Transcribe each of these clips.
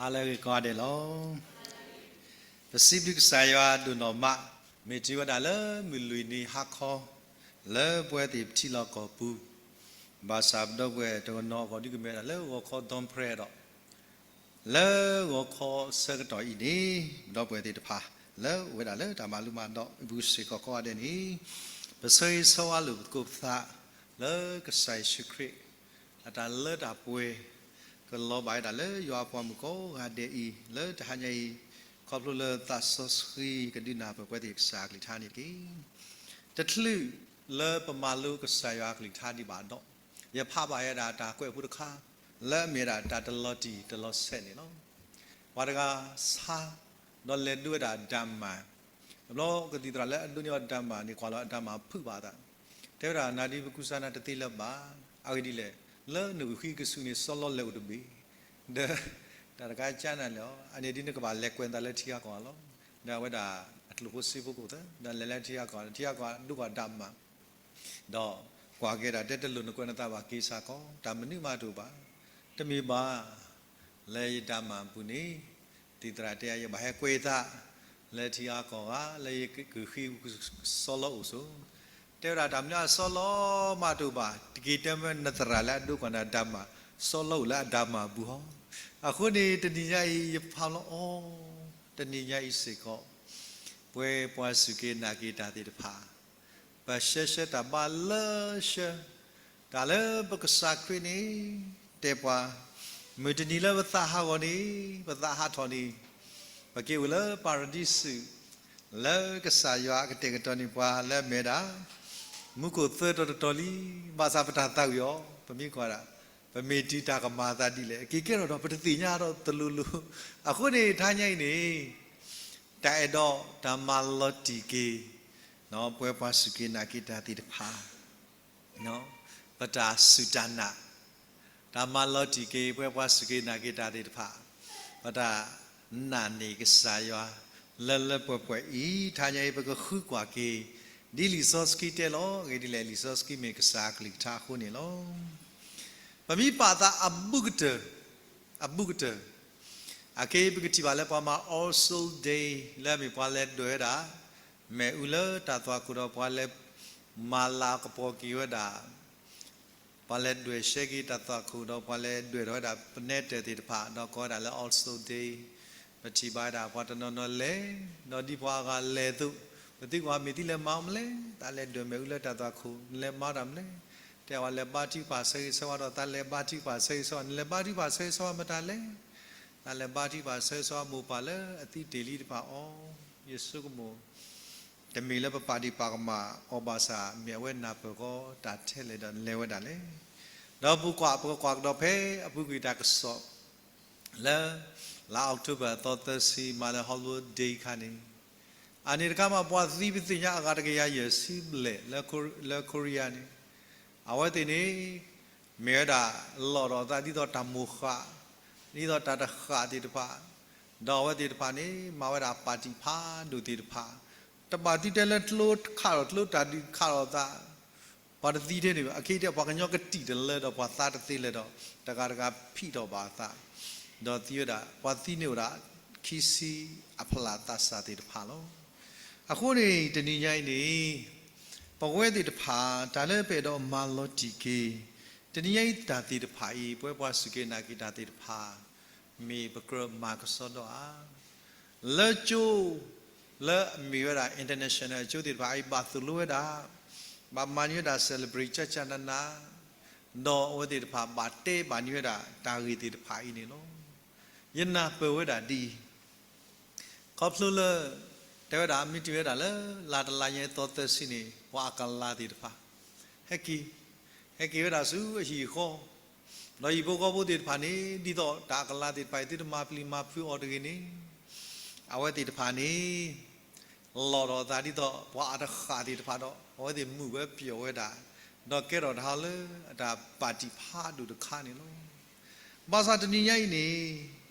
ဟါလၢအဂ့ၤကိးဂၤဒဲးလီၤ. ပစံးဘျုးကစၢ်ယွၤဒိၣ်နီၢ်မး, မ့ၢ်တုၤဝဲဒၣ်လၢမုၢ်လွံၢ်နံၤဟါခီ, လၢပဝဲသ့ၣ်ပထံလီၢ်ကီၢ်ပူၤ, ဘၣ်ဆၣ်ပဒီပုၢ်ဝဲၢ်တနီၤအဂီၢ်ဒုးကမ့ၢ်ဝဲဒၣ်လၢဂီၤခီဒီဖရဲဒီး လၢဂီၤခီဆၢကတီၢ်အံၤန့ၣ်, ပဒီပုၢ်ဝဲၢ်သ့ၣ်တဖၣ် လၢအိၣ်ဝဲဒၣ်လၢတၢ်မၤလိမၤဒိးအပူၤစ့ၢ်ကီးကိးဂၤဒဲးန့ၣ်, ပဆၢဂ့ၤဆၢဝါလိာ်သကိးပသး လၢကစၢ်ယ့ၣ်ၡူးခရံာ် အတၢ်လၢတၢ်ပှဲၤ ကလီၤဘၣ်ဝဲဒၣ်လၢယွၤအပှၤမုၣ်ကိးဂၤဒဲးအံၤ လၢတဟါညါအံၤ, ခီဖျိလၢသးစီဆှံကဒုးနၢ်ပၢၢ်ပဝဲသ့ၣ်ကစၢ်အကလုၢ်ကထါန့ၣ်တက့ၢ်. တချုးလၢပမၤလိကစၢ်ယွၤအကလုၢ်ကထါဒံးဘၣ်ဒီး, ယဖးဘၣ်ဝဲဒၣ်တၢ်ကွဲးဖိတခါ လၢအမ့ၢ်ဝဲဒၣ်တၢ်တလီၤတံၢ်တလီၤဆဲးန့ၣ်လီၤ. ပှၤတဂၤဆါ ဒီးလဲၤဒိဝဲဒၣ်ဒၣ်မၢ်, တဘျီကသံၣ်သရၣ်လၢအဒိန့ၢ်အီၤဒၣ်မၢ်န့ၣ် ကွၢ်လီၤအဒၣ်မၢ်ဖုးဘၣ်အသး, တဲဝဲဒၣ် နၤဒုးပကူစါနၤတသ့လၢၤဘၣ်, အဂ့ၢ်ဒ်လဲၣ်, လၢနဂုၢ်ဃံကစူၣ်န့ၣ် စီၤလီလဲၤအိၣ်တဘ့ၣ်, ဒီး တၢ်တခါကၢနၤလဲၣ်, အန့ၣ်ဒ်နကဘၣ်လဲၤကွဲးနသးလၢထံဂၤကီၢ်ဂၤလီၤ. ဒီးအဝဲဒၣ်အကျိၣ်ဖိစ့ဖိကအိၣ်သၢ, ဒီးလဲၤလၢထံဂၤကီၢ်ဂၤ, ထံဂၤကီၢ်ဂၤဒိကွၢ်ဒၣ်မၢ် ဒီးကွၢ်က့ၤဒၣ် တဲတလိၣ်နကွဲးနသးဘၣ်က့ၤစ့ၢ်ကီး, တၢ်မနုၤမးတအိၣ်ဘၣ်, တမ့ၢ်ဘၣ်, လၢယဒၣ်မၢ်အပူၤန့ၣ်, သံၣ်သရၣ်တဲယၤ ယဘၣ်ဟဲကွဲးသး လၢထံဂၤကီၢ်ဂၤ လၢယဂုၢ်ဃံစီၤလီအိၣ်ဆိ, တဲဝဲဒၣ်တၢ်မနုၤအစီၤလီမးတအိၣ်ဘၣ်, တက့ၤတဲမၢနသရၣ်လၢအဒိကွၢ်နၤဒၣ်မၢ်, စီၤလီအိၣ်လၢအဒၣ်မၢ်အပူၤဟီ. အဃိန့ၣ် တနံၤညါအံၤ ယဖးလီၤအီၤ, တနံၤညါအံၤစ့ၢ်ကီး ပဝဲပှၤစူၢ်က့ၤနာ်က့ၤတၢ်သ့ၣ်တဖၣ် ပဆှၢဆှၢတၢ်ဘါလၢဆှၢ, တၢ်လၢပကစၢ်ခရံာ်န့ၣ် တဲပှၤ, မုၢ်တနံၤလၢပသးဟးဂီၤန့ၣ်, ပသးဟးထီၣ်န့ၣ်, ပက့ၤအိၣ်လၢပၤရဒံစူး, လၢကစၢ်ယွၤအကတဲာ်ကတီၤန့ၢ်ပှၤလၢအမ့ၢ်ဝဲဒၣ် မူခိၣ်သၢတီၤတတီၤလံ, ဘၣ်ဆၣ်ပတၢ်သးဝံၣ်အီၤ, ပမ့ၢ်ကွၢ်ဒၣ်, ပမ့ၢ်တုၤတၢ်ကမၤအသးဒ်လဲၣ်, က့ၤကဲထီၣ်ဒီးပတသ့ၣ်ညါဒီးတလိၤလိၤ, အဃိန့ၣ် တဟါညါအံၤန့ၣ် တၢ်အဲၣ်ဒိးတၢ်မၤလီၤတံၢ်က့ၤ ပဝဲပှၤစူၢ်က့ၤနာ်က့ၤတၢ်သ့ၣ်တဖၣ်, ပတၢ်စူၢ်တၢ်နာ်, တၢ်မၤလီၤတံၢ်က့ၤ ပဝဲပှၤစူၢ်က့ၤနာ်က့ၤတၢ်သ့ၣ်တဖၣ်, ပတၢ်နာ်န့ၢ်ကစၢ်ယွၤ လၢလၢပှဲၤပှဲၤအံၤ, တဟါညါအံၤ ပကဃုကွၢ်က့ၤ ဒ်လံာ်စီဆှံတဲလီၤ, အဂ့ၢ်ဒ်လဲၣ်, လံာ်စီဆှံမ့ၢ်ကစၢ်အကလုၢ်ကထါအဃိန့ၣ်လီၤ. ပမ့ၢ်ပာ်သးအဘူးကတၢၢ်, အဘူးကတၢၢ်, အခဲအံၤပကထံၣ်ဘၣ်လၢပှၤမၤ All Souls Day လၢအမ့ၢ်ပှၤလဲၤဒွဲၣ်ဝဲဒၣ် မ့ၣ်အူလၢတၢ်သွၣ်ခိၣ်ဒီးပှၤလဲၤမၤလၤကပီၤက့ၤဝဲဒၣ်, ပှၤလဲၤဒွဲၣ်ဆှဲက့ၤတၢ်သွၣ်ခိၣ်ဒီးပှၤလဲၤဒွဲၣ်ထီၣ်ဝဲဒၣ်ပနဲတၢၢ်သ့ၣ်တဖၣ် ဒီးကိးဝဲဒၣ်လၢ All Souls Day, ပထံၣ်ဘၣ်ဝဲဒၣ်ပှၤတနီၤနီၤလဲၤ, ဒီးဒ်ပှၤအဂၤလဲၤအသိး, ပသံကွၢ်မ့ၢ်သုလဲၤမၤအီၤမနုၤလဲၣ်, တၢ်လဲၤဒွဲၣ်မ့ၣ်အူလၢတၢ်သွၣ်ခိၣ် နလဲၤမၤတၢ်မနုၤလဲၣ်, တဲဝဲလဲၤဘါထုကဖၣ်ဆၢဂ့ၤဆၢဝါဒီး တၢ်လဲၤဘါထုကဖၣ်ဆၢဂ့ၤဆၢဝါ, နလဲၤဘါထုကဖၣ်ဆၢဂ့ၤဆၢဝါမတၤလဲၣ်, တၢ်လဲၤဘါထုကဖၣ်ဆၢဂ့ၤဆၢဝါမိၢ်ပၢ်လၢအသံတ့ၢ်လံတဖၣ်အီၤ, ယဆိကမိၣ် တမ့ၢ်လၢပပာ်ဒံးပာ်ကမၣ်အီၤဘၣ်ဆၣ် မ့ၢ်အဝဲနၢ်ပၢၢ်ဃီ တၢ်ထဲလဲၣ်ဒီးနလဲၤဝဲဒၣ်လဲၣ်. ဒီးပကွၢ် ပကကွၢ်ကဒီးဖဲအပူၤကွံာ်တၢ်ကစီၣ် လၢ လါ October သီသၢဆံ မၤလၢ Hollywood Day ခါန့ၣ်, အန့ၣ်တခါမး ပှၤသံပသ့ၣ်ညါအဂၤတကယၤယဲၢ်ဆံဘျဲၣ် လၢ Korea န့ၣ်, အဝဲသ့ၣ်န့ၣ် မ့ၢ်ဝဲဒၣ် လီၢ်ဒီးသးဒ်သိးတၢ်မိၢ်ဃၣ်, ဒ်သိးတၢ်တဃၣ်သ့ၣ်တဖၣ်, ဒီးအဝဲသ့ၣ်တဖၣ်န့ၣ် မၤဝဲဒၣ်ပၣ်တံၣ်ဖးဒိၣ်သ့ၣ်တဖၣ်, တဘၣ်သံတဲလၢကျိခးထီၣ်ကျိ တၢ်ဒုးခးထီၣ်သး, ပှၤတသံထဲန့ၣ် အခဲအံၤတဲ ပှၤကညီကတံၢ်တလၢဒီးပှၤသးတသ့လၢၤဒီး တဂၤတဂၤဖံးထီၣ်ဘၣ်အသး, ဒီးသံဝဲဒၣ် ပှၤသံန့ၢ်ဝဲဒၣ် ခံဆံအဖျၢၣ်သးစၢ်သ့ၣ်တဖၣ်လီၤ. အဃိန့ၣ် တနံၤညါအံၤန့ၣ် ပဝဲသ့ၣ်တဖၣ် တၢ်လၢပအဲၣ်ဒိးမၤလီၤတံၢ်က့ၤ တနံၤညါအံၤတၢ်သ့ၣ်တဖၣ်အံၤ ပဝဲပှၤစူၢ်က့ၤနာ်က့ၤတၢ်သ့ၣ်တဖၣ် မ့ၢ်ပကြၢးမၤကဆှီဒီးဧါ. လၢကၠိ လၢအမ့ၢ်ဝဲဒၣ် international အကၠိသ့ၣ်တဖၣ်အံၤ ဘၣ်သိၣ်လိဝဲဒၣ်, ဘၣ်မၤန့ၢ်ဝဲဒၣ် celebrate ကၠၢ်ကၠၢ်နးနး, ဒီးအဝဲသ့ၣ်တဖၣ်ဘၣ်တဲဘၣ်န့ၢ်ဝဲဒၣ်တၢ်ဂ့ၢ်သ့ၣ်တဖၣ်အံၤန့ၣ်လီၤ. ယနၢ်ပၢၢ်ဝဲဒၣ်ဒ်အံၤ, ခီဖျိလၢ တဲဝဲဒၣ် မ့ၢ်တုၤဝဲဒၣ်လၢ လါတလါညါသီသၢဆံန့ၣ် ပှၤအကလၤသ့ၣ်တဖၣ် ဟဲက့ၤ, ဟဲက့ၤဝဲဒၣ်ဆူအဟံၣ်အဃီ, ဒီးဟံၣ်ဖိဃီဖိသ့ၣ်တဖၣ်န့ၣ် ဒ်သိးတၢ်အကလၤသ့ၣ်တဖၣ်အံၤ သုတမၤပျံၤမၤဖုးအီၤတဂ့ၤန့ၣ်, အဝဲသ့ၣ်တဖၣ်န့ၣ် လီၢ်ဒီးသးဒ်သိးပှၤအတဃၣ်သ့ၣ်တဖၣ်ဒီး အဝဲသ့ၣ်မုာ်ဝဲပျီၣ်ဝဲဒၣ်, ဒီးကဲထီၣ်တၢ်လၢအတၢ်ပၣ်တံၣ်ဖးဒိၣ်တခါန့ၣ်လီၤ. ဘၣ်ဆၣ်တနံၤညါအံၤန့ၣ်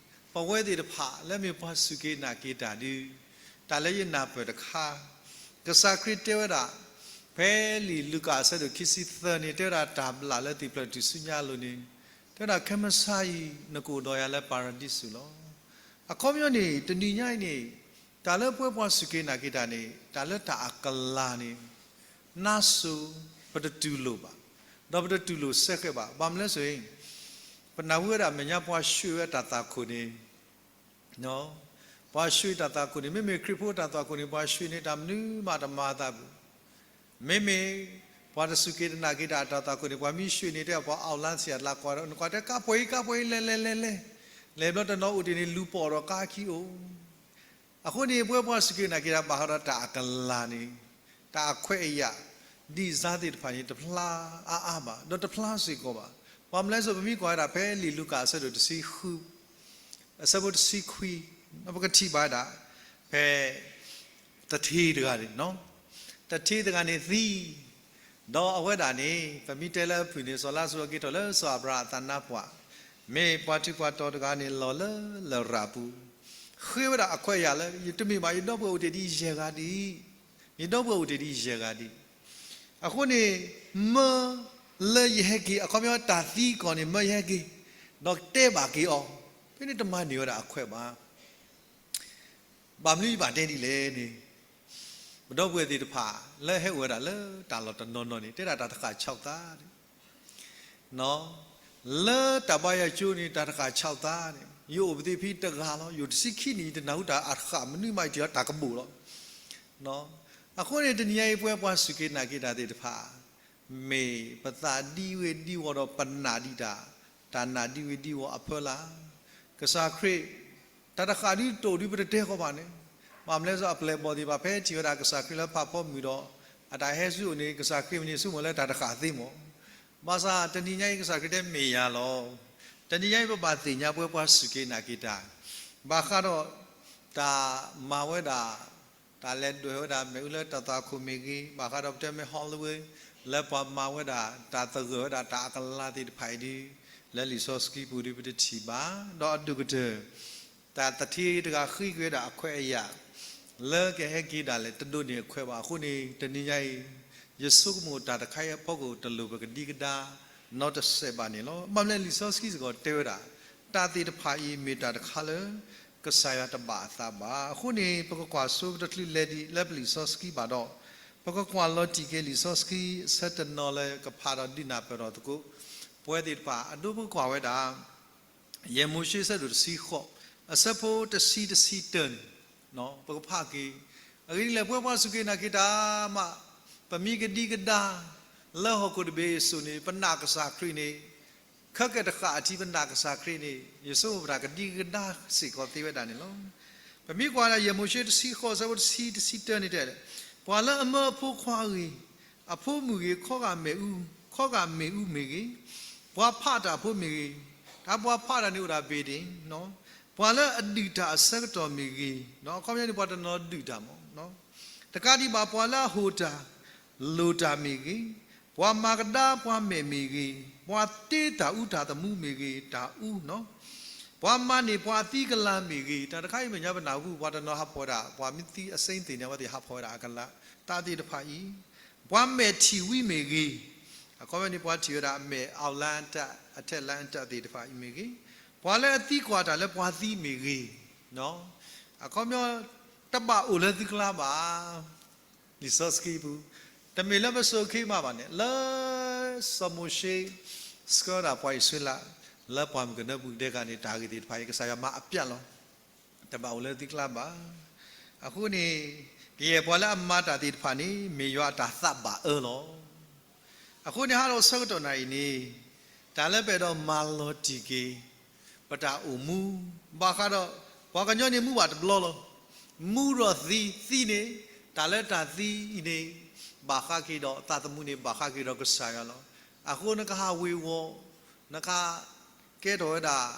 ပဝဲသ့ၣ်တဖၣ်လၢမ့ၢ်ပှၤစူၢ်က့ၤနာ်က့ၤတၢ်ဒုး, တၢ်လၢယနၢ်ပၢၢ်တခါ, ကစၢ်ခရံာ်တဲဝဲဒၣ်, ဖဲလံာ်လူၤကၣ်အဆၢဒိၣ်ခံဆံသၢန့ၣ် တဲဝဲဒၣ်တၢ်ဘျၣ်လၢသံၣ်ဖျၢၣ်တုၤဆူညါအလိၤန့ၣ်, တဲဝဲဒၣ်ခဲမုၢ်ဆါအံၤ နကအိၣ်ဒီးယၤလၢပၤရဒံစူးလီၤ. အခီပညီန့ၣ် တနံၤညါအံၤန့ၣ် တၢ်လၢပဝဲပှၤစူၢ်က့ၤနာ်က့ၤတၢ်န့ၣ် တၢ်လၢတၢ်အကလၤန့ၣ် နါစိၤ ပတတူၢ်လိာ်ဘၣ်, ဒီးပတတူၢ်လိာ်စဲဃဲးဘၣ်. ဘၣ်မနုၤလဲၣ်ဆိုရင် ပနၢ်ဟူဝဲဒၣ်မဲာ်ညါပှၤဆှ့ဝဲတၢ်သွၣ်ခိၣ်န့ၣ် ပှၤဆှ့တၢ်သွၣ်ခိၣ်န့ၣ် မ့မ့ၢ်ခရံာ်ဖိတၢ်သွၣ်ခိၣ်န့ၣ် ပှၤဆှ့န့ၣ်တၢ်မနုၤမးတမၤအသးဘၣ်. မ့မ့ၢ် ပှၤတစူၢ်က့ၤတနာ်က့ၤတၢ်အတၢ်သွၣ်ခိၣ်န့ၣ် ပှၤမ့ၢ်ဆှ့န့ၣ် တဲပှၤ ambulance အကျါကွၢ်ဒီး နကွၢ်တဲ ကါပှဲၤအံၤ ကါပှဲၤအံၤ လဲၤလဲၤလဲၤလဲၤ, လဲၤဘျီတနီၤအိၣ်တ့ၢ်န့ၣ် လူၤပိာ်ဒီးကါခံအိၣ်. အဃိန့ၣ် ပဝဲပှၤစူၢ်က့ၤနာ်က့ၤတၢ်ဘၣ်ဃးဒီးတၢ်အကလၤန့ၣ် တၢ်အခွဲးအယာ် ဒ်စၢ်သ့ၣ်တဖၣ်န့ၣ် တဖျါအါအါဘၣ် ဒီးတဖျါစ့ၢ်ကီးဘၣ်. ဘၣ်မနုၤလဲၣ်ဆို ပမ့ၢ်ကွၢ်ဝဲဒၣ်ဖဲလံာ်လူၤကၣ်အဆၢဒိၣ်တဆံဃု အဆၢဖိတဆံခွံ ပကထံၣ်ဘၣ်ဝဲဒၣ် ဖဲ တထ့တဂၤန့ၣ် တထ့တဂၤန့ၣ်သံ, ဒီးအဝဲဒၣ်န့ၣ် ပမ့ၢ်တဲလၢအဖုၣ်န့ၣ် စီၤလါစရူးက့ၤထီၣ်လၢစီၤအၤဘြၤဟၣ်အသးနါပှၢ်, မ့ၢ်ပှၤထူးပှၤတီၤတဂၤန့ၣ် လီၤလၢလရာ်ပူၤ, ဃ့ဝဲဒၣ်အခွဲးအယာ်လၢ ယတမ့ၢ်ဘၣ် ယဒီပုၢ်ဝဲၢ်အိၣ်တ့ၢ်ဒ်ယဲၢ်ဂၤဒ်အံၤ, ယဒီပုၢ်ဝဲၢ်အိၣ်တ့ၢ်ဒ်ယဲၢ်ဂၤဒ်အံၤ, အဃိန့ၣ် မၢလၢယဟဲက့ၤ အခီပညီတၢ်သံကီၢ်န့ၣ် မၢယဟဲက့ၤ ဒီးတဲဘၣ်က့ၤအီၤ, ဖဲန့ၣ်တမၤန့ၢ်ဝဲဒၣ်အခွဲးဘၣ်. ဘၣ်မနုၤယဘၣ်တဲဒ်လဲၣ်န့ၣ် ပဒီပုၢ်ဝဲၢ်သ့ၣ်တဖၣ် လၢဟဲအိၣ်ဝဲဒၣ်လၢတၢ်လီၢ်တနီၤနီၤန့ၣ် တဲဒၣ်တၢ်တဃၣ်ဆီၣ်သးန့ၣ်, လၢတၢ်ဘါယွၤကၠိန့ၣ် တၢ်တဃၣ်ဆီၣ်သးန့ၣ် ယအိၣ်ပသ့ၣ်ဖဲတဂၤလီၤ, ယအိၣ်တဆံခံနံၣ် ယတနၢ်ဟူတၢ်အတဃၣ်မနုၤမး ယထံၣ်လီၤတၢ်ကဘူၣ်လီၤ. အဃိန့ၣ် တနံၤညါအံၤ ပဝဲပှၤစူၢ်က့ၤနာ်က့ၤတၢ်သ့ၣ်တဖၣ် မ့ၢ်ပသးဒံဝ့ၤဒံဝီၤဒီးပနာ်ဒံးတၢ်, တၢ်နာ်ဒံဝ့ၤဒံဝီၤအဖၢလၢ်, ကစၢ်ခရံာ် တၢ်တဃၣ်ဒုးတအိၣ်ဒုးပတတဲဃီဘၣ်န့ၣ်, ဘၣ်မနုၤလဲၣ် အပျဲၢ်အဘီၣ်သ့ၣ်တဖၣ် ဖဲထံၣ်ဝဲဒၣ်ကစၢ်ခရံာ်လၢဖးဖီမုၢ်ဒီး အတၢ်ဟဲဆူအအိၣ်န့ၣ် ကစၢ်ခရံာ်မ့ၢ်န့ၣ် ဆိကမိၣ်လၢတၢ်တဃၣ်သ့မး, ဘၣ်ဆၣ်တနံၤညါအံၤ ကစၢ်ခရံာ်တဲမ့ၢ်ယၤလီၤ. တနံၤညါအံၤ ပဘၣ်သ့ၣ်ညါပဝဲပှၤစူၢ်က့ၤနာ်က့ၤတၢ် ဘၣ်ဃးဒီး တၢ်မၤဝဲဒၣ် တၢ်လဲၤဒွဲၣ်ဝဲဒၣ်မ့ၣ်အူလၢတၢ်သွၣ်ခိၣ်မ့ၢ်ဂ့ၤ, ဘၣ်ဃးဒီးပတဲမ့ၢ် Hollywood လၢပှၤမၤဝဲဒၣ် တၢ်သဂၢၢ်ဝဲဒၣ်တၢ်အကလၤသ့ၣ်တဖၣ်အံၤဒုး လၢလံာ်စီဆှံပူၤဒုး ပတထံၣ်ဘၣ်, ဒီးအဒိၣ်ကတၢၢ် တၢ်တထ့တဂၤဃ့က့ၤဝဲဒၣ်အခွဲးအယာ် လၢကဟဲက့ၤဒၣ်လဲာ် တဒိးန့ၢ်အခွဲးဘၣ်. အဃိန့ၣ် တနံၤညါအံၤ ယဆိကမိၣ်တၢ်တခါအံၤအဖီခိၣ် တလိၣ်ပကဒံကဒါ နီတစဲးဘၣ်န့ၣ်လီၤ. ဘၣ်မနုၤလဲၣ် လံာ်စီဆှံစ့ၢ်ကီးတဲဝဲဒၣ် တၢ်သ့ၣ်တဖၣ်အံၤမ့ၢ်တၢ်တခါလၢ ကစၢ်ယွၤတဘၣ်အသးဘၣ်. အဃိန့ၣ် ပကကွၢ်ဆိ ပတချုးလဲၤဒံးလၢပလံာ်စီဆှံဘၣ်ဒီး ပကကွၢ်လီၤတံၢ်က့ၤလံာ်စီဆှံအဆၢတနီၤလၢကဖးဒီးဒုးနၢ်ပၢၢ်ထီၣ်သကိး ပဝဲသ့ၣ်တဖၣ် အဒိပကကွၢ်ဝဲဒၣ် ယဲၢ်မိၤၡ့ဆၢဒိၣ်တဆံဃိး အဆၢဖိတဆံတဆံတၢန့ၣ် ပကဖးက့ၤ. အဂ့ၢ်ဒ်လဲၣ် ပဝဲပှၤစူၢ်က့ၤနာ်က့ၤတၢ်မး ပမ့ၢ်ကဒံကဒါ လၢဟီၣ်ခိၣ်တဘ့ၣ်အစိၤန့ၣ် ပနာ်ကစၢ်ခရံာ်န့ၣ် ခဲကဲတဃၣ်အထံး ပနာ်ကစၢ်ခရံာ်န့ၣ် ယဆိကမိၣ်ပတၢ်ကဒံကဒါစ့ၢ်ကီးသ့ဝဲဒၣ်န့ၣ်လီၤ. ပမ့ၢ်ကွၢ်ဒၣ် ယဲၢ်မိၤၡ့တဆံဃိး အဆၢဖိတဆံ တဆံတၢန့ၣ်တဲ ပှၤလၢအမၢအဖိခွါဂ့ၤ, အဖိမုၣ်ဂ့ၤ, ခီဂာ်မ့ၣ်အူ, ခီဂာ်မ့ၣ်အူမ့ၢ်ဂ့ၤ, ပှၤဖးတၢ်ဖိမ့ၢ်ဂ့ၤ, တၢ်ပှၤဖးတၢ်န့ၣ်အိၣ်ဒၣ်ဘ့ၣ်ဒ့ၣ်, ပှၤလၢအဒုၣ်တၢ်အဆၢကတီၢ်မ့ၢ်ဂ့ၤ, အခီပညီန့ၣ် ပှၤတနီၤဒုၣ်တၢ်မး, တကးဒံးဘၣ် ပှၤလၢအဟိၣ်တၢ် လိၣ်တၢ်မ့ၢ်ဂ့ၤ, ပှၤမၤကဒါပှၤမဲာ်မ့ၢ်ဂ့ၤ, ပှၤတ့တၢ်အူတၢ်သမူမ့ၢ်ဂ့ၤ, တၢ်အူ, ပှၤမၤန့ၢ်ပှၤအသံကလၤမ့ၢ်ဂ့ၤ, တၢ်တခါအံၤမဲာ်ညါပနၢ်ဟူ ပှၤတနီၤဟးဖီၣ်ဝဲဒၣ် ပှၤမ့ၢ်သံအစ့သ့ၣ်န့ၣ် အဝဲသ့ၣ်ဟးဖီၣ်ဝဲဒၣ်အကလၤ, တၢ်သ့ၣ်တဖၣ်အံၤ, ပှၤမဲာ်ထံၣ်ဝံမ့ၢ်ဂ့ၤ, အခီပညီန့ၣ် ပှၤထံၣ်ဝဲဒၣ်အမဲာ် အီၣ်လၣ်တၢ် အထဲလၣ်တၢ်သ့ၣ်တဖၣ်အံၤမ့ၢ်ဂ့ၤ, ပှၤလၢအသံကွၢ်တၢ်လၢပှၤသံမ့ၢ်ဂ့ၤ, အခီပညီ တဘၣ်အိၣ်လၢသုကျါဘၣ်. လံာ်စီဆှံပူၤ, တမ့ၢ်လၢပစိာ်ခ့မးဘၣ်န့ၣ် လၢစီၤမိၤၡ့ ဆှၢဒၣ်ပှၤအံၣ်စရ့လး လၢပှၢ်မုၢ်ကနၢပူၤဒဲးဂၤန့ၣ် တၢ်ဂ့ၢ်သ့ၣ်တဖၣ်အံၤ ကစၢ်ယွၤမၤအပျဲလီၤ. တဘၣ်အိၣ်လၢသုကျါဘၣ်. အဃိန့ၣ် ကယဲၢ်ပှၤလၢအမၤတၢ်သ့ၣ်တဖၣ်န့ၣ် မ့ၢ်ယွၤအတၢ်သးဘၣ်အၢလီၤ. အဃိန့ၣ် ဟးဒီးဆၢကတီၢ်နၤအံၤန့ၣ် တၢ်လၢပအဲၣ်ဒိးမၤလီၤတံၢ်က့ၤ ပတၢ်အိၣ်မူ ဘၣ်ဃးဒီး ပှၤကညီန့ၣ်မူဘၣ်တဘျီလီၤ. မူဒီးသံ, သံန့ၣ် တၢ်လၢတၢ်သံအံၤန့ၣ် ဘၣ်ဃးက့ၤဒီးသးသမူန့ၣ် ဘၣ်ဃးက့ၤဒီးကစၢ်ယွၤလီၤ. အဃိနကဟးဝ့ၤဝီၤ, နက ကဲထီၣ်ဝဲဒၣ်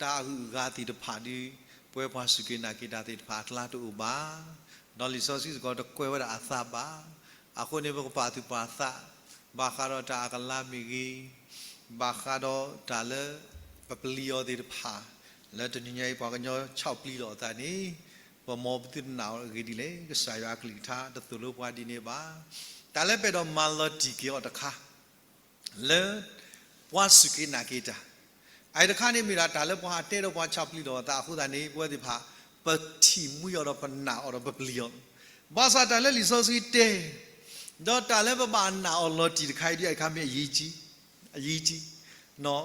တၢ်အဂုၤအဂၤသ့ၣ်တဖၣ်ဒီး ပဝဲပှၤစူၢ်က့ၤနာ်က့ၤတၢ်သ့ၣ်တဖၣ်အကျါတအိၣ်ဘၣ်. ဒီးလံာ်စီဆှံစ့ၢ်ကီးတကွဲးဝဲဒၣ်အသးဘၣ်. အဃိန့ၣ် ပကပာ်သူၣ်ပာ်သး ဘၣ်ဃးဒီးတၢ်အကလၤမ့ၢ်ဂ့ၤ, ဘၣ်ဃးဒီးတၢ်လၢ ပပျံၤအီၤသ့ၣ်တဖၣ် လၢတနံၤညါအံၤ ပှၤကညီဆီၣ်ပျံၤလိာ်အသးန့ၣ် ပမ်ပသုတနာ်အီၤအဂ့ၢ်ဒ်လဲၣ်. ကစၢ်ယွၤအကလုၢ်ကထါတသိၣ်လိပှၤဒ်န့ၣ်ဘၣ်. တၢ်လၢပအဲၣ်ဒိးမၤလီၤတံၢ်က့ၤအီၤတခါ လၢ ပှၤစူၢ်က့ၤနာ်က့ၤတၢ်, အအံၤတခါန့ၣ်မ့ၢ်ဒၣ်တၢ်လၢပှၤဟးတဲဒီးပှၤဆၣ်ပျံၤထီၣ်အသးအဃိသတးန့ၣ် ပဝဲသ့ၣ်တဖၣ် ပထံၣ်မှံအီၤဒီးပနာ်အီၤဒီးပပျံၤအီၤ, ဘၣ်ဆၣ်တၢ်လၢလံာ်စီဆှံတဲ ဒီးတၢ်လၢပဘၣ်နာ်အီၤလီၤတံၢ်တခါအံၤဒ်အံၤအခါမ့ၢ်အယံၤ အယံၤကံ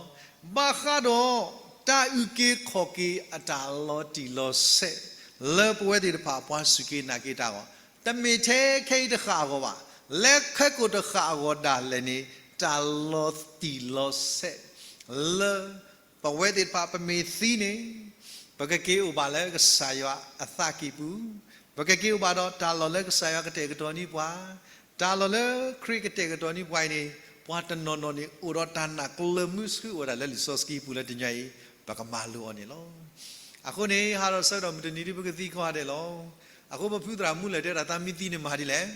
ဘၣ်ဃးဒီး တၢ်အုၣ်က့ၤခီၣ်က့ၤအတၢ်လီၤတံၢ်လီၤဆဲး လၢပဝဲသ့ၣ်တဖၣ်ပှၤစူၢ်က့ၤနာ်က့ၤတၢ်အဂီၢ်, တမ့ၢ်ထဲခဲအံၤတဃၣ်အဂီၢ်ဘၣ်, လၢခဲကိာ်တဃၣ်အဂီၢ်ဒၣ်လဲာ်န့ၣ် တၢ်လီၤတံၢ်လီၤဆဲး လၢ ပဝဲသ့ၣ်တဖၣ်ပမ့ၢ်သံန့ၣ် ပကက့ၤအိၣ်ဘၣ်လၢကစၢ်ယွၤအသးကံၢ်ပူၤ, ပကက့ၤအိၣ်ဘၣ်ဒီးတၢ်လီၢ်လၢကစၢ်ယွၤကတဲာ်ကတီၤန့ၢ်ပှၤ, တၢ်လီၢ်လၢခရံာ်ကတဲာ်ကတီၤန့ၢ်ပှၤအံၤန့ၣ် ပှၤတနီၤနီၤန့ၣ် အိၣ်ဒီးတၢ်နာ်ကျၢၤမုဆှၢအိၣ်ဝဲဒၣ်လၢလံာ်စီဆှံပူၤလၢတနံၤအံၤ ပကမၤလိအီၤန့ၣ်လီၤ. အဃိန့ၣ် ဟးဒီးဆၢကတီၢ်မုၢ်တနံၤဒ်ပကသံကွၢ်ဒဲးလီၤ. အဃိပဖုသရၣ်မူလၢၢ်တဲဒၣ်သးမ့ၢ်သံန့ၣ်မၤဒ်လဲၣ်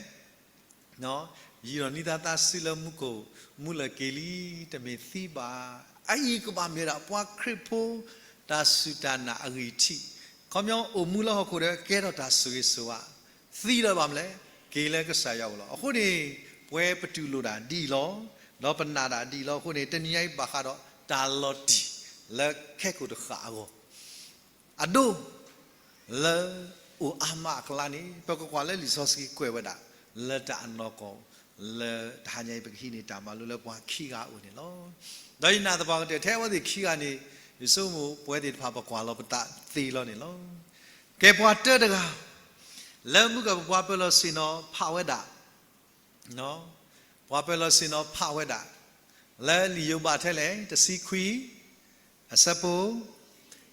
ယံာ်ဒီးနံၣ်သးသးစုလၢမူခိၣ် မူလၢၢ်က့ၤလံ တမ့ၢ်သံဘၣ်. အအံၤကဘၣ်မ့ၢ်ဒၣ်ပှၤခရံာ်ဖိ တၢ်စူၢ်တၢ်နာ်အဂံၢ်ထံး, ခီပညီအိၣ်မူလၢဟီၣ်ခိၣ်ဒီးကဲထီၣ်တၢ်ဆိၣ်ဂ့ၤဆိၣ်ဝါ, သံလၢၤဘၣ်မနုၤလဲၣ် က့ၤလၢကစၢ်ယွၤအအိၣ်လီၤ. အဃိန့ၣ် ပဝဲပတူၢ်လိာ်ဒၣ်ဒ်အံၤလီၤ, ဒီးပနာ်ဒၣ်ဒ်အံၤလီၤ. အဃိန့ၣ် တနံၤညါအံၤဘၣ်ဃးဒီးတၢ်လီၤတံၢ်လၢခဲကိာ်တဃၣ်အဂီၢ် အဒိ လၢအိၣ်အါမးအကျါန့ၣ် ပကကွၢ်လၢလံာ်စီဆှံကွဲးဝဲဒၣ် လၢတၢ်အနီၢ်ကီၢ် လၢတဟါညါအံၤ ပကဟံးန့ၢ်တၢ်မၤလိလၢပှၤခံဂၤအအိၣ်န့ၣ်လီၤ. ဒီးယနာ်သပှၢ်ကတၢၢ် ထဲအဝဲသ့ၣ်ခံဂၤန့ၣ် ယဆိကမိၣ်ပဝဲသ့ၣ်တဖၣ်ပကွၢ်လီၤပသးသ့လီၤန့ၣ်လီၤ. ကဲပှၤတၢတဂၤ လၢမုၢ်ကပၤပှၤပၢၤလီၢ်ဆ့ၣ်နီၤဖးဝဲဒၣ် ပှၤပၢၤလီၢ်ဆ့ၣ်နီၤဖးဝဲဒၣ် လၢလံာ်ယိၤဘးထဲလဲၣ် တဆံခွံ အဆၢဖိ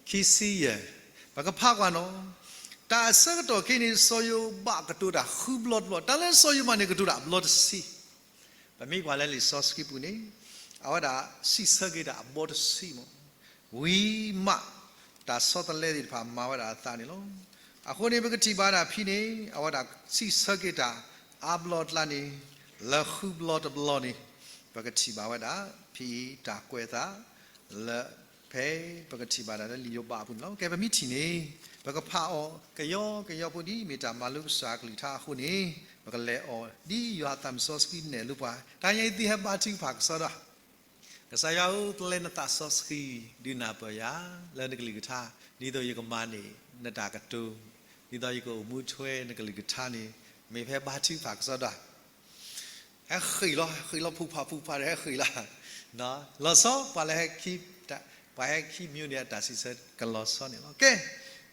ခံဆံယဲၢ်, ပကဖးကွၢ်နီၤ, တၢ်အဆၢကတီၢ်ခဲအံၤန့ၣ် စီၤယိၤဘးကတိၤတၢ်ဃုဘျီတဘျီ, တၢ်လၢစီၤယိၤဘးန့ၣ်ကတိၤတၢ်အဘျီတဆံ, ပမ့ၢ်ကွၢ်လၢလံာ်စီဆှံပူၤန့ၣ် အဝဲဒၣ်စံးဆၢက့ၤတၢ်အဘျီတဆံမး, ဝံၤမး တၢ်ဆီတလဲသ့ၣ်တဖၣ်မၤဝဲဒၣ်အသးန့ၣ်လီၤ. အဃိန့ၣ် ပကထံၣ်ဘၣ်ဒၣ်ဖဲန့ၣ် အဝဲဒၣ်စံးဆၢက့ၤတၢ်အါဘျီအကျါန့ၣ် လၢဃုဘျီတဘျီန့ၣ် ပကထံၣ်ဘၣ်ဝဲဒၣ် ဖဲအံၤတၢ်ကွဲးအသး လၢ ဖဲပကထံၣ်ဘၣ်ဒၣ်လၢလံာ်ယိၤဘးအပူၤန့ၣ်လီၤ. ကဲပမ့ၢ်ထံၣ်န့ၣ် ပကဖးအီၤကယီကယီဖိဒ်မ့ၢ်တၢ်မၤလိကစၢ်အကလုၢ်ကထါအဃိန့ၣ် ပကလဲၤအီၤဒ်ယွၤအသးမုၢ်စီဆှံနဲၣ်လိပှၤ, တဟါညါအံၤသုဟဲဘါထုကဖၣ်ကစီဒီ, ကစၢ်ယွၤဧၢ ပလဲၤနသးစီဆှံ ဒုးနၢ်ပၢၢ်ယၤ လၢနကလုၢ်ကထါ ဒ်သိးယကမၤန့ၢ်နတၢ်ကတိၤ, ဒ်သိးယကအိၣ်မူထွဲနကလုၢ်ကထါန့ၣ် မ့ၢ်ဖဲဘါထုကဖၣ်ကစီဒီ ဟဲဃ့ၢ်လီၤ ဃ့ၢ်လီၤဖုၣ်ဖးဖုၣ်ဖးဒီးဟဲဃ့ၢ်လီၤ, လီၤဆီ ပှၤလၢဟဲခံ ပှၤဟဲခံမံၤန့ၣ် အတၢ်စံးဆၢကလီၤဆီန့ၣ်လီၤ. ကဲ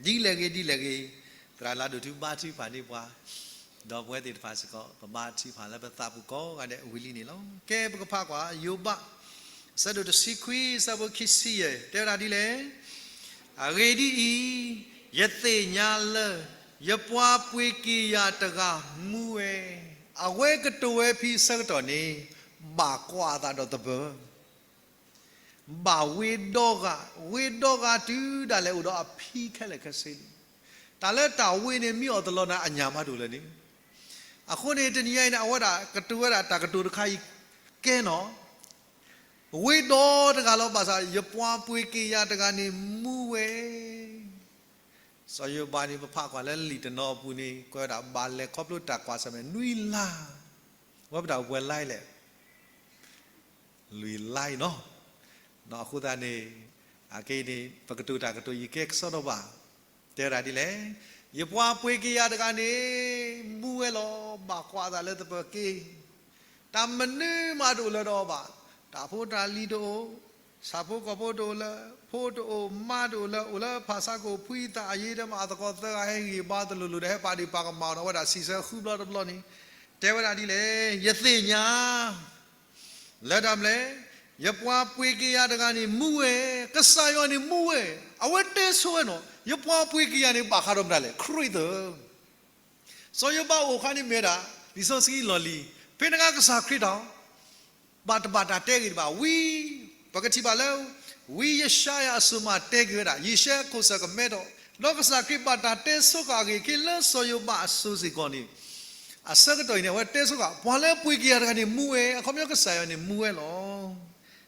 ဒ်လဲၣ်ဂ့ၤဒ်လဲၣ်ဂ့ၤ, သရၣ်လၢဒိၣ်တုဘါထုကဖၣ်န့ၢ်ပှၤ, ဒီးပဝဲသ့ၣ်တဖၣ်စ့ၢ်ကီး ပဘါထုကဖၣ်လၢပသးပူၤကိးဂၤဒဲးဝံၤလံန့ၣ်လီၤ. ကဲ ပကဖးကွၢ် ယိၤဘး အဆၢဒိၣ်တဆံခွံ အဆၢဖိခံဆံယဲၢ် တဲဝဲဒၣ်ဒ်လဲၣ် အဂ့ၢ်ဒ်အံၤ, ယသ့ၣ်ညါလၢ ယပှၤပှ့ၤက့ၤယၤတဂၤမူဝဲ, အဝဲကတိၤဝဲဖဲဆၢကတီၢ်န့ၣ် ဘၣ်ကွၢ်အသးဒီးသပၢၤ, ဘၣ်ဝ့ဒီဂၤ, ဝ့ဒီဂၤတုၤဒၣ်လဲာ်အိၣ်ဒီးအဖံခဲလၢာ်ခဲဆ့လံ. တၢ်လၢတၢ်ဝ့န့ၣ် မ့ၢ်အီၣ်တလီၤနၤအညၣ်မးတအိၣ်လၢၤန့ၣ်, အဃိန့ၣ် တနံၤညါအံၤန့ၣ် အဝဲဒၣ်ကတိၤဝဲဒၣ်တၢ်ကတိၤတခါအံၤ ကဲနီၤ ဝ့ဒီတဂၤလီၤ. ဘၣ်ဆၣ် ယပှၤပှ့ၤက့ၤယၤတဂၤန့ၣ်မူဝဲ, စီၤယိၤဘးန့ၣ် ပဖးကွၢ်လၢလံာ်တနီၤအပူၤန့ၣ် ကွဲးဝဲဒၣ်ဘၣ်လဲၤခီဖျိတၢ်ကွၢ်ဆၢၣ်မဲာ်နွံလါ, ဝဲပတၢ်ဝဲလါလဲၣ် လွံၢ်လါအံၤနီၤ. အဃိသတးန့ၣ် အကဲန့ၣ် ပကတိၤတၢ်ကတိၤယံၤကဲကစီဒီဘၣ်, တဲဝဲဒၣ်ဒ်လဲၣ်, ယပှၤပှ့ၤက့ၤယၤတဂၤန့ၣ် မူဝဲလီၤ. ဘၣ်ကွၢ်အသးလၢသပၢၤက့ၤ တၢ်မနုၤမးတအိၣ်လၢၤဒီးအီၤဘၣ်. တၢ်ဖိတၢ်လံၤတအိၣ်, ဆၣ်ဖိကီၢ်ဖိတအိၣ်လၢၤ, ဖိတအိၣ်, မါတအိၣ်လၢၤ, အိၣ်လၢဖၣ်ဆါခိၣ်ဖှံသးအယ့ဒဲးမး အသကိးသၢဂၤဟဲဂံၢ်ဘါတလိၤလိၤဒီး ဟဲပာ်ဒ့ၣ်ပာ်ကမၣ်အီၤဒီး အဝဲဒၣ်စံးဆၢဃုဘျီတဘျီန့ၣ် တဲဝဲဒၣ်ဒ်လဲၣ်, ယသ့ၣ်ညါ လၢတၢ်မနုၤလဲၣ်, ယပှၤပှ့ၤက့ၤယၤတဂၤန့ၣ်မူဝဲ, ကစၢ်ယွၤန့ၣ်မူဝဲ, အဝဲတဲဆိဝဲနီၤ, ယပှၤပှ့ၤက့ၤယၤန့ၣ် ဘၣ်ဃးဒီးမတၤလဲၣ်, ခရံာ်သၢ စီၤယိၤဘးအိၣ်အခါန့ၣ်မ့ၢ်ဝဲဒၣ် လံာ်စီဆှံလီၢ်လံၤ, ဖဲန့ၣ်အခါကစၢ်ခရံာ်တၢ် ဘၣ်တဘၣ်တၢ်တဲဂ့ၤတဘၣ်, ဝံ ပကထံၣ်ဘၣ်လၢ ဝံယၡါယၤအစိၤမးတဲက့ၤဝဲဒၣ်, ယ့ၡါယၤခိၣ်စၢၣ်ကမဲထီၣ်, ဒီးကစၢ်ခရံာ်ဘၣ်တၢ်တဲဆိဃာ်အဂ့ၢ်အကျိၤလၢစီၤယိၤဘးအစိၤစ့ၢ်ကီးန့ၣ်, အဆၢကတီၢ်အံၤန့ၣ် အဝဲတဲဆိဃာ် ပှၤလၢပှ့ၤက့ၤယၤတဂၤန့ၣ်မူဝဲ, အခီပညီကစၢ်ယွၤန့ၣ်မူဝဲလီၤ.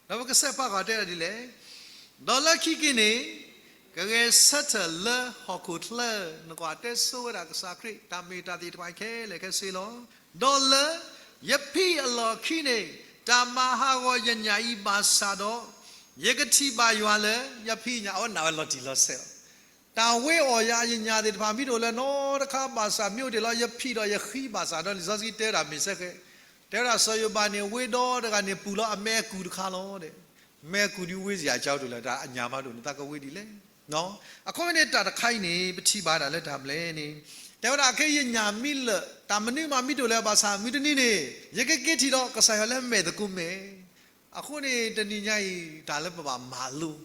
ဒီးပကဆဲးဖးကွၢ်တဲဒၣ်ဒ်လဲၣ်, ဒီးလၢခံက့ၤန့ၣ် ကဂဲၤဆၢထၢၣ်လၢဟီၣ်ခိၣ်ချၢ, နကွၢ်တဲဆိဝဲဒၣ်ကစၢ်ခရံာ် တၢ်မ့ၢ်တၢ်သ့ၣ်တဖၣ်ခဲလၢာ်ခဲဆ့လီၤ. ဒီးလၢယဖံအလီၢ်ခံန့ၣ် တၢ်မၤဟးဂီၤယညၣ်အံၤဘၣ်ဆၣ်ဒီး ယကထံၣ်ဘၣ်ယွၤလၢယဖံးယညၣ်, အဝဲနာ်ဝဲလီၤတံၢ်လီၤဆဲးလီၤ. တၢ်ဝ့ၤအီၣ်ယၤအယညၣ်သ့ၣ်တဖၣ် မ့ၢ်တအိၣ်လၢၤနီတခါဘၣ်ဆၣ် မ့ၢ်အိၣ်တ့ၢ်လီၤယဖံးဒီးယဃံဘၣ်ဆၣ်ဒီး လံာ်စီဆှံတဲဝဲဒၣ်မ့ၢ်စဲဃဲ, တဲဝဲဒၣ်စီၤယိၤဘးန့ၣ် ဝ့ဒီတဂၤန့ၣ် ပူၤလီၤအမဲအကူၣ်တခါလီၤ. မ့ၢ်အကူၣ်ဒ်ဝ့စ့ၢ်ကီးတအိၣ်လၢၤ တၢ်အညၣ်မးတအိၣ်န့ၣ် သးကဝ့ဒ်လဲၣ်. အခီပညီန့ၣ် တၢ်တခါအံၤန့ၣ် ပထံၣ်ဘၣ်ဒၣ်လၢတၢ်ဘျဲၣ်န့ၣ် တဲဝဲဒၣ်ခဲအံၤယညၣ်မ့ၢ်လၢာ် တၢ်မနုၤမးမ့ၢ်တအိၣ်လၢၤဘၣ်ဆၣ် မုၢ်တနံၤန့ၣ် ယကက့ၤထံၣ်ဒီးကစၢ်ယွၤလၢမဲာ်သကိးမဲာ်. အဃိန့ၣ် တနံၤညါအံၤ တၢ်လၢပဘၣ်မၤလိ ဒ်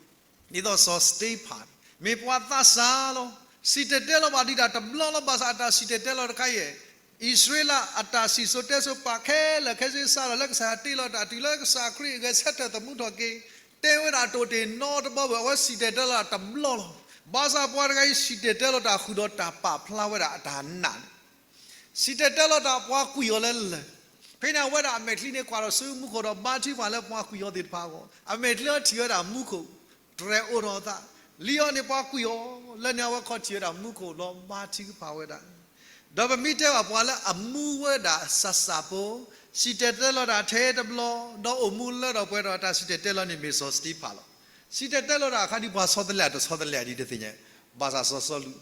သိးစီၤစတ့ဖၣ် မ့ၢ်ပှၤသးစၢ်လီၤ. စံၣ်တဲၤတဲလီၤဘၣ်ဒံးဒၣ်တဘျီလီၤ. ဘၣ်ဆၣ်အတၢ်စံၣ်တဲၤတဲလီၤတခါအံၤ အံၣ်စရ့လးအတၢ်စံၣ်စိၤတဲစိၤပာ်ခဲလၢာ်ခဲဆ့ စးထီၣ်လၢကစၢ်ယွၤတ့လီၤတၢ်တုၤလၢကစၢ်ခရံာ်ဂဲၤဆၢထၢၣ်သမူထီၣ်က့ၤ တဲဝဲဒၣ်တအိၣ်တ့ၢ်နီတဘီဘၣ် အဝဲစံၣ်တဲၤတဲလီၤတဘျီလီၤ. ဘၣ်ဆၣ်ပှၤတဂၤအံၤ စံၣ်တဲၤတဲလီၤတၢ်ဃုာ်ဒီးတၢ်ပာ်ဖျါဝဲဒၣ်အတၢ်နာ်န့ၣ် စံၣ်တဲၤတဲလီၤတၢ်ပှၤကွံာ်အီၤလၢလၢၢ်. ဖဲန့ၣ်အဝဲဒၣ်အမဲာ်ချံန့ၣ်ကွၢ်ဒီးဆူမူခိၣ်ဒီးဘါထုကဖၣ်လၢပှၤကွံာ်အီၤသ့ၣ်တဖၣ်အဂီၢ် အမဲာ်ချံအီၤထံၣ်ဝဲဒၣ်မူခိၣ် တြဲၤအိးထီၣ်အသး လံအီၤန့ၣ်ပှၤကွံာ်အီၤ လၢန့ၣ်အဝဲခီၣ်ထံၣ်ဝဲဒၣ်မူခိၣ်ဒီးဘါထုကဖၣ်ဝဲဒၣ် ဒီးပမ့ၢ်တဲဘၣ်ပှၤလၢအမူဝဲဒၣ်ဆၣ်ဆၣ်ဖိ စံၣ်တဲၤတဲလီၤတၢ်ထဲတဘျီ ဒီးအိၣ်မူလၢထီၣ်ပှဲၤထီၣ်တၢ်စံၣ်တဲၤတဲလီၤန့ၣ်မ့ၢ်စီၤစတ့ဖၣ်လီၤ. စံၣ်တဲၤတဲလီၤတၢ်အခါဒ်ပှၤဆီတလဲအတဆီတလဲဒ်တသ့ၣ်ညါ ဘၣ်ဆၣ်စီၤစီလူး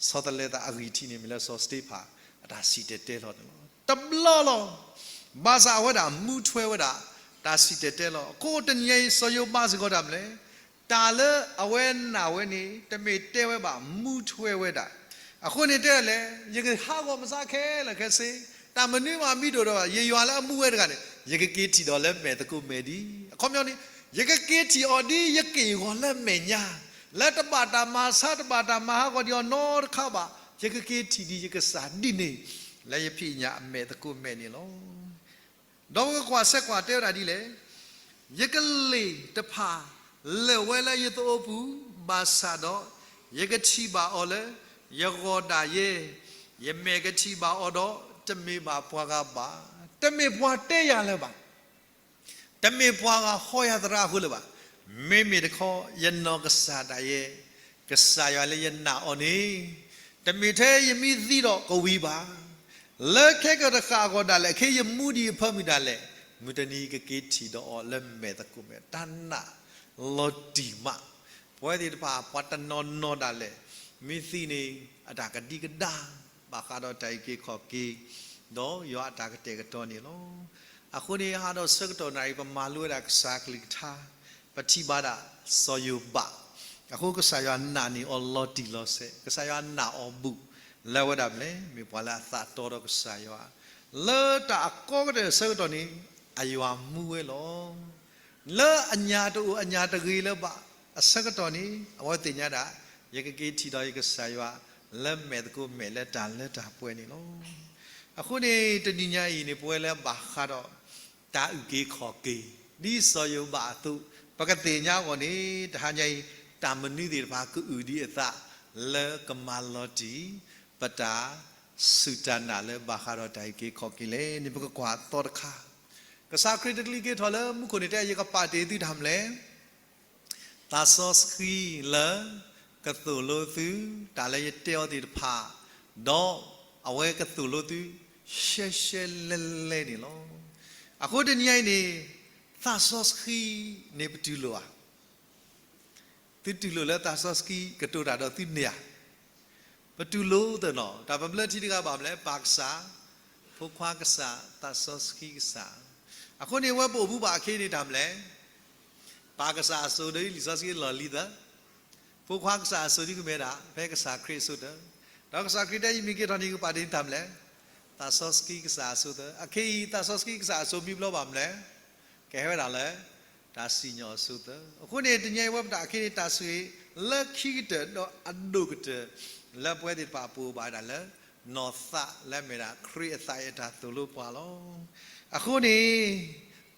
ဆီတလဲသးအဂံၢ်ထံးန့ၣ်မ့ၢ်လၢစီၤစတ့ဖၣ် အတၢ်စံၣ်တဲၤတဲလီၤန့ၣ်လီၤ. တဘျီလီၤ. ဘၣ်ဆၣ်အဝဲဒၣ်မူထွဲဝဲဒၣ် တၢ်စံၣ်တဲၤတဲလီၤ အဃိတနံၤအံၤ စီၤယိၤဘးစ့ၢ်ကီးတၢ်မနုၤလဲၣ် တၢ်လၢအဝဲနာ်ဝဲန့ၣ် တမ့ၢ်တဲဝဲဘၣ် မူထွဲဝဲဒၣ်. အဃိန့ၣ်တဲလဲၣ် ယကဟးဂီၤမဆါခဲလၢာ်ခဲဆ့ တၢ်မနုၤမးမ့ၢ်တအိၣ်ဒီး ယယွၤလၢအမူဝဲတဂၤန့ၣ် ယကက့ၤထံၣ်ဒီးလၢမဲာ်သကိးမဲာ်ဒံး အခီပညီန့ၣ် ယကက့ၤထံၣ်အီၤဒ်ယက့ၢ်ဂီၤလၢမဲာ်ညါ လၢတဘၣ်တၢ်မၤဆါတဘၣ်တၢ်မၤဟးဂီၤဒံးအီၤနီတခါဘၣ် ယကက့ၤထံၣ်ဒံးယကစၢ်ဒ်န့ၣ် လၢယဖံးယညၣ်အမဲာ်သကိးမဲာ်န့ၣ်လီၤ. ဒီးပကကွၢ်ဆၢကွၢ်တဲဝဲဒၣ်ဒ်လဲၣ် ယကလ့ၣ်တဖၣ် လၢာ်ဝဲလၢယသးအိၣ်ပူၤ ဘၣ်ဆၣ်ဒီး ယကထံၣ်ဘၣ်အီၤလၢ ယဂီၢ်ဒၣ်ယဲ ယမဲာ်ကထံၣ်ဘၣ်အီၤဒီး တမ့ၢ်ဘၣ်ပှၤဂၤဘၣ်, တမ့ၢ်ပှၤတဲယၤလၢၤဘၣ် တမ့ၢ်ပှၤဂၤဟီယၤသရၣ်အဃိလၢၤဘၣ်. မ့မ့ၢ်တခီ ယနီၢ်ကစၢ်ဒၣ်ယဲ, ကစၢ်ယွၤလၢယနာ်အီၤန့ၣ် တမ့ၢ်ထဲယမ့ၢ်သံဒီးကဝံၤဘၣ်. လၢခဲကတဃၣ်အဂီၢ်ဒၣ်လဲာ် ခဲယမူဒံးယဖၢမုၢ်ဒၣ်လဲာ်, မုၢ်တနံၤကက့ၤထံၣ်ဒီးအီၤလၢမဲာ်သကိးမဲာ် တၢ်နာ်လီၤတံၢ်မး. ပဝဲသ့ၣ်တဖၣ် ပှၤတနီၤနီၤဒၣ်လဲာ် မ့ၢ်သံန့ၣ် အတၢ်ကဒံကဒါ ဘၣ်ဃးဒီးတၢ်အုၣ်က့ၤခီၣ်က့ၤ ဒီးယွၤအတၢ်ကတဲာ်ကတီၤန့ၣ်လီၤ. အဃိန့ၣ် ဟးဒီးဆၢကတီၢ်နၣ်ရံၣ် ပမၤလိဝဲဒၣ်ကစၢ်ကလုၢ်ကထါ, ပထံၣ်ဘၣ်ဒၣ်စီၤယိၤဘး, အဃိကစၢ်ယွၤနာ်န့ၢ်အီၤလီၤတံၢ်လီၤဆဲး, ကစၢ်ယွၤနာ်အီၤဘူး, လၢအဝဲဒၣ်မ့ၢ်လဲၣ်, မ့ၢ်ပှၤလၢအသးတီဒီးကစၢ်ယွၤ, လၢတၢ်အကီကတၢၢ်ဆၢကတီၢ်န့ၣ် အယွၤမူဝဲလီၤ. လၢအညၣ်တအိၣ်အညၣ်တဂ့ၤလၢၤဘၣ်အဆၢကတီၢ်န့ၣ် အဝဲသ့ၣ်ညါဒၣ် ယကက့ၤထံၣ်ဒီးယကစၢ်ယွၤ လၢမဲာ်သကိးမဲာ်လၢတၢ်လၢတၢ်ပှဲၤန့ၣ်လီၤ. အဃိန့ၣ် တနံၤညါအံၤန့ၣ် ပဝဲလၢဘၣ်ဃးဒီး တၢ်အုၣ်က့ၤခီၣ်က့ၤ ဒ်စီၤယိၤဘးအသိး ပကသ့ၣ်ညါအဂီၢ်န့ၣ် တဟါညါအံၤ တၢ်မနုၤသ့ၣ်တဖၣ်ကအုၣ်ဒံးအသး လၢကမၤလီၤတံၢ် ပတၢ်စူၢ်တၢ်နာ်လၢဘၣ်ဃးဒီးတၢ်အုၣ်က့ၤခီၣ်က့ၤလဲၣ်န့ၣ် ပကကွၢ်သီတခါ. ကစၢ်ခရံာ်တကလုးက့ၤထီၣ်လၢမူခိၣ်န့ၣ် တဲယကပာ်တ့ၢ်သုတၢ်မနုၤလဲၣ် သးစီဆှံလၢကသိၣ်လိသု တၢ်လၢယတဲအီၤသ့ၣ်တဖၣ်, ဒီးအဝဲကသိၣ်လိသု ရှဲရှဲလဲလဲန့ၣ်လီၤ. အဃိတနံၤညါအံၤန့ၣ် သးစီဆှံန့ၣ်ပတူၢ်လိာ်ဧါ. သုတူၢ်လိာ်လၢသးစီဆှံကတိၤတၢ်ဒီးသုန့ၣ်ဧါ. ပတူၢ်လိာ်သ့ၣ်နီၤ, တၢ်ပဘျၢထံတဂၤဘၣ်မနုၤလဲၣ်, ပၢ်ကစၢ်, ဖိခွါကစၢ်, သးစီဆှံကစၢ်. အဃိန့ၣ် ဝဲပအိၣ်မူဘၣ်အခ့န့ၣ်တၢ်မနုၤလဲၣ်, ပၢ်ကစၢ်အစိၤဒီးလံာ်စီဆှံလီၢ်လံၤသၢ, ဖိခွါကစၢ်အစိၤဒ်ကမ့ၢ်ဒၣ် ဖဲကစၢ်ခရံာ်အစိၤသၢ, ဒီးကစၢ်ခရံာ်တဲယမ့ၢ်က့ၤထီၣ်န့ၣ် ကပာ်တ့ၢ်တၢ်မနုၤလဲၣ်, သးစီဆှံကစၢ်အစိၤသၢ. အခ့အံၤ သးစီဆှံကစၢ်အစိၤမံဘျီဘၣ်မနုၤလဲၣ်, ကဟဲဝဲဒၣ်လၢ တၢ်စံၣ်ညီၣ်အစိၤသၢ. အဃိန့ၣ် တနံၤအံၤဝဲပတၢ်အခ့န့ၣ် တၢ်ဆိၣ်ဂ့ၤလၢခံကတၢၢ်ဒီးအဒိၣ်ကတၢၢ် လၢပဝဲသ့ၣ်တဖၣ်အပူၤဘၣ်ဝဲဒၣ်လၢ နီၢ်သးလၢအမ့ၢ်ဒၣ်ခရံာ်အသးအံၤအတၢ်သိၣ်လိပှၤလီၤ. အဃိန့ၣ်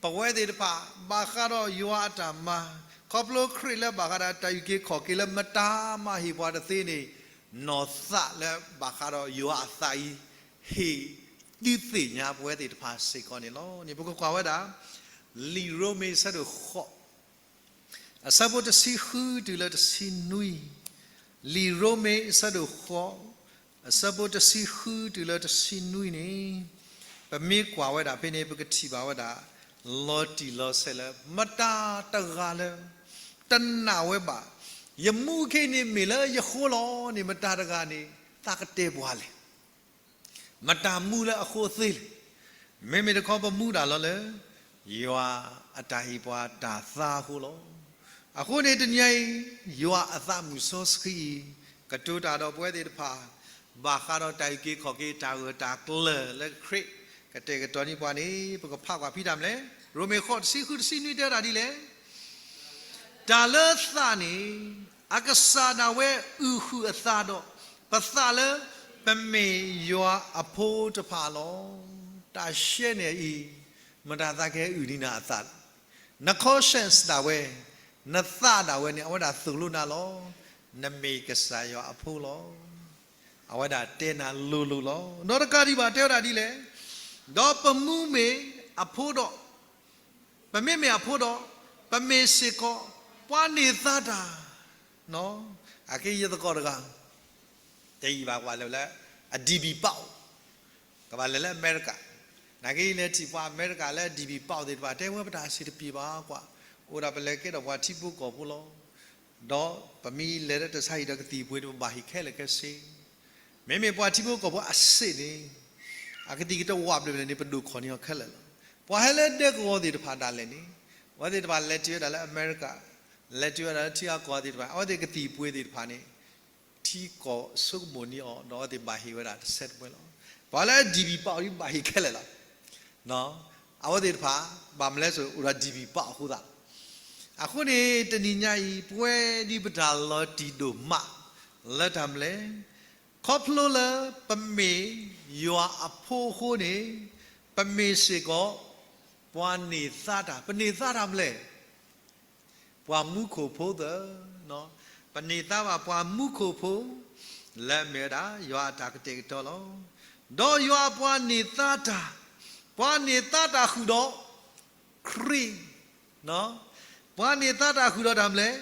ပဝဲသ့ၣ်တဖၣ် ဘၣ်ဃးဒီးယွၤအတၢ်မၤ ခီဖျိခရံာ်လၢဘၣ်ဃးဒီးတၢ်အုၣ်က့ၤခီၣ်က့ၤလၢမတၤမၤဟ့ၣ်ပှၤတသ့န့ၣ် နီၢ်သးလၢဘၣ်ဃးဒီးယွၤအသးအံၤ ဟ့ၣ်ဒုးသ့ၣ်ညါပဝဲသ့ၣ်တဖၣ်စ့ၢ်ကီးန့ၣ်လီၤ. န့ၣ် ပကကွၢ်ဝဲဒၣ် လံာ်ရိမ့ၤအဆၢဒိၣ်ဃိး အဆၢဖိတဆံဃုတုၤလၢတဆံနွံ, လံာ်ရိမ့ၤအဆၢဒိၣ်ဃိး အဆၢဖိတဆံဃုတုၤလၢတဆံနွံန့ၣ်, ပမ့ၢ်ကွၢ်ဝဲဒၣ်ဖဲန့ၣ် ပကထံၣ်ဘၣ်ဝဲဒၣ် လီၤတံၢ်လီၤဆဲးလၢ မတၤတဂၤလၢ တနာ်ဝဲဘၣ်. ယမူခဲအံၤန့ၣ်မ့ၢ်လၢယဃိလီၤန့ၣ် မတၤတဂၤန့ၣ် သးကတဲပှၤလဲၣ်. မတၤမူလၢအဃိသ့လဲၣ်. မ့မ့ၢ်တခီပမူဒၣ်လီၤလၢ ယွၤအတၢ်ဟ့ၣ်ပှၤတၢ်သါအဃိလီၤ. အဃိန့ၣ်တနံၤအံၤ ယွၤအသးမုၣ်စီဆှံအံၤ ကတိၤတၢ်ဒီးပဝဲသ့ၣ်တဖၣ် ဘၣ်ဃးဒီးတၢ်အုၣ်က့ၤခီၣ်က့ၤ တၢ်ဂၢၢ်တၢ်ကျၢၤလၢခရံာ်ကတဲာ်ကတီၤန့ၢ်ပှၤန့ၣ် ပကဖးကွၢ်ဖံးတၢ်မနုၤလဲၣ်. ရိမ့ၤဃိး တဆံဃု တဆံနွံ တဲဝဲဒၣ်ဒ်လဲၣ်. တၢ်လၢသးန့ၣ် အကစၢ်ဒၣ်ဝဲအုၣ်ဃုာ်အသးဒီး ပသးလၢပမ့ၢ်ယွၤအဖိတဖၣ်လီၤ. တၢ်ရှဲန့ၣ်အံၤ မတၤသးကဟဲအုၣ်န့ၢ်နၤအသးလဲၣ်. န conscience ဒၣ်ဝဲ, နသးဒၣ်ဝဲန့ၣ် အဝဲဒၣ်သိၣ်လိနၤလီၤ. နမ့ၢ်ကစၢ်ယွၤအဖိလီၤ. အဝဲဒၣ်တဲနၤလိၤလိၤလီၤ. ဒီးတကးဒံးဘၣ်တဲဝဲဒၣ်ဒ်လဲၣ်. ဒီးပမူမ့ၢ်အဖိဒီး ပမ့မ့ၢ်အဖိဒီး ပမ့ၢ်စ့ၢ်ကီး ပှၤန့ၢ်သါတၢ်, အက့ယသကိးတဂၤ တယံာ်ဘၣ်ကဘၣ်လဲၤလၢ အ DB ပာ်အိၣ်, ကဘၣ်လဲၤလၢအမဲရကၤ, နာ်က့လဲၤထံၣ်ပှၤအမဲရကၤလၢအ DB ပာ်အိၣ်သ့ၣ်တဖၣ် တဲဝဲပတၢ်စံးတပျ့ၤဘၣ်ကွၢ်, အိၣ်ဒၣ်ပလဲၤကဲထီၣ်ပှၤထံဖိကီၢ်ဖိလီၤ. ဒီးပမ့ၢ်လဲၤလၢတၢ်ဆါဟံၣ်ဒီးကသံၣ်ပှ့ၤန့ၣ် ပဘၣ်ဟ့ၣ်ခဲလၢာ်ခဲဆ့ မ့မ့ၢ်ပှၤထံဖိကီၢ်ဖိအစ့ၣ်န့ၣ် အကသံၣ်ကတဝၢ်ဘျဲၣ်ဘျဲၣ်န့ၣ် ပဒိၣ်ခီၣ်န့ၢ်အီၤခဲလၢာ်လီၤ. ပှၤဟဲလၢဒဲကဝီၤသ့ၣ်တဖၣ်ဒၣ်လဲာ်န့ၣ် အဝဲသ့ၣ်တဖၣ်လဲၤတုၤဝဲဒၣ်လၢအမဲရကၤ, လဲၤတုၤဝဲဒၣ်လၢထံဂၤကီၢ်ဂၤသ့ၣ်တဖၣ် အဝဲသ့ၣ်ကသံၣ်ပှ့ၤသ့ၣ်တဖၣ်န့ၣ် ထံကီၢ်ဆိကမိၣ်န့ၢ်အီၤ ဒီးအဝဲသ့ၣ်ဘၣ်ဟ့ၣ်ဝဲဒၣ်တဆဲတပှဲၤလီၤ. ပှၤလၢအ DB ပာ်အိၣ်ဒ်ဘၣ်ဟ့ၣ်ခဲလၢာ်လီၤ. အဝဲသ့ၣ်တဖၣ် ဘၣ်မနုၤလဲၣ်ဆိ အိၣ်ဒီး DB ပာ်အဃိသတးလီၤ. အဃိန့ၣ် တနံၤညါအံၤ ပဝဲဒ်ပတၢ်လီၤတံၢ်ဒိၣ်မး လၢတၢ်မနုၤလဲၣ်, ခီဖျိလၢပမ့ၢ်ယွၤအဖိအဃိန့ၣ် ပမ့ၢ်စ့ၢ်ကီး ပှၤန့ၢ်သါတၢ်, ပန့ၢ်သါတၢ်မနုၤလဲၣ်. ပှၤမူခိၣ်ဖိသၢ, ပန့ၢ်သါဘၣ်ပှၤမူခိၣ်ဖိ လၢအမ့ၢ်ဝဲဒၣ် ယွၤအတၢ်ကတဲာ်ကတီၤလီၤ. ဒီးယွၤအပှၤန့ၢ်သါတၢ်, ပှၤန့ၢ်သါတၢ်ဃုာ်ဒီး ခရံာ်, ပှၤန့ၢ်သါတၢ်ဃုာ်ဒီးတၢ်မနုၤလဲၣ်,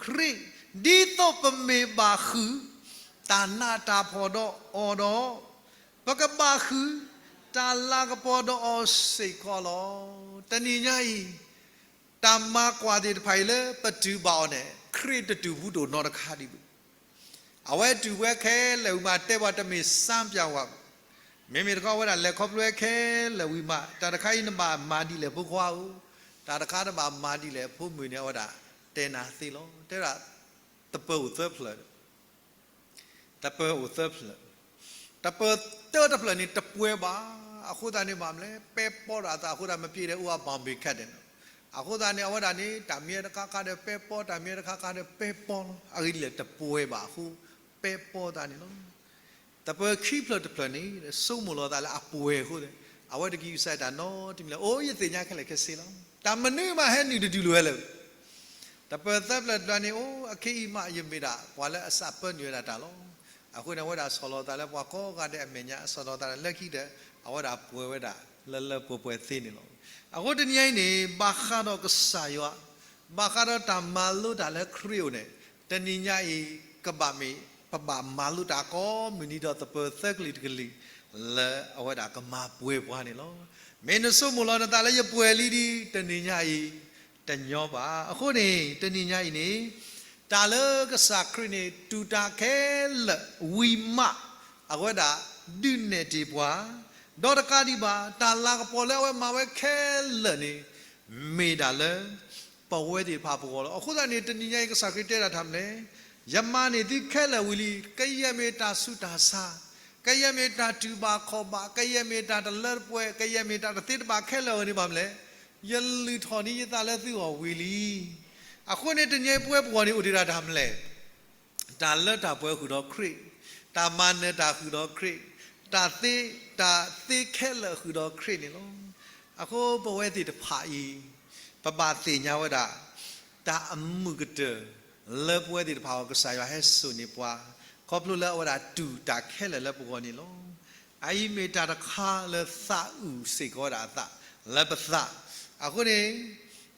ခရံာ်, ဒ်သိးပမ့ၢ်ဘၣ်ဃုာ် တၢ်နးတၢ်ဖှီၣ်ဒီးအီၤဒီး ပကဘၣ်ဃုာ် တၢ်လၤကပီၤဒီးအီၤစ့ၢ်ကီးလီၤ. တနံၤညါအံၤ တၢ်မၤကွၢ်သ့ၣ်တဖၣ်အံၤလၢပတုၤဘၣ်အီၤန့ၣ် ခရံာ်တတုၤဘူးတအိၣ်နီတခါဒံးဘၣ်. အဝဲတုၤဝဲခဲလၢာ်ဝံၤမး တဲပှၤတမ့ၢ်စၢ်ပၠးဝဲဘၣ်. မ့မ့ၢ်တခီဝဲဒၣ်လဲၤခီဖျိဝဲခဲလၢာ်ဝံၤမး တၢ်တခါအံၤနဘၣ်မၤဒ်လဲၣ်ဖိခွါဧၢ, တၢ်တခါနဘၣ်မၤဒ်လဲၣ်ဖိမုၣ်န့ၣ် အဝဲဒၣ်တဲနၤသ့လီၤ. တဲဒၣ် သပၢၤအိၣ်သၢဖျၢၣ် သပၢၤအိၣ်သၢဖျၢၣ်, သပၢၤသၢတဖျၢၣ်န့ၣ် တပှဲၤဘၣ်. အဃိသတးန့ၣ်ဘၣ်မနုၤလဲၣ်, ပဲပီဒီးအသးအဃိသတး မ့ၢ်ပျ့ၤဒီးအိၣ်အဘၣ်ဘ့ၣ်ခတ်ဒဲးနီၤ. အဃိသတးန့ၣ် အဝဲဒၣ်န့ၣ် တၢ်မံၤတခါခါဒီးပဲပီ, တၢ်မံၤတခါခါဒီးပဲပီလီၤ. အဂ့ၢ်ဒ်လဲၣ် တပှဲၤဘၣ်အဃိ ပဲပီသးန့ၣ်လီၤ. သပၢၤခံဖျၢၣ်တဖျၢၣ်န့ၣ် ဆိကမိၣ်လီၤသးလၢအပှဲၤအဃိ, အဝဲတကံၢ်စၢ်တၢ်နီတမံၤလၢၤ. အိၣ် ယသ့ၣ်ညါခဲလၢာ်ခဲဆ့လီၤ. တၢ်မနုၤမးဟဲနုာ်တဒုးလိာ်ဝဲလၢ သပၢၤသၢဖျၢၣ်တဖျၢၣ်န့ၣ် အိၣ် အခဲအံၤမး ယမ့ၢ်ဒၣ်ပှၤလၢအစးပၢနုာ်ဝဲဒၣ်တၢ်လီၤ. အဃိန့ၣ် အဝဲဒၣ်ဆီၣ်လီၤသးလၢပှၤကိးဂၤဒဲးအမဲာ်ညါ, ဆီၣ်လီၤသးလၢခံဒီး အဝဲဒၣ်ပှဲၤဝဲဒၣ်လၢလၢပှဲၤပှဲၤသ့န့ၣ်လီၤ. အဃိတနံၤအံၤန့ၣ် ဘၣ်ဃးဒီးကစၢ်ယွၤ, ဘၣ်ဃးဒီးတၢ်မၤလိတၢ်လၢခရံာ်အအိၣ်န့ၣ် တနံၤညါအံၤ ကဘၣ်မ့ၢ် ပဘၣ်မၤလိတၢ်ကိးမုၢ်နံၤဒီးသပၢၤသၢကလုာ်တကလုာ် လၢအဝဲဒၣ်ကမၤပှဲၤပှၤန့ၣ်လီၤ. မ့ၢ်နဆိကမိၣ်လီၤနသးလၢယပှဲၤလံဒီး တနံၤညါအံၤ တညီဘၣ်. အဃိန့ၣ် တနံၤညါအံၤန့ၣ် တၢ်လၢကစၢ်ခရံာ်န့ၣ် တူၢ်တၢ်ခဲလၢာ်ဝံၤမး အဝဲဒၣ်ဒုးနဲၣ်တ့ၢ်ပှၤ, ဒီးတကးဒံးဘၣ် တၢ်လၤကပီၤလၢအဝဲမၤဝဲခဲလၢာ်န့ၣ် မ့ၢ်ဒၣ်လၢ ပဝဲသ့ၣ်တဖၣ်အပဂီၢ်လီၤ. အဃိသတးန့ၣ် တနံၤညါအံၤ ကစၢ်ခရံာ်တဲဒၣ်တၢ်မနုၤလဲၣ်, ယမၤန့ၢ်သုခဲလၢာ်ဝံၤလံ, ကယဲၢ်မ့ၢ်တၢ်ဆူးတၢ်ဆါ, ကယဲၢ်မ့ၢ်တၢ်တူၢ်ဘၣ်ခီၣ်ဘၣ်, ကယဲၢ်မ့ၢ်တၢ်တလၢတပှဲၤ, ကယဲၢ်မ့ၢ်တၢ်တသ့တဘၣ်ခဲလၢာ်အဂီၢ်န့ၣ် ဘၣ်မနုၤလဲၣ်, ယလုၢ်ထီၣ်န့ၢ်ယသးလၢသုဂီၢ်ဝံၤလံ. အဃိန့ၣ် တနံၤအံၤပဝဲပဂီၢ်န့ၣ် အိၣ်တ့ၢ်ဒၣ်တၢ်မနုၤလဲၣ်, တၢ်လၢတၢ်ပှဲၤဃုာ်ဒီးခရံာ်, တၢ်မၤနၢၤတၢ်ဃုာ်ဒီးခရံာ်, တၢ်သ့, တၢ်သ့ခဲလၢာ်ဃုာ်ဒီးခရံာ်န့ၣ်လီၤ. အဃိပဝဲသ့ၣ်တဖၣ်အံၤ ပဘၣ်သ့ၣ်ညါဝဲဒၣ် တၢ်အမုာ်ကတၢၢ် လၢပဝဲသ့ၣ်တဖၣ်အဂီၢ် ကစၢ်ယွၤဟဲစိာ်န့ၢ်ပှၤ, ခီဖျိလၢအဝဲဒၣ်တူၢ်တၢ်ခဲလၢာ်လၢပဂီၢ်န့ၣ်လီၤ. အအံၤမ့ၢ်တၢ်တခါလၢသးအုးစ့ၢ်ကီးဝဲဒၣ်အသးလၢပသး, အဃိန့ၣ်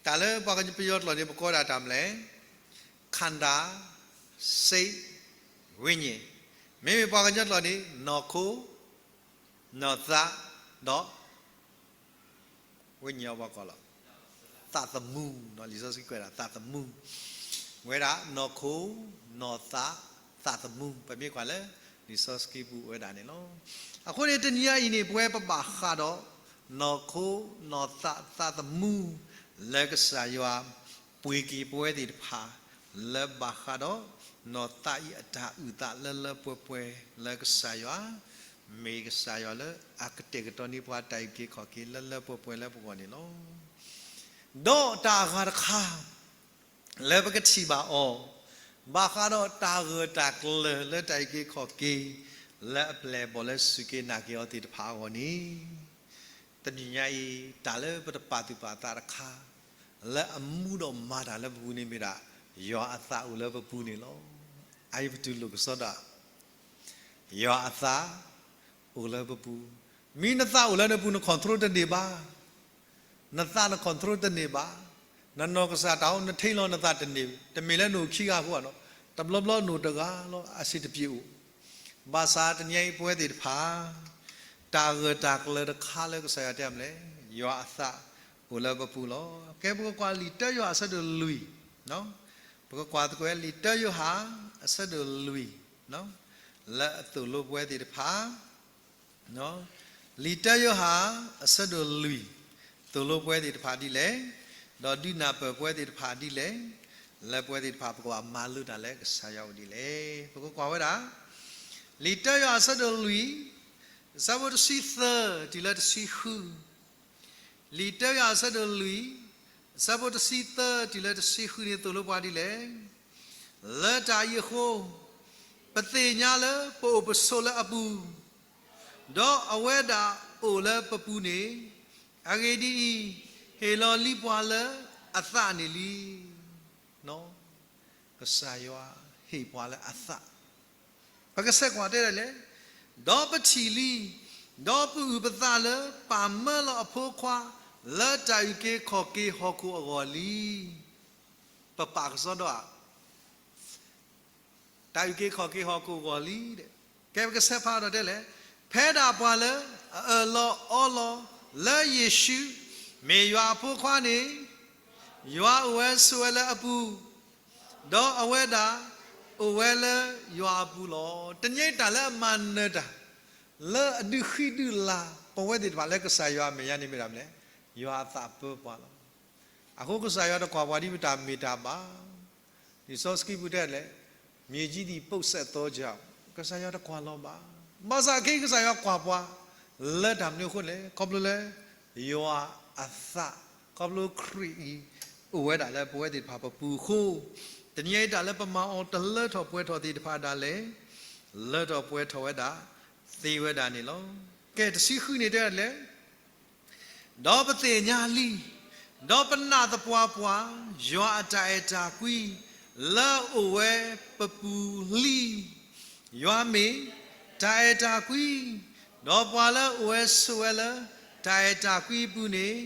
တၢ်လၢပှၤကညီပယီၤကျိာ်န့ၣ် ပကိးဒၣ်တၢ်မနုၤလဲၣ်, ခန္ဓာ, စိတ်, ဝိညာဉ်, မ့မ့ၢ်ပှၤကညီကျိာ်န့ၣ် နီၢ်ခိ, နီၢ်သး, ဒီး ဝိညာဉ် အဝဲကီးလီၤ, သးသမူ, လံာ်စီဆှံကွဲးဒၣ်သးသမူ. ဝဲဒၣ်နီၢ်ခိ, နီၢ်သး, သးသမူ, ပမ့ၢ်ကွၢ်လၢ လံာ်စီဆှံပူၤဝဲဒၣ်န့ၣ်လီၤ. အဃိန့ၣ် တနံၤညါအံၤန့ၣ် ပဝဲပဘၣ်ဃးဒီး နီၢ်ခိ, နီၢ်သး, သးသမူ လၢကစၢ်ယွၤ ပှ့ၤက့ၤပဝဲသ့ၣ်တဖၣ် လၢဘၣ်ဃးဒီး နီၢ်သးအံၤအတၢ်အုၣ်သးလၢလၢပှဲၤပှဲၤလၢကစၢ်ယွၤ, မ့ၢ်ကစၢ်ယွၤလၢအကတဲာ်ကတီၤန့ၢ်ပှၤတၢ်အုၣ်က့ၤခီၣ်က့ၤလၢလၢပှဲၤပှဲၤလၢပဂီၢ်န့ၣ်လီၤ. ဒီးတၢ်အဂၤတခါ လၢပကထံၣ်ဘၣ်အီၤ, ဘၣ်ဃးဒီးတၢ်ဂၢၢ်တၢ်ကျၢၤလၢတၢ်အုၣ်က့ၤခီၣ်က့ၤ လၢအပျဲၢ်အဘီၣ်လၢစူၢ်က့ၤနာ်က့ၤအီၤသ့ၣ်တဖၣ်အဂီၢ်န့ၣ်, တနံၤညါအံၤ တၢ်လၢပတပာ်သူၣ်ပာ်သးတခါ လၢအမူဒီးမၤတၢ်လၢပပူၤန့ၣ်မ့ၢ်ဒၣ် ယွၤအသးအိၣ်လၢပပူၤန့ၣ်လီၤ. အအံၤပတူၢ်လိာ်ကစီဒီး ယွၤအသးအိၣ်လၢပပူၤ, မ့ၢ်နသးအိၣ်လၢနပူၤ န control တန့ၢ်ဘၣ်, နသးန control တန့ၢ်ဘၣ်, နနီၢ်ကစၢ်တၢ်အိၣ် နထံၣ်လီၤနသးတန့ၢ်, တမ့ၢ်လၢနအိၣ်ခံဂၤအဃိဘၣ်နီၤ, တဘျီဘျီနအိၣ်တဂၤလီၤ အဆင်တပြေအိၣ်. ဘၣ်ဆၣ်တနံၤညါအံၤပဝဲသ့ၣ်တဖၣ် တၢ်ဂၢၢ်တၢ်ကျၢၤတခါလၢကစၢ်ယွၤတဲမလဲၣ်, ယွၤအသးအိၣ်လၢပပူၤလီၤ. ကဲ ပကကွၢ်လံာ်တၢယိၤဟၣ်အဆၢဒိၣ်လွံၢ်, ပကကွၢ်သကိးလံာ်တၢယိၤဟၣ်အဆၢဒိၣ်လွံၢ်, လၢအသိၣ်လိပဝဲသ့ၣ်တဖၣ် လံာ်တၢယိၤဟၣ်အဆၢဒိၣ်လွံၢ် သိၣ်လိပဝဲသ့ၣ်တဖၣ်ဒ်လဲၣ်, ဒီးဒုးနၢ်ပၢၢ်ပဝဲသ့ၣ်တဖၣ်ဒ်လဲၣ်, လၢပဝဲသ့ၣ်တဖၣ် ပကဘၣ်မၤလိတၢ်လၢကစၢ်ယွၤအိၣ်ဒ်လဲၣ်. ပကကွၢ်ဝဲဒၣ် လံာ်တၢယိၤဟၣ်အဆၢဒိၣ်လွံၢ်, အဆၢဖိတဆံသၢတုၤလၢတဆံဃု, လံာ်တၢယိၤဟၣ်အဆၢဒိၣ်လွံၢ်, အဆၢဖိတဆံသၢတုၤလၢတဆံဃုန့ၣ် သိၣ်လိပှၤဒ်လဲၣ်. လၢတၢ်အံၤအဃိ, ပသ့ၣ်ညါလၢပအိၣ်ပဆိးလၢအပူၤ, ဒီးအဝဲဒၣ်အိၣ်လၢပပူၤန့ၣ်, အဂ့ၢ်ဒ်အံၤ, ဟ့ၣ်လီၤလံပှၤလၢအသးန့ၣ်လံ. ကစၢ်ယွၤဟ့ၣ်ပှၤလၢအသး, ပကဆဲးကွၢ်တဲဒ်လဲၣ်, ဒီးပထံၣ်လံ, ဒီးပအုၣ်ပသးလၢပၢ်မၢလီၤအဖိခွါ လၢတၢ်အုၣ်က့ၤခီၣ်က့ၤဟီၣ်ခိၣ်အဂီၢ်လံ. ပပာ်ကစီဒီဧါ တၢ်အုၣ်က့ၤခီၣ်က့ၤဟီၣ်ခိၣ်အဂီၢ်လံ. ကဲ ပကဆဲးဖးဒီးတဲလဲၣ်, ဖဲဒၣ်ပှၤလၢအအၢၣ်လီၤအီလီၤလၢယ့ၣ်ၡူး မ့ၢ်ယွၤအဖိခွါန့ၣ်, ယွၤအိၣ်ဝဲဆိးဝဲလၢအပူၤ, ဒီးအဝဲဒၣ်အိၣ်ဝဲလၢယွၤအပူၤလီၤ. တနံၤညါအံၤတၢ်လၢအမၤနၢၤတၢ် လၢအဒုးဃံဒုးလၤပဝဲသ့ၣ်တဖၣ်လၢကစၢ်ယွၤအမဲာ်ညါန့ၣ်မ့ၢ်ဒၣ်မလဲၣ်, ယွၤအသးပၢပှၤလီၤ. အဃိကစၢ်ယွၤတကွၢ်ပှၤဒ်ပတၢ်မ့ၢ်တၢ်ဘၣ်. လံာ်စီဆှံပူၤတဲလဲၣ်, မြေကြီးသည် ပုပ်စပ်သောကြောင့်, ကစၢ်ယွၤတကွၢ်လီၤဘၣ်. ဘၣ်ဆၣ်ခဲအံၤကစၢ်ယွၤကွၢ်ပှၤ လၢတၢ်မနုၤအဃိလဲၣ်, ခီဖျိလၢ ယွၤအသး, ခီဖျိခရံာ်အံၤ အိၣ်ဝဲဒၣ်လၢပဝဲသ့ၣ်တဖၣ်ပပူၤအဃိ, တနံၤညါအံၤတၢ်လၢပမၤအီၤတလၢထီၣ်ပှဲၤထီၣ်သ့ၣ်တဖၣ်ဒၣ်လဲာ်, လၢထီၣ်ပှဲၤထီၣ်ဝဲဒၣ်သ့ဝဲဒၣ်န့ၣ်လီၤ. ကဲ တဆံဃုန့ၣ်တဲလဲၣ်, ဒီးပသ့ၣ်ညါလံ, ဒီးပနာ်သပှၢ်ပှၢ် ယွၤအတၢ်အဲၣ်တၢ်ကွံ လၢအအိၣ်ဝဲပပူၤလံ. ယွၤမ့ၢ်တၢ်အဲၣ်တၢ်ကွံ, ဒီးပှၤလၢအအိၣ်ဝဲဆိးဝဲလၢ တၢ်အဲၣ်တၢ်ကွံအပူၤန့ၣ်,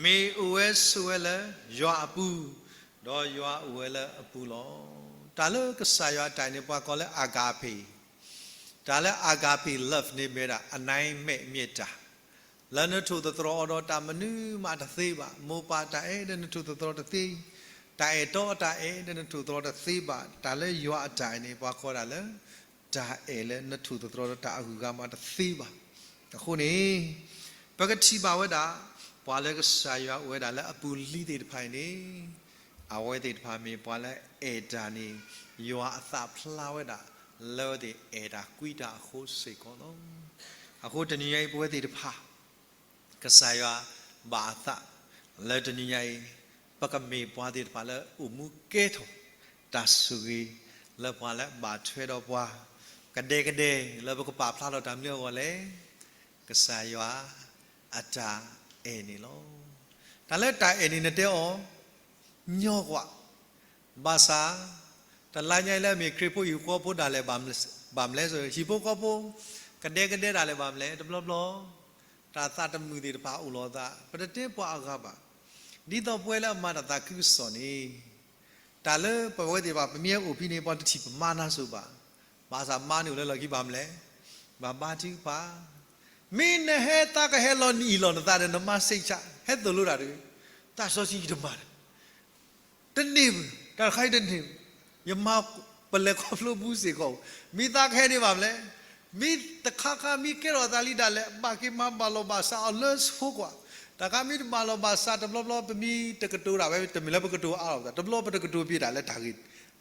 မ့ၢ်အိၣ်ဝဲဆိးဝဲလၢယွၤအပူၤ, ဒီးယွၤအိၣ်ဝဲလၢအပူၤလီၤ. တၢ်လၢကစၢ်ယွၤအတၢ်န့ၣ် ပှၤကိးလၢ agape, တၢ်လၢ agape love န့ၣ်မ့ၢ်ဒၣ် အနံၤမဲာ်မ့ၢ်တၢ် လၢနထိၣ်သတြီၤအီၤဒီးတၢ်မနုၤမးတသ့ဘၣ်. မိၢ်ပၢ်တၢ်အဲၣ်ဒီးနထိၣ်သတြီၤတသ့, တၢ်အဲၣ်တီအတၢ်အဲၣ်ဒီးနထိၣ်သတြီၤတသ့ဘၣ်. တၢ်လၢယွၤအတၢ်န့ၣ် ပှၤကိးဒၣ်လၢ တၢ်အဲၣ်လၢနထိၣ်သတြီၤဒီးတၢ်အဂုၤအဂၤမးတသ့ဘၣ်. အဃိန့ၣ် ပကထံၣ်ဘၣ်ဝဲဒၣ် ပှၤလၢကစၢ်ယွၤအိၣ်ဝဲဒၣ်လၢအပူၤလံသ့ၣ်တဖၣ်အံၤန့ၣ် အဝဲသ့ၣ်တဖၣ်မ့ၢ်ပှၤလၢအဲၣ်တၢ်န့ၣ် ယွၤအသးဖျါဝဲဒၣ် လၢအဝဲသ့ၣ်အဲၣ်တၢ်ကွံတၢ်အဃိစ့ၢ်ကီးလီၤ. အဃိတနံၤညါအံၤ ပဝဲသ့ၣ်တဖၣ် ကစၢ်ယွၤဘၣ်အသး လၢတနံၤညါအံၤ ပကမ့ၢ်ပှၤသ့ၣ်တဖၣ်လၢအိၣ်မူကဲထီၣ် တၢ်ဆိၣ်ဂ့ၤ လၢပှၤလၢအဘၣ်ထွဲဒီးပှၤ ကဒဲကဒဲ လၢပကပာ်ဖျါထီၣ်တၢ်မနုၤအဂီၢ်လဲၣ်. ကစၢ်ယွၤအတၢ်အဲၣ်န့ၣ်လီၤ. တၢ်လၢတၢ်အဲၣ်န့ၣ် နတဲအီၤ ညီကွၢ်, ဘၣ်ဆၣ် တလါညါအံၤလၢအမ့ၢ်ခရံာ်ဖိဟံၣ်ဖိဃီဖိဒၣ်လဲာ် ဘၣ်မလဲၣ်, ဟံၣ်ဖိဃီဖိ ကဒဲကဒဲဒၣ်လဲာ်ဘၣ်မလဲၣ်, တဘျီဘျီ တၢ်သးတမုာ်သ့ၣ်တဖၣ်အိၣ်လီၤသး, ပတတဲပှၤအဂၤဘၣ်. ဒ်သိးပဝဲလၢအမၤတၢ်သးခုကစီၣ်န့ၣ် တၢ်လၢပဝဲသ့ၣ်တဖၣ် ပမ့ၢ်အိၣ်ဖဲန့ၣ် ပှၤတထံၣ်ပမၤနၢၤစိၤဘၣ်. ဘၣ်ဆၣ်မါန့ၣ်အိၣ်လၢလီၢ်ခံဘၣ်မလဲၣ်, ဘၣ်ဘါထုကဖၣ်. မ့ၢ်နဟဲသးကဟဲလီၤနအံၣ်လီၤနသးဒီး နမၤစ့ၢ်ကီး ဟဲသိၣ်လိတၢ်တဂ့ၤ, သးစီဆှံယတမၤတၢ် တန့ၢ်ဘၣ်. တၢ်တခါအံၤတန့ၢ်, ယမၤပလဲၤခီဖျိပူၤစ့ၢ်ကီး, မ့ၢ်သးကဟဲန့ၣ်ဘၣ်မလဲၣ်, မ့ၢ်တခါခါမ့ၢ်ကဲထီၣ်သးလံဒၣ်လဲာ် ဘၣ်က့ၤမၤဘၣ်လီၢ်ဘၣ်စးအီၤလၢဆိကွၢ်, တၢ်ခါမ့ၢ်တဘၣ်လီၢ်ဘၣ်စးတဘျီဘျီ ပမ့ၢ်တကတိၤဒၣ်ဝဲ တမ့ၢ်လၢပကတိၤအါအီၤဘၣ် တဘျီပတကတိၤပ့ၤဒၣ်လၢတၢ်ဂ့ၢ်, ခီ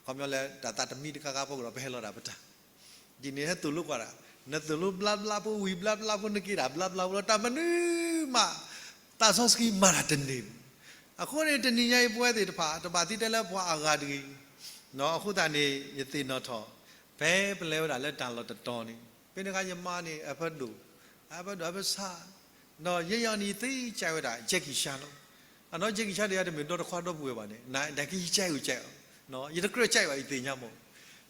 ပညီလၢတၢ်သးတမံတခါခါဖီခိၣ်ဒီးပဟဲလီၤဒၣ်ပတၢ် ဒ်န့ၣ်ဟဲသိၣ်လိကွၢ်ဒၣ်, နသိၣ်လိဘျါဘျါဖိ ဝံၤဘျါဘျါဖိ နက့ၤဒၣ်ဘျါဘျါဖိလီၤ တၢ်မနုၤမး, သးစီဆှံမၤတၢ်တန့ၢ်ဘၣ်. အဃိန့ၣ် တနံၤညါအံၤပဝဲသ့ၣ်တဖၣ် တဘၣ်သံတဲလၢပှၤအဂၤတဂ့ၤ, အဃိသတးန့ၣ် ယသ့ၣ်နီၣ်ထီၣ်, ဖဲပလဲၤဝဲဒၣ်လၢတၢ်လီၢ်တတီၤန့ၣ် ဖဲန့ၣ်အခါယမါန့ၣ် အဖၢဒိၣ်, အဖၢဒိၣ်အဖၢဆါ, ဒီးယဲယၤန့ၣ်သ့ကၢ်ဝဲဒၣ် Jackie Chan လီၤ. အနီၢ် Jackie Chan ဒီးယၤတမ့ၢ်ဒီတခွါဒီပုၢ်ဝဲၢ်ဘၣ်န့ၣ် နာ်က့ယကၢ်ဝဲကၢ်အီၤ, ယတကြၢးကၢ်ဘၣ် ယသ့ၣ်ညါမး.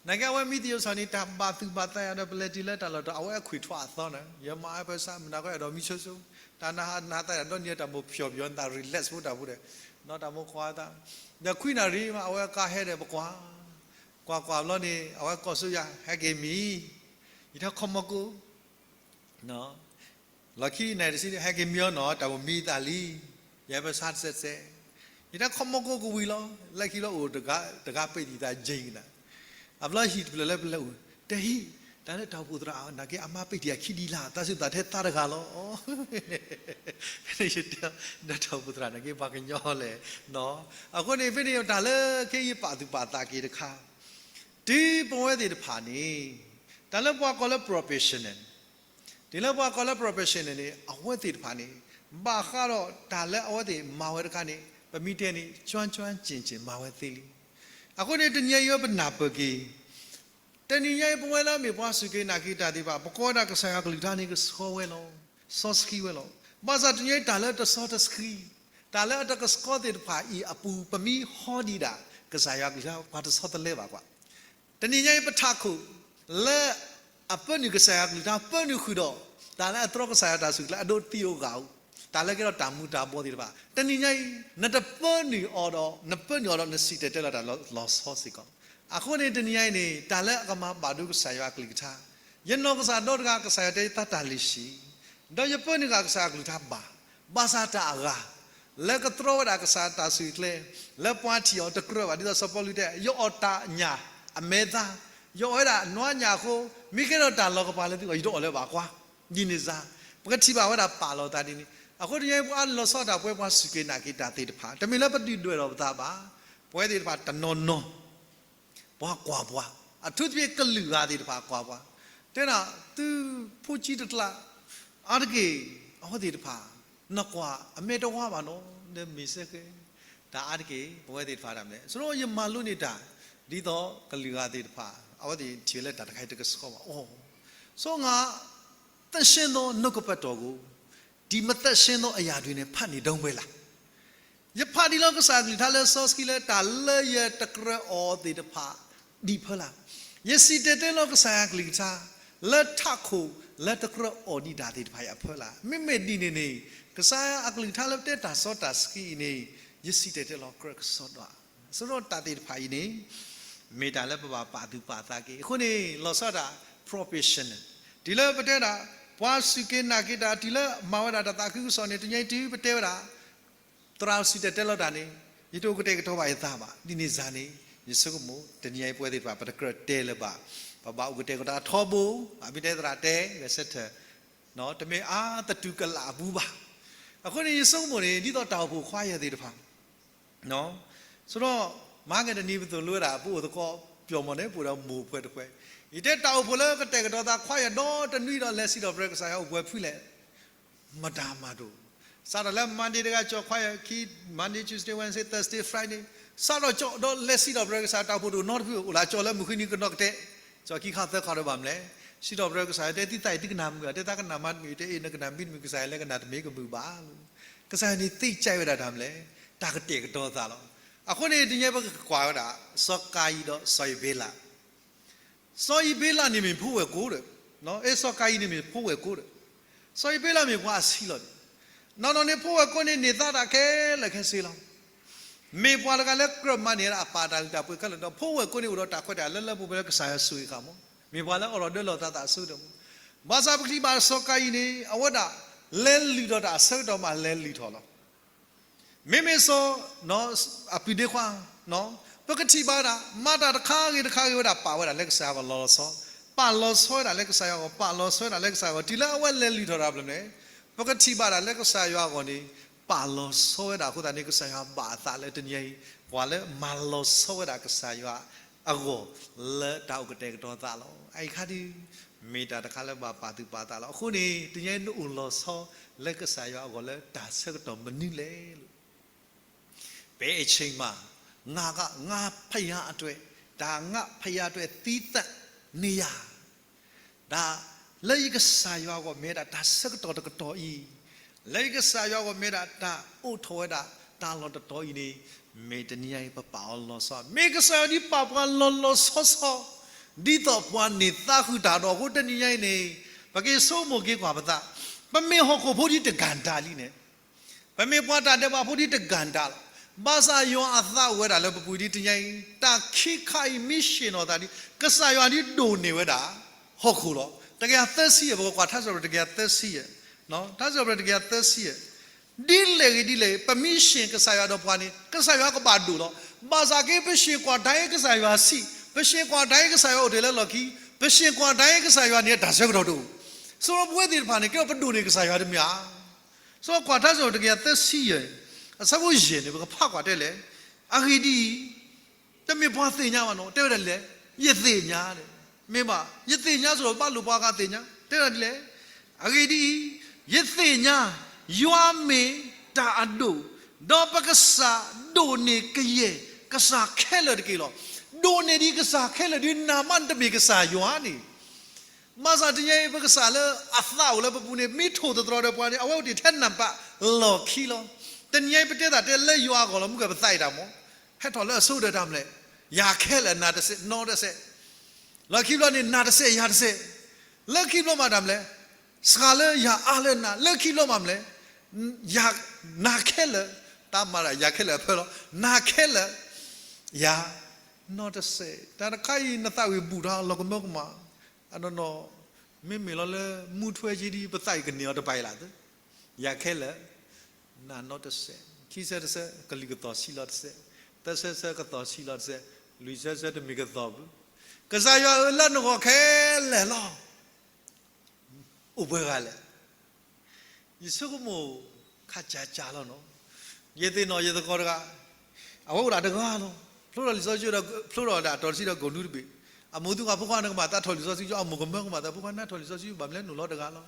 နာ်က့အဝဲမ့ၢ်သ့ၣ်ညါစ့ၢ်န့ၣ် တၢ်ဘၣ်သူၣ်ဘၣ်သးယၤဒီး ပလဲၤတုၤလၢတၢ်လီၢ်တီၤ အဝဲအခွံၣ်ထွးအသီန့ၣ် ယမါအဖၢဆါ မနၤဃီဒီးမံဆိဆိ, တၢ်နဟးနဟးသးယၤဒီးန့ၣ်တၢ်မိၣ်ဖျီၣ်ဖျီၣ် နသး relax ဖိတၢ်ဖိဒီး, နီၢ်တၢ်မိၣ်ကွၢ်သး, ဒီးခွံနၣ်ရံၣ်မး အဝဲကါဟဲဒီးပကွၢ်, ကွၢ်ကွၢ်ဘျီန့ၣ် အဝဲကိးဆူယၤ ဟဲက့ၤမံ, ယထီၣ်ခီမီကိ လီၢ်ခံနၣ်ရံၣ်တဆံ ဟဲက့ၤမံအီၤနီၤ တၢ်မိၣ်မံသးလံ, ယဲပဆါတစဲးစဲး, ယတၢ်ခီမီကိကဝံၤလီၤ လၢခံလၢအိၣ်တဂၤပ့ၢ်တံၢ်သးက့ၤကနၤ, အဘျီဟံၣ်တဖျၢၣ်လၢပလဲၤအိၣ်, တဟံၣ်, တၢ်လၢတၢ်အိၣ်ဖှိၣ်သရၣ် နာ်က့အမါပ့ၢ်တံၢ်အခံဒံးလၢ် သးစူၤသးထဲသးတဂၤလီၤ ယတဲ, ဒီးတၢ်အိၣ်ဖှိၣ်သရၣ်နာ်က့ပှၤကညီလဲၣ်, အဃိန့ၣ် ဖဲန့ၣ်တၢ်လၢခဲအံၤပာ်သူၣ်ပာ်သးက့ၤတခါ, တုၤပဝဲသ့ၣ်တဖၣ်န့ၣ်, တၢ်လၢပှၤကိးလၢ professional တုၤလၢပှၤကိးလၢ professional န့ၣ် အဝဲသ့ၣ်တဖၣ်န့ၣ် ဘၣ်ဃးဒီးတၢ်လၢအဝဲသ့ၣ်မၤဝဲတခါန့ၣ် ပမ့ၢ်တဲန့ၣ် ကၠွၢ်ကၠွၢ်စ့ၣ်စ့ၣ်မၤဝဲသ့လံ. အဃိန့ၣ် တနံၤအံၤပနၢ်ပၢၢ်က့ၤ, တနံၤအံၤပဝဲလၢအမ့ၢ်ပှၤစူၢ်က့ၤနာ်က့ၤတၢ်သ့ၣ်တဖၣ် ပကိးဝဲဒၣ်ကစၢ်ယွၤကလုၢ်ကထါန့ၣ် ကဆှီဝဲလီၤ, စီဆှံဝဲလီၤ. ဘၣ်ဆၣ်တနံၤအံၤတၢ်လၢတစီတဆှံ, တၢ်လၢအတကဆှီသ့ၣ်တဖၣ်အံၤအပူၤ ပမ့ၢ်ဟီဒံးဒၣ် ကစၢ်ယွၤကလုၢ်ကထါ ပှၤတဆီတလဲဘၣ်ကွၢ် တနံၤညါအံၤပထးခိၣ် လၢအပၢနုာ်ကစၢ်ယွၤကလုၢ်ကထါ ပၢနုာ်ဃုာ်ဒီး တၢ်လၢအတြီကစၢ်ယွၤတၢ်စူၢ်က့ၤနာ်က့ၤ အဒိးသံအိၣ်ဂာ်အိၣ်, တၢ်လၢကဲထီၣ်တၢ်မူၤတၢ်ဘှီးသ့ၣ်တဖၣ် တနံၤညါအံၤ နတပၢနုာ်အီၤဒီး နပၢနုာ်အီၤဒီးနစံၣ်တဲၤတဲလီၤတၢ်လီၤဆီစ့ၢ်ကီး. အဃိန့ၣ်တနံၤညါအံၤန့ၣ် တၢ်လၢအကမၤဘၣ်ဒိကစၢ်ယွၤကလုၢ်ကထါ ယနီၢ်ကစၢ်ဒီတဂၤ ကစၢ်ယွၤတဲယသးတၢ်လုၢ်ဆံး, ဒီးယပၢနုာ်ဃာ်ကစၢ်ယွၤကလုၢ်ကထါဘၣ်, ဘၣ်ဆၣ်တၢ်အဂၤ လၢကတြီဝဲဒၣ်ကစၢ်တၢ်စူၢ်ကျဲ, လၢပှၤထံၣ်အီၤတကြၢးဘၣ် ဒ်သိးစီၤပီလူးတဲ ယအီၣ်တၢ်ညၣ်အမဲသး, ယအီၣ်ဝဲဒၣ်နွါညၣ်အဃိ, မ့ၢ်ကဲထီၣ်တၢ်လီၤကပၤလၢသုဂီၢ် ယတအီၣ်လၢၤဘၣ်ကွၢ်, ဒ်န့ၣ်စ့ၢ်, ပကထံၣ်ဘၣ်ဝဲဒၣ်ပာ်လီၤသးဒ်န့ၣ်. အဃိတနံၤညါအံၤ ပှၤလီၤဆီဒၣ်တၢ် ပဝဲပှၤစူၢ်က့ၤနာ်က့ၤတၢ်သ့ၣ်တဖၣ် တမ့ၢ်လၢပဒုၣ်ဒွဲၣ်ထီၣ်ပသးဘၣ်, ပဝဲသ့ၣ်တဖၣ်တနီၤနီၤ ပှၤကွၢ်ပှၤ, အထူးသဖြင့်ကလုာ်ဂၤသ့ၣ်တဖၣ်ကွၢ်ပှၤ, တဲဒၣ်သုဖိကံတကျါ, အါတက့ၢ်, အဝဲသ့ၣ်တဖၣ်, နကွၢ်အမဲာ်တဝါဘၣ်နီၤ, ဒီးမ့ၢ်စ့ၢ်ကီး, တၢ်အါတက့ၢ် ပဝဲသ့ၣ်တဖၣ်ဒၣ်မလဲၣ်, ဆိယမၤလိန့ၢ်တၢ်, ဒ်သိးကလုာ်ဂၤသ့ၣ်တဖၣ် အဝဲသ့ၣ်ထံၣ်ဝဲလၢတၢ်တခါအံၤတကဆှီဘၣ်အီၤ, ဆိငါ သန့်ရှင်းသောနှုတ်ကပတ်တော်ကို ဒီမသန့်ရှင်းသောအရာတို့နှင့် ဖတ်နေတုန်းပဲလား. ယဖးဒံးလီၤကစၢ်အကလုၢ်ကထါလၢစီဆှံလၢတၢ်လၢယတကြၢးအီၣ်သ့ၣ်တဖၣ်ဒံးဖၢလၢ်. ယစံၣ်တဲၤတဲလီၤကစၢ်ယွၤအကလုၢ်ကထါ လၢထးခိၣ်လၢတကြၢးအီၣ်ဒံးတၢ်သ့ၣ်တဖၣ်အံၤအဖၢလၢ်. မ့မ့ၢ်ဒ်န့ၣ်န့ၣ် ကစၢ်ယွၤအကလုၢ်ကထါလၢပတဲတၢ်စီတၢ်ဆှံအံၤန့ၣ် ယစံၣ်တဲၤတဲလီၤကြၢးကစီဒီး အဃိဒီးတၢ်သ့ၣ်တဖၣ်အံၤန့ၣ် မ့ၢ်တၢ်လၢပဘၣ်ပာ်သူၣ်ပာ်သးက့ၤ. အဃိန့ၣ် လီၤဆီဒၣ်တၢ် professional တုၤလၢပတဲဒၣ် ပှၤစူၢ်က့ၤနာ်က့ၤတၢ် တုၤလၢမၤဝဲဒၣ်တၢ်သးခုကစီၣ်န့ၣ် တနံၤအံၤတုၤပတဲဝဲဒၣ် သရၣ်စံၣ်တဲၤတဲလီၤတၢ်န့ၣ် ယတအိၣ်ကတဲာ်ကတီၤဘၣ်ယသးဘၣ်. ဒ်န့ၣ်စ့ၢ်န့ၣ် ယဆိကမိၣ် တနံၤအံၤပဝဲသ့ၣ်တဖၣ် ပတကြၢးတဲလၢၤဘၣ်. ပဘၣ်အိၣ်ကတဲာ်ကတီၤထီဘိ, ဘၣ်မ့ၢ်တဲသရၣ်တဲ ဂဲၤဆၢထၢၣ် တမ့ၢ်အါသတူၢ်ကလာ်အပူၤဘၣ်. အဃိန့ၣ် ယဆိကမိၣ်န့ၣ် ဒ်သိးတၢ်အိၣ်ဖှိၣ်ခွါယဲၢ်သ့ၣ်တဖၣ် ဆိဒီး မၤက့ၤတနံၤပသိၣ်လိဝဲဒၣ် ပအိၣ်သကိးပျီၢ်မီၢ်န့ၣ် ပအိၣ်ဒီးမိၢ်ပှဲၤတပှဲၤ, ယတဲတၢ်အိၣ်ဖှိၣ်လၢကတဲာ်ကတီၤသးခွါယဲၢ်ဒီတနွံဒီးလဲၤစံးထီၣ်ပတြၢၤကစၢ်ယွၤအိၣ်ပှဲၤဖုလဲၣ် မတၤမၤတအိၣ်. စးထီၣ်လၢ Monday တဂၤ ကၠီၣ်ခွါယဲၢ်ခံ, Monday, Tuesday, Wednesday, Thursday, Friday, စးထီၣ်ကၠီၣ်ဒီးလဲၤစံးထီၣ်ပတြၢၤကစၢ်တၢ်အိၣ်ဖှိၣ်တအိၣ်နီတဖု အိၣ်လၢကၠီၣ်လၢမုၢ်ဃ့နံၤကနီၤကတဲာ်, ကၠီၣ်ခံခါသၢခါဒီးဘၣ်မလဲၣ်. စံးထီၣ်ပတြၢၤကစၢ်ယွၤ တဲသုသးအံၤသုကနၣ်မုာ်ဧါ, တဲသးကနၣ်မၤတမုာ်, တဲအ့ၣ်နကနၣ်မံတမုာ် ကစၢ်ယွၤလၢကနၣ်တမ့ၢ်ကမုာ်ဘၣ်. ကစၢ်ယွၤန့ၣ်သ့ၣ်ကၢ်ဝဲဒၣ်တၢ်မလဲၣ်, တၢ်ကတဲာ်ကတီၤသးလီၤ. အဃိန့ၣ် တနံၤအံၤပကကွၢ်ဝဲဒၣ် စီၤကၤယံၣ်ဒီးစီၤအၤဘ့လး စီၤအၤဘ့လးန့ၣ်မ့ၢ်ဖိဝဲၢ်ကိာ်ဒီး, အဲ စီၤကၤယံၣ်န့ၣ်မ့ၢ်ဖိဝဲၢ်ကိာ်ဒီး, စီၤအၤဘ့လးမ့ၢ်ပှၤအဆံးလီၤဒီး, နီၢ်နီၢ်န့ၣ် ဖိဝဲၢ်ကိာ်န့ၣ်န့ၢ်သါတၢ်ခဲလၢာ်ခဲဆ့လီၤ. မ့ၢ်ပှၤတဂၤလၢကြၢးမၤန့ၢ်ဝဲဒၣ်အပၢ်တၢ်လုၢ်တၢ်ပှ့ၤခဲလၢာ်ဒီး ဖိဝဲၢ်ကိာ်န့ၣ်အိၣ်ဒီးတၢ်ခွဲးတၢ်ယာ်လၢလၢပှဲၤပှဲၤလၢကစၢ်ယွၤဆိၣ်ဂ့ၤဃာ်မး, မ့ၢ်ပှၤလၢအိၣ်ဒီးဒၢလီၤသးသးအစိကမီၤ, ဘၣ်ဆၣ်ပကထံၣ်ဘၣ်စီၤကၤယံၣ်န့ၣ် အဝဲဒၣ် လဲၤလုၢ်ထီၣ်တၢ်အဆၢကတီၢ်မးလဲၤလုၢ်ထီၣ်လီၤ. မ့မ့ၢ်စီၤ အပုၢ်ဒ့ခွါ ပကထံၣ်ဘၣ်ဝဲဒၣ် မၤတၢ်တခါဂ့ၤတခါဂ့ၤဝဲဒၣ် ပာ်ဝဲဒၣ်လၢကစၢ်ယွၤအဂီၢ်လီၤလီၤဆီ, ပာ်လီၤဆီဝဲဒၣ်လၢကစၢ်ယွၤအဂီၢ်, ပာ်လီၤဆီဝဲဒၣ်လၢကစၢ်ယွၤအဂီၢ်, တုၤလၢအဝဲလဲၤလုၢ်ထီၣ်တၢ်ဖဲလဲၣ်, ပကထံၣ်ဘၣ်ဒၣ်လၢကစၢ်ယွၤအဂီၢ်န့ၣ် ပာ်လီၤဆီဝဲဒၣ်အဃိသတးန့ၣ် ကစၢ်ယွၤဘၣ်အသးလၢတနံၤအံၤ ပှၤလၢမၤလီၤဆီဝဲဒၣ်ကစၢ်ယွၤအဂီၢ် လၢတၢ်အိၣ်ကတဲာ်ကတီၤသးလီၤ. အအံၤခါဒုး မ့ၢ်တၢ်တခါလၢဘၣ်ပာ်သူၣ်ပာ်သးလီၤ. အဃိန့ၣ် တနံၤအံၤနအိၣ်လီၤဆီလၢကစၢ်ယွၤအဂီၢ်လၢတၢ်ဆၢကတီၢ်မနုၤလဲၣ်. ပဲအချိန်မှာ ငါက ငါ့ဘုရားအတွက်, တၢ် ငါ့ဘုရားအတွက် သီးသန့်နေရာ, တၢ်လၢယကစၢ်ယွၤအဂီၢ်မ့ၢ်ဝဲဒၣ်တၢ်ဆၢကတီၢ်တကတီၢ်အံၤ, လၢယကစၢ်ယွၤအဂီၢ်မ့ၢ်ဝဲဒၣ်တၢ်အိးထီၣ်ဝဲဒၣ်တၢ်လီၢ်တတီၤအံၤန့ၣ်, မ့ၢ်တနံၤအံၤပပာ်အီၤလီၤဆီ, မ့ၢ်ကစၢ်ယွၤဒ်ပာ်ပှၤလီၤလီၤဆီဆီ, ဒ်သိးပှၤန့ၢ်သးဃုာ်တၢ်ဒီးအဃိ တနံၤအံၤန့ၣ် ပက့ၤဆိကမိၣ်က့ၤကွၢ်ပသး, ပမ့ၢ်ဟီၣ်ခိၣ်ဖိဒ်တဂၤတၢ်လံန့ၣ် ပမ့ၢ်ပှၤတၢ်ဒဲးဘးဖိဒ်တဂၤတၢ်လီၤ. ဘၣ်ဆၣ်ယွၤအသးအိၣ်ဝဲဒၣ်လၢပပူၤဒ်တနံၤအံၤ တၢ်ခံခါအံၤ မ့ၢ်ဆ့ၣ်နီၤသးဒ် ကစၢ်ယွၤဒ်ဒိၣ်န့ၢ်ဝဲဒၣ် ဟီၣ်ခိၣ်လီၤ. တကယၤသၢဆံယဲၢ် ပကကွၢ်ထါစံးပတြၢၤတကယၤသၢဆံယဲၢ်, ထါစံးပတြၢၤတကယၤသၢဆံယဲၢ်, ဒ်လဲၣ်ဂ့ၤဒ်လဲၣ်ဂ့ၤ ပမ့ၢ်ဆ့ၣ်ကစၢ်ယွၤဒီးပှၤန့ၣ် ကစၢ်ယွၤကဘၣ်ဒိၣ်လီၤ. ဘၣ်ဆၣ်က့ ပဆ့ၣ်ကွၢ်တၢ်အံၤကစၢ်ယွၤဆံး, ပဆ့ၣ်ကွၢ်တၢ်အံၤကစၢ်ယွၤအိၣ်တ့ၢ်လၢလီၢ်ခံ, ပဆ့ၣ်ကွၢ်တၢ်အံၤကစၢ်ယွၤန့ၣ် အတၢ်ဆၢကတီၢ်တအိၣ်, ဆိပဝဲသ့ၣ်တဖၣ်န့ၣ် ကဲဒီးပဒိၣ်န့ၢ်ကစၢ်ယွၤတမ့ၢ်ဧါ. ဆိကွၢ်ထါစံးပတြၢၤတကယၤသၢဆံယဲၢ်, အဆၢဖိယဲၢ်န့ၣ် ပကဖးကွၢ်တဲလဲၣ်, အဂ့ၢ်ဒ်အံၤ, တမ့ၢ်ပှၤသ့ၣ်ညါဘၣ်နီၤ, တဲဝဲဒၣ်ဒ်လဲၣ်, ယသ့ၣ်ညါ, မ့ၢ်ဘၣ် ယသ့ၣ်ညါဆိဒီး ဘၣ်လိာ်ပှၤဂၤသ့ၣ်ညါ, တဲဝဲဒၣ်ဒ်လဲၣ်, အဂ့ၢ်ဒ်အံၤ, ယသ့ၣ်ညါ ယွၤမ့ၢ်တၢ်အဒိၣ်, ဒီးပကစၢ်ဒိၣ်န့ၢ်ကယဲၢ်ကစၢ်ခဲလၢာ်တက့ၢ်လီၤ. ဒိၣ်န့ၢ်ဒံးကစၢ်ခဲလၢာ်ဒ်နၤမး နတမ့ၢ်ကစၢ်ယွၤန့ၣ် ဘၣ်ဆၣ်တနံၤအံၤ ပကစၢ်လၢအသးအိၣ်လၢပပူၤန့ၣ် မ့ၢ်ထိၣ်သတြီၤဒီးပှၤန့ၣ် အဝဲအိၣ်တ့ၢ်ထဲနံပါတ်လီၢ်ခံလီၤ. တနံၤအံၤ ပတဲသးတဲလၢယွၤအဂီၢ်လီၤ, မုၢ်ကပသးအံၤတၢ်မး, ဟဲထီၣ်လၢအဆိကတၢၢ်တၢ်မနုၤလဲၣ်, ယၤခဲလၢာ် နၤတစဲး နီတစဲး, လီၢ်ခံဘျီန့ၣ် နၤတစဲး ယၤတစဲး, လၢခံဘျီမးတၢ်မနုၤလဲၣ်, စှၤလၢယၤအါလၢနၤ, လၢခံဘျီမးမနုၤလဲၣ်, ယၤ နၤခဲလၢာ်, တၢ်မၤဒၣ်ယၤခဲလၢာ်အဖၢလီၤ, နၤခဲလၢာ် ယၤ နီတစဲး. တၢ်တခါအံၤ နသးဝံၣ်ဘူးထီၣ်လီၤကမၢကမၣ်, အနီၢ်နီၢ်, မ့မ့ၢ်လီၤလၢမူထွဲက့ဒ် ပသးအံၤကန့ၢ်အီၤတပာ်အံၤလၢ်သၢ, ယၤခဲလၢာ် နၤနီတစဲး, ခံဆၢတဆၢ ကလုၢ်ကသီၣ်ဆံးလီၤတစဲး, သၢဆၢတဆၢကသီၣ်ဆံးလီၤတစဲး, လွံၢ်ဆၢတဆၢတမ့ၢ်ကသီၣ်ဘၣ်. ကစၢ်ယွၤဧၢ လၢနဂီၢ်ခဲလၢာ်လီၤ. အိၣ်ပှဲၤဂၤလဲၣ်. ယဆိကမိၣ်ခါကၢ်ကၢ်လီၤနီၤ, ယသ့ၣ်နီၣ်ယသကိးတဂၤ, အဝဲအိၣ်ဒၣ်တဂၤလီၤ. ဖျိထီၣ်လံာ်စီဆှံကၠိဒီး ဖျိထီၣ်ဒၣ်အတီၤတဆံဒီးကိၣ်ဒူတဘ့ၣ်, အမိၢ်သူၣ်က့ၤဖိခွါ နကမၤသးထီၣ်လံာ်စီဆှံကၠိ, အမိၢ်ကမၢကမၤသး ဖိခွါ နထီၣ်လံာ်စီဆှံကၠိ ဘၣ်မနုၤလဲၣ် နအိၣ်လီၤတဂၤလီၤ.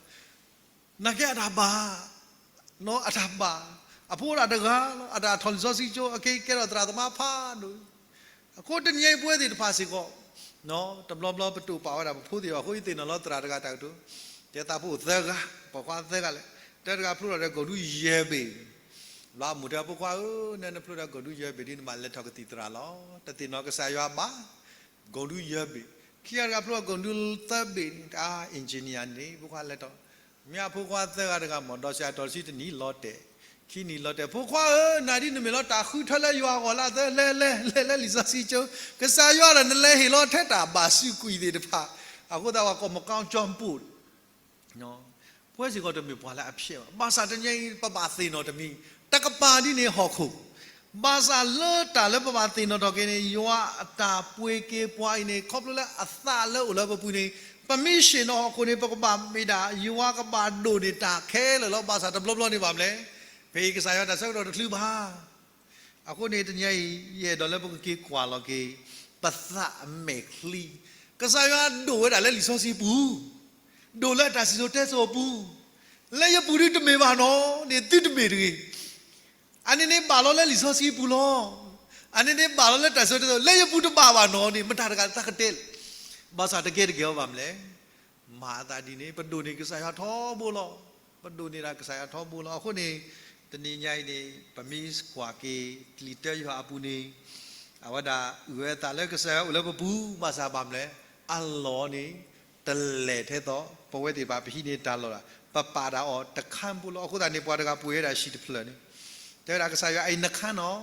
နာ်က့အတၢ်ဘၣ်, နီၤ အတၢ်ဘၣ်, အဖိဒၣ်တဂၤလီၤ, အတၢ်ထီၣ်လံာ်စီဆှံကၠိ အကဲကဲထီၣ်သရၣ်သမါဖးဒိၣ်. အဃိတနံၤအံၤပဝဲသ့ၣ်တဖၣ်စ့ၢ်ကီး, တဘျီဘျီပတိာ်ပာ်ဝဲဒၣ်ပဖိသ့ၣ်တဖၣ်အဃိ ယသ့ၣ်နီၣ်လီၤသရၣ်တဂၤတၢ်ကတိၤ, တဲသးဖိအိၣ်သၢဂၤ, ပိာ်ခွါသၢဂၤလဲၣ်, တၢတဂၤဖျိထီၣ်ဒီးကိၣ်ဒူယဲၢ်ဘ့ၣ်, ဘျီအမိၢ်တဲဖိခွါဧၢ, နနဖျိထီၣ်ကိၣ်ဒူယဲၢ်ဘ့ၣ်ဒ်န့ၣ် နဘၣ်လဲၤထီၣ်ကသံၣ်သရၣ်လီၤ. တသ့ၣ်နီၣ်ကစၢ်ယွၤဘၣ်, ကိၣ်ဒူယဲၢ်ဘ့ၣ်, ခံဂၤတဂၤဖျိထီၣ်ကိၣ်ဒူသၢဘ့ၣ်န့ၣ် တၢ် engineer န့ၣ် ဖိခွါလဲၤထီၣ်, မ့ၢ်အဖိခွါသၢဂၤတဂၤမ့ၢ် ဒီးစှၤအတီၤတဆံတနံၣ်လီၤတဲာ်, ခံနံၣ်လီၤတဲာ်, ဖိခွါဧၢ, နၤဒ်နမ့ၢ်လီၤတၢ်ဃုထၢလၢယွၤအဂီၢ်လၢအသၢ, လဲၤလဲၤ လဲၤလၢလံာ်စီဆှံကၠိ, ကစၢ်ယွၤဒီးနလဲၤဟ့ၣ်လီၤထဲတၢ်ဘၣ်စုကွံာ်သ့ၣ်တဖၣ်, အဃိသတးပှၤကိးမကီကၠီပူၤ ပဝဲစ့ၢ်ကီးတမ့ၢ်ပှၤလၢအဖျဲးဘၣ်. ဘၣ်ဆၣ်တနံၤအံၤ ပဘၣ်သ့ၣ်နီၣ်တမံၤ, တကပၤဒ်န့ၣ်ဟီၣ်ခိၣ်, ဘၣ်ဆၣ်လၢတၢ်လၢပဘၣ်သ့ၣ်နီၣ်ထီၣ်က့ၤန့ၣ် ယွၤအတၢ်ပှ့ၤက့ၤပှၤအံၤန့ၣ် ခီဖျိလၢအသးလၢအိၣ်လၢပပူၤန့ၣ် ပမ့ၢ်ဆ့ၣ်နီၤဟီၣ်ခိၣ်န့ၣ် ပကဘၣ်မ့ၢ်ဒၣ် ယွၤကဘၣ်ဒိၣ်န့ၢ်တၢ်ခဲလၢာ်လီၤ. ဘၣ်ဆၣ်တဘျီဘျီန့ၣ်ဘၣ်မနုၤလဲၣ်, ပဟ့ၣ်ကစၢ်ယွၤတၢ်ဆၢကတီၢ်တချုးဘၣ် အဃိန့ၣ် တနံၤအံၤ ယအဲၣ်ဒိးလၢပကက့ၤကွၢ်လီၤက့ၤ ပသးအမဲာ်ချံ, ကစၢ်ယွၤဒိၣ်ဝဲဒၣ်လၢလံာ်စီဆှံပူၤ, ဒိၣ်လၢတၢ်စံၣ်စိၤတဲစိၤအပူၤ, လၢယပူၤဒုတမ့ၢ်ဘၣ်နီၤန့ၣ် သုတမ့ၢ်တဂ့ၤ. အန့ၣ်န့ၣ်ဘၣ်လီၤလၢလံာ်စီဆှံပူၤလီၤ. အန့ၣ်န့ၣ်ဘၣ်လီၤလၢတၢ်စံၣ်စိၤတဲစိၤ, လၢယပူၤတဘၣ်ဘၣ်နီၤန့ၣ် မတၤတဂၤတၢ်ကတဲလဲၣ်. ဘၣ်ဆၣ်တကဲတကဲအီၤဘၣ်မနုၤလဲၣ် မၤအသးဒ်န့ၣ် ပဒိၣ်န့ၢ်ကစၢ်ယွၤထီဘိလီၤ. ပဒိၣ်န့ၢ်ဒၣ်ကစၢ်ယွၤထီဘိလီၤ. အဃိန့ၣ် တနံၤညါအံၤန့ၣ် ပမ့ၢ်ကွၢ်က့ၤ ကျံၣ်တၢယွၤအပူၤန့ၣ် အဝဲဒၣ်အုၣ်ဝဲအသးလၢကစၢ်ယွၤအိၣ်လၢပပူၤ, ဘၣ်ဆၣ်ဘၣ်မနုၤလဲၣ် အလီၢ်န့ၣ် တလဲၢ်ထဲသိး ပဝဲသ့ၣ်တဖၣ်ပဟံးန့ၢ်တၢ်လီၢ်ဒၣ် ပပာ်တၢ်အီၤတခါဖိလီၤ. အဃိသတးန့ၣ် ပှၤတဂၤပှ့ၤဝဲဒၣ်ဟံၣ်တဖျၢၣ်န့ၣ် တဲဝဲဒၣ်ကစၢ်ယွၤအံၤနခါနီၤ,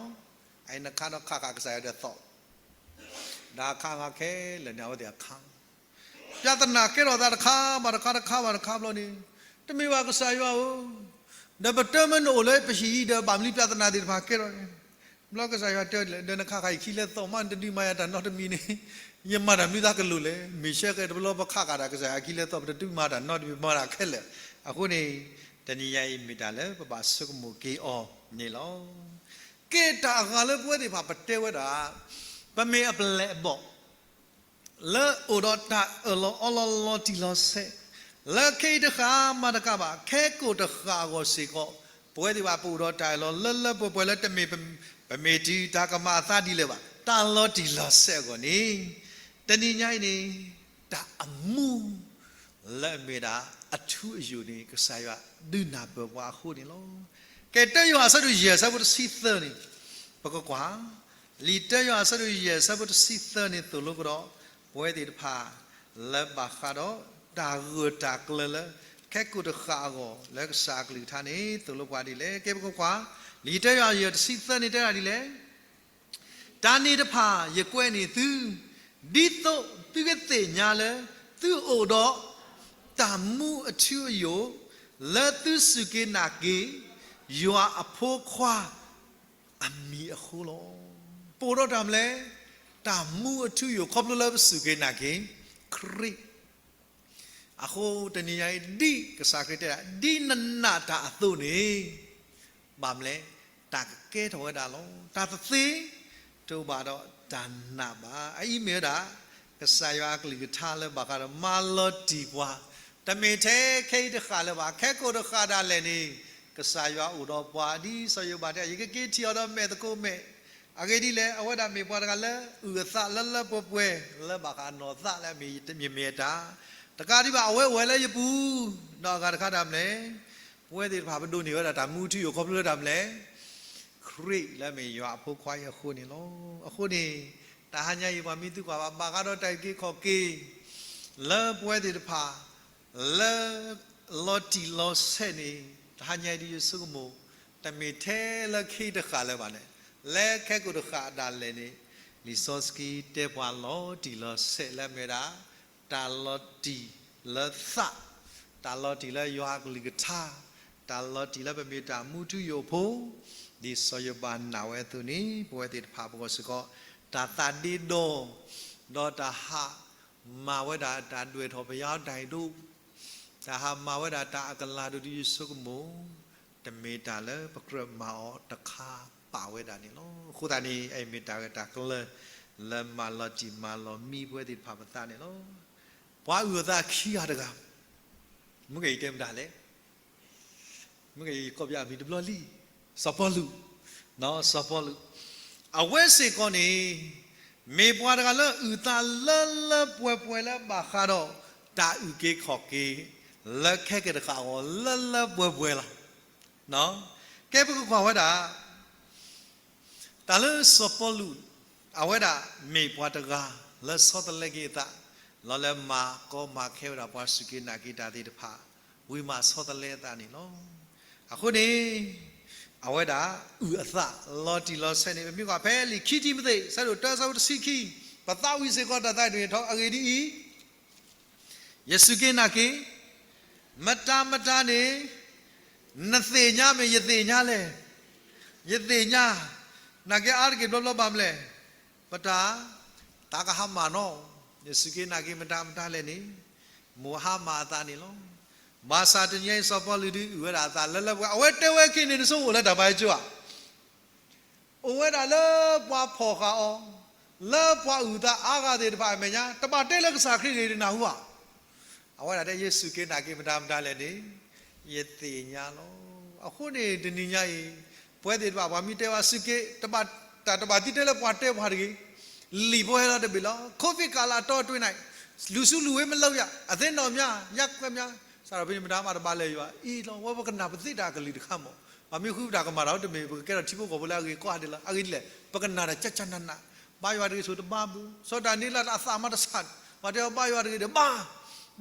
အံၤနခါနီၤ ခးခးကစၢ်ယွၤဒီးသီၣ် ဒၣ်ခါဂၤခဲလၢာ်န့ၣ် အဝဲသ့ၣ်အခါ ပြဿနာကဲထီၣ်သးတခါဘၣ်တခါ တခါဘၣ်တခါဘျီန့ၣ်, တမ့ၢ်ဘၣ်ကစၢ်ယွၤဧၢ, ဒီးပတမ့ၢ်နအိၣ်လၢပဟံၣ်အံၤဒီး ဘၣ်မနုၤပြဿနာသ့ၣ်တဖၣ်ကဲထီၣ်န့ၣ်, ဘျီကစၢ်ယွၤတဲဒၣ်လၢ နခးဃာ်ယခံလဲသီၣ်မး နတဒုးမၤယၤတၢ်နီတမံၤန့ၣ် ယမၤတၢ်မနုၤသးကလိာ်လဲၣ်. မ့ၢ်ဆၢကဲတဘျီပခးဃာ်တၢ်ကစၢ်ယွၤခံလဲသီၣ် ပတဒုးမၤတၢ်နီတမံၤ ပမၤတၢ်ခဲလၢာ်. အဃိန့ၣ် တနံၤညါအံၤမ့ၢ်တၢ်လၢပဘၣ်ဆိကမိၣ်က့ၤအီၤန့ၣ်လီၤ. ကဲတၢ်အဂၤလၢပဝဲသ့ၣ်တဖၣ်ပတဲဝဲဒၣ် ပမ့ၢ်အပျဲၢ်အဘီၣ် လၢအိၣ်ဒီးတၢ်အၢၣ်လီၤအီလီၤလီၤတံၢ်လီၤဆဲး, လၢခဲအံၤတဃၣ်မၤတကးဘၣ် ခဲကိာ်တဃၣ်အဂီၢ်စ့ၢ်ကီး, ပဝဲသ့ၣ်တဖၣ်ပအိၣ်ဒီးတၢ်အၢၣ်လီၤလၢလၢပှဲၤပှဲၤလၢတမ့ၢ် ပမ့ၢ်တုၤတၢ်ကမၤအသးဒ်လဲၣ်ဘၣ် တၢ်လီၤတံၢ်လီၤဆဲးအဂီၢ်န့ၣ်, တနံၤညါအံၤန့ၣ် တၢ်အမူ လၢအမ့ၢ်ဒၣ်အထူအယိာ်န့ၣ် ကစၢ်ယွၤဒုးနၢ်ပၢၢ်ပှၤအဃိန့ၣ်လီၤ. ကဲ တၢယိၤဟၣ်အဆၢဒိၣ်ယဲၢ်အဆၢဖိတဆံသၢန့ၣ် ပကကွၢ် လံာ်တၢယိၤဟၣ်အဆၢဒိၣ်ယဲၢ်အဆၢဖိတဆံသၢန့ၣ်သိၣ်လိကဒီး ပဝဲသ့ၣ်တဖၣ် လၢဘၣ်ဃးဒီးတၢ်ဂၢၢ်တၢ်ကျၢၤလၢ ခဲကိာ်တဃၣ်အဂီၢ် လၢကစၢ်အကလုၢ်ကထါန့ၣ် သိၣ်လိပှၤဒ်လဲၣ်. ကဲပကကွၢ် လံာ်တၢယိၤဟၣ်ယဲၢ်တဆံသၢန့ၣ်တဲဒၣ်ဒ်လဲၣ်. တၢ်န့ၣ်တဖၣ်ယကွဲးန့ၢ်သု ဒ်သိးသုကသ့ၣ်ညါလၢ သုအိၣ်ဒီးတၢ်မူအထူအယိာ် လၢသုစူၢ်က့ၤနာ်က့ၤ ယွၤအဖိခွါအမံၤအဃိလီၤ. ပအိၣ်ဒီးတၢ်မနုၤလဲၣ်, တၢ်မူအထူအယိာ် ခီဖျိလၢပစူၢ်က့ၤနာ်က့ၤ ခရံာ် အဃိတနံၤညါအံၤ ဒ်ကစၢ်ခရံာ်တဲဒၣ် ဒ်နနာ်တၢ်အသိးန့ၣ် ဘၣ်မနုၤလဲၣ်, တၢ်ကကဲထီၣ်ဝဲဒၣ်လီၤ. တၢ်တသ့ တအိၣ်ဘၣ်ဒီးတၢ်နာ်ဘၣ်. အအံၤမ့ၢ်ဝဲဒၣ် ကစၢ်ယွၤအကလုၢ်ကထါလၢဘၣ်ဃးဒီးမၤလီၤတံၢ်ပှၤ, တမ့ၢ်ထဲခဲအံၤတဃၣ်လၢၤဘၣ်, ခဲကိာ်တဃၣ်ဒၣ်လဲာ်န့ၣ် ကစၢ်ယွၤအိၣ်ဒီးပှၤ ဒ်စီၤယိၤဘးတဲ ယကက့ၤထံၣ်အီၤဒီးမဲာ်သကိးမဲာ် အဂ့ၢ်ဒ်လဲၣ်, အဝဲဒၣ်မ့ၢ်ပှၤတဂၤလၢအုၣ်အသးလၢလၢပှဲၤပှဲၤ လၢဘၣ်ဃးနီၢ်သးလၢအမ့ၢ်ယမ့ၢ်အတၢ်, တကးဒံးဘၣ် အဝဲအိၣ်ဝဲလၢယပူၤ, ဒီးအဂၤတခါတၢ်မနုၤလဲၣ်, ပဝဲသ့ၣ်တဖၣ်ပဒိးန့ၢ်ဝဲဒၣ်တၢ်မူထူယိာ်ခီဖျိလၢတၢ်မနုၤလဲၣ်, ခရံာ်လၢအမ့ၢ်ယွၤအဖိခွါအံၤအဃိန့ၣ်လီၤ. အဃိန့ၣ် တၢ်ဟါညါအံၤပှၤမ့ၢ်သံကွၢ်ဘၣ် ဘၣ်ဃးဒီးတၢ်အုၣ်က့ၤခီၣ်က့ၤ လၢပဝဲသ့ၣ်တဖၣ် လၢလီၤတံၢ်လီၤဆဲးန့ၣ် တဟါညါအံၤဒ်ယဆိကမိၣ် တမ့ၢ်ထဲလၢခံတဃၣ်လၢၤဘၣ်န့ၣ်, လၢခဲကိာ်တဃၣ်ဒၣ်လဲာ်န့ၣ် လံာ်စီဆှံတဲပှၤလီၤတံၢ်လီၤဆဲးလၢအမ့ၢ်ဝဲဒၣ် တၢ်လီၤတံၢ်လၢသး, တၢ်လီၤတံၢ်လၢယွၤအကလုၢ်ကထါ, တၢ်လီၤတံၢ်လၢပမ့ၢ်တၢ်မူထူယိာ်ဖိ, ဒ်စီၤယိၤဘးနာ်ဝဲအသိးန့ၣ် ပဝဲသ့ၣ်တဖၣ်ပဂီၢ်စ့ၢ်ကီး တၢ်သးဒ့ဒီ, ဒီးတၢ်ဟး မၤဝဲဒၣ်တၢ်ဒွဲၣ်ထီၣ်ပယီၤတၢ်အံၤဒိၣ်, တၢ်ဟးမၤဝဲဒၣ်တၢ်အကလၤဒိၣ်ဒ်ယဆိကမိၣ်, တမ့ၢ်တၢ်လၢပကြၢးမၤအီၤတခါပာ်ဝဲဒၣ်န့ၣ်လီၤ. အဃိသတးန့ၣ် အအံၤမ့ၢ်တၢ်ဂ့ၢ်တၢ်ကျၢၤ လၢမၤလီၤတံၢ်မၤလီၤမံပဝဲသ့ၣ်တဖၣ်ပသးန့ၣ်လီၤ. ပှၤအုၣ်အသးခံဂၤတဂၤ မ့ၢ်ကယတဲမတၤလဲၣ် မ့ၢ်ကယကိးပယီၤအမံၤတဘျီလံ, စီၤပီလူး, စီၤပီလူး, အဝဲစ့ၢ်ကီးန့ၣ် မ့ၢ်ပှၤတဂၤလၢအုၣ်သးလၢလၢပှဲၤပှဲၤလၢဘၣ်ဃးဒီး တၢ်အုၣ်က့ၤခီၣ်က့ၤ လၢခဲကဲတဃၣ်အဂီၢ် လၢလၢပှဲၤပှဲၤလီၤ. ကဲပကကွၢ်ဝဲဒၣ် တၢ်လၢစီၤပီလူး အဝဲဒၣ်မ့ၢ်ပှၤတဂၤလၢဆီတလဲက့ၤအသး လီၤလၢမၤကီမၤခဲဝဲဒၣ်ပှၤစူၢ်က့ၤနာ်က့ၤတၢ်သ့ၣ်တဖၣ် ဝံၤမးဆီတလဲအသးန့ၣ်လီၤ. အဃိန့ၣ် အဝဲဒၣ်အုၣ်အသး လီၤတံၢ်လီၤဆဲးန့ၣ် ပမ့ၢ်ကွၢ်ဖဲလံာ်ခံတံၤမသ့း ဆၢဒိၣ်တၢ ဆၢဖိတဆံခံ ပသးဝံၣ်စ့ၢ်ကီးတၢ်သးဒ်န့ၣ်ထီၣ် အဂ့ၢ်ဒ်အံၤ ယစူၢ်က့ၤနာ်က့ၤ မတၤမတၤန့ၣ် နသ့ၣ်ညါမ့ၢ်ယသ့ၣ်ညါလဲၣ်. ယသ့ၣ်ညါ နာ်က့အါတက့ၢ်ဘျီဘျီဘၣ်မလဲၣ်. ပတၢ် တၢ်ကဟးမၢ်နီၤ ယစူၢ်က့ၤနာ်က့ၤမတၤမတၤလဲၣ်န့ၣ် မိၢ်ဟါမၢ်အသးန့ၣ်လီၤ. ဘၣ်ဆၣ်တနံၤအံၤစီၤပီလူးဒုးအုၣ်ဝဲဒၣ်အသးလၢလၢပှဲၤ အဝဲတဲဝဲခံန့ၣ် နဆိကမိၣ်လၢတၢ်ဘါယွၤကၠိဧါ အိၣ်ဝဲဒၣ်လၢပှၤဖီၣ်ဃာ်အီၤ, လၢပှၤအုၣ်သးအါဂၤသ့ၣ်တဖၣ်အမဲာ်ညါ, တဘၣ်တဲလၢကစၢ်ခရံာ်ဂ့ၤတနၢ်ဟူဧါ. အဝဲဒၣ်တဲ ယစူၢ်က့ၤနာ်က့ၤမတၤမတၤလဲၣ်န့ၣ် ယသ့ၣ်ညါလီၤ. အဃိန့ၣ် တနံၤညါအံၤ ပဝဲသ့ၣ်တဖၣ် ပှၤမ့ၢ်တဲပှၤစူၢ်က့ၤ တၢ်တဘၣ်သံတဲလၢပှၤတဲပှၤတဂ့ၤ, လံာ်ပဝဲလီၤတဘ့ၣ်လီၤ. COVID ကာလအတောအတွင်း လူစုလူဝေးမလုပ်ရ, အသင်းတော်များ ရပ်ကွက်များ စးထီၣ်ဖဲန့ၣ် မတၤမးတဘၣ်လဲၤယွၤအံၤလီၤ. ဝဲပကနၣ်ပသ့တၢ်ကလုၢ်တခါမး, ပှၤမ့ၢ်ဃုပတၢ်ကမၣ်တၢ်တမ့ၢ် ပကကဲထီၣ်ထံဖိကီၢ်ဖိလၢအဂ့ၤကိးဂၤဒဲးလီၤ. အဂ့ၢ်ဒ်လဲၣ် ပကနၣ်တၢ်ကၠၢ်ကၠၢ်နးနး, ဘါယွၤတဂ့ၤဆိတဘါဘၣ်. စီၤဒၤနံးလးအသးမးတဆၣ်န့ၣ် ပှၤတဲအီၤဘါယွၤတဂ့ၤဒီးဘါ,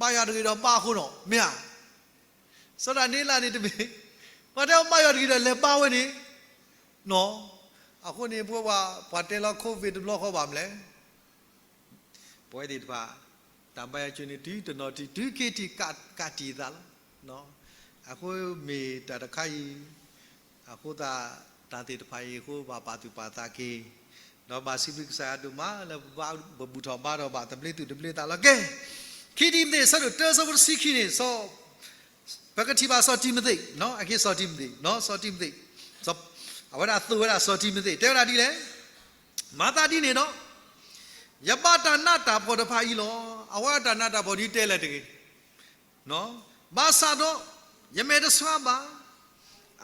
ဘါယွၤတဂ့ၤဒီးဘါအဃိနီၤ မ့ၢ်ဧါ. စီၤဒၤနံးလးန့ၣ်တမ့ၢ် ပှၤတဲအီၤဘါယွၤတဂ့ၤဒီးလဲၤဘါဝဲန့ၣ်နီၤ. အဃိန့ၣ် ပဝဲပှၤ ပှၤတဲလီၤ COVID တဘျီဃီဘၣ်မလဲၣ်. ပဝဲသ့ၣ်တဖၣ် တၢ်ဘါယွၤကၠိန့ၣ် တုၤတနီၤထံ တုၤခံထံ ကးတံာ်သးလီၤ. အဃိမ့ၢ်တၢ်တခါအံၤ အဃိသတး တၢ်သ့ၣ်တဖၣ်အံၤအဃိ ဘၣ်ပာ်သူၣ်ပာ်သးက့ၤ, ဒီးဘၣ်စံးဘျုးကစၢ်ယွၤဒိၣ်မးလၢပဘူၣ်ထီၣ်ဘါထီၣ်ဘၣ် သဘျ့သူၣ်သဘျ့သးလီၤ. ကဲ, ခံတံၤမသ့း အဆၢဒိၣ်တၢ အဆၢဖိတဆံခံန့ၣ်, စီၤ, ပကထံၣ်ဘၣ်စီၤတံၤမသ့း, အက့စီၤတံၤမသ့း, စီၤတံၤမသ့း, အဝဲဒၣ်သိၣ်ဝဲဒၣ်စီၤတံၤမသ့း တဲဝဲဒၣ်ဒ်လဲၣ်, မၤသးဒ်န့ၣ်ဒီး ယဘၣ်တၢ်နးတၢ်ဖှီၣ်တဖၣ်အံၤလီၤ. အဝဲတၢ်နးတၢ်ဖှီၣ်ဒ်တဲလဲၣ်တဂ့ၤ ဘၣ်ဆၣ်ဒီး ယမဲာ်တဆှးဘၣ်.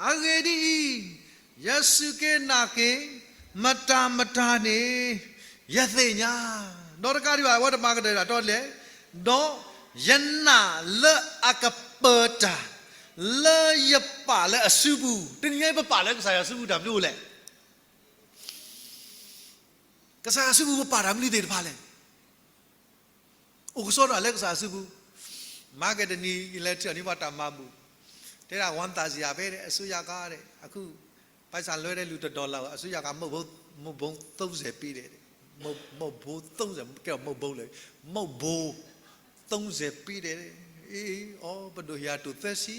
အဂ့ၢ်ဒ်အံၤ, ယစူၢ်က့ၤနာ်က့ၤ မတၤမတၤန့ၣ် ယသ့ၣ်ညါ, ဒီးတကးဒံးဘၣ် အဝဲတမၤကတၢၢ်တၢ်တီလဲၣ်, ဒီးယနာ်လၢအကပၢၤတၢ် လၢယပာ်လၢအစုပူၤ, တနံၤညါအံၤပပာ်လၢကစၢ်ယွၤစုပူၤတၢ်မနုၤလဲၣ် ကစၢ်ယွၤစုပူၤပပာ်တၢ်မနုၤသ့ၣ်တဖၣ်လဲၣ်. အိၣ်ကစီဒီလၢကစၢ်ယွၤစုပူၤ, မၤကဲတနံၤ ယလဲၤထံၣ်အီၤန့ၣ် ပှၤတၢ်မၤဘူၣ်, တဲဒၣ် ဝမ်းသာစရာပဲ အစိုးရက အခု ပိုက်ဆံလွှဲတဲ့လူ တစ်ဒေါ်လာကို အစိုးရက မုန့်ဘိုး မုန့်ဘိုး သုံးဆယ်ပေးတယ်, မုန့်ဘိုး သုံးဆယ်, ကဲ မုန့်ဘိုး လၢ မုန့်ဘိုး သုံးဆယ်ပေးတယ်, အ့ အီ ပဒိၣ်ဟ့ၣ်အတိၢ်သၢဆံ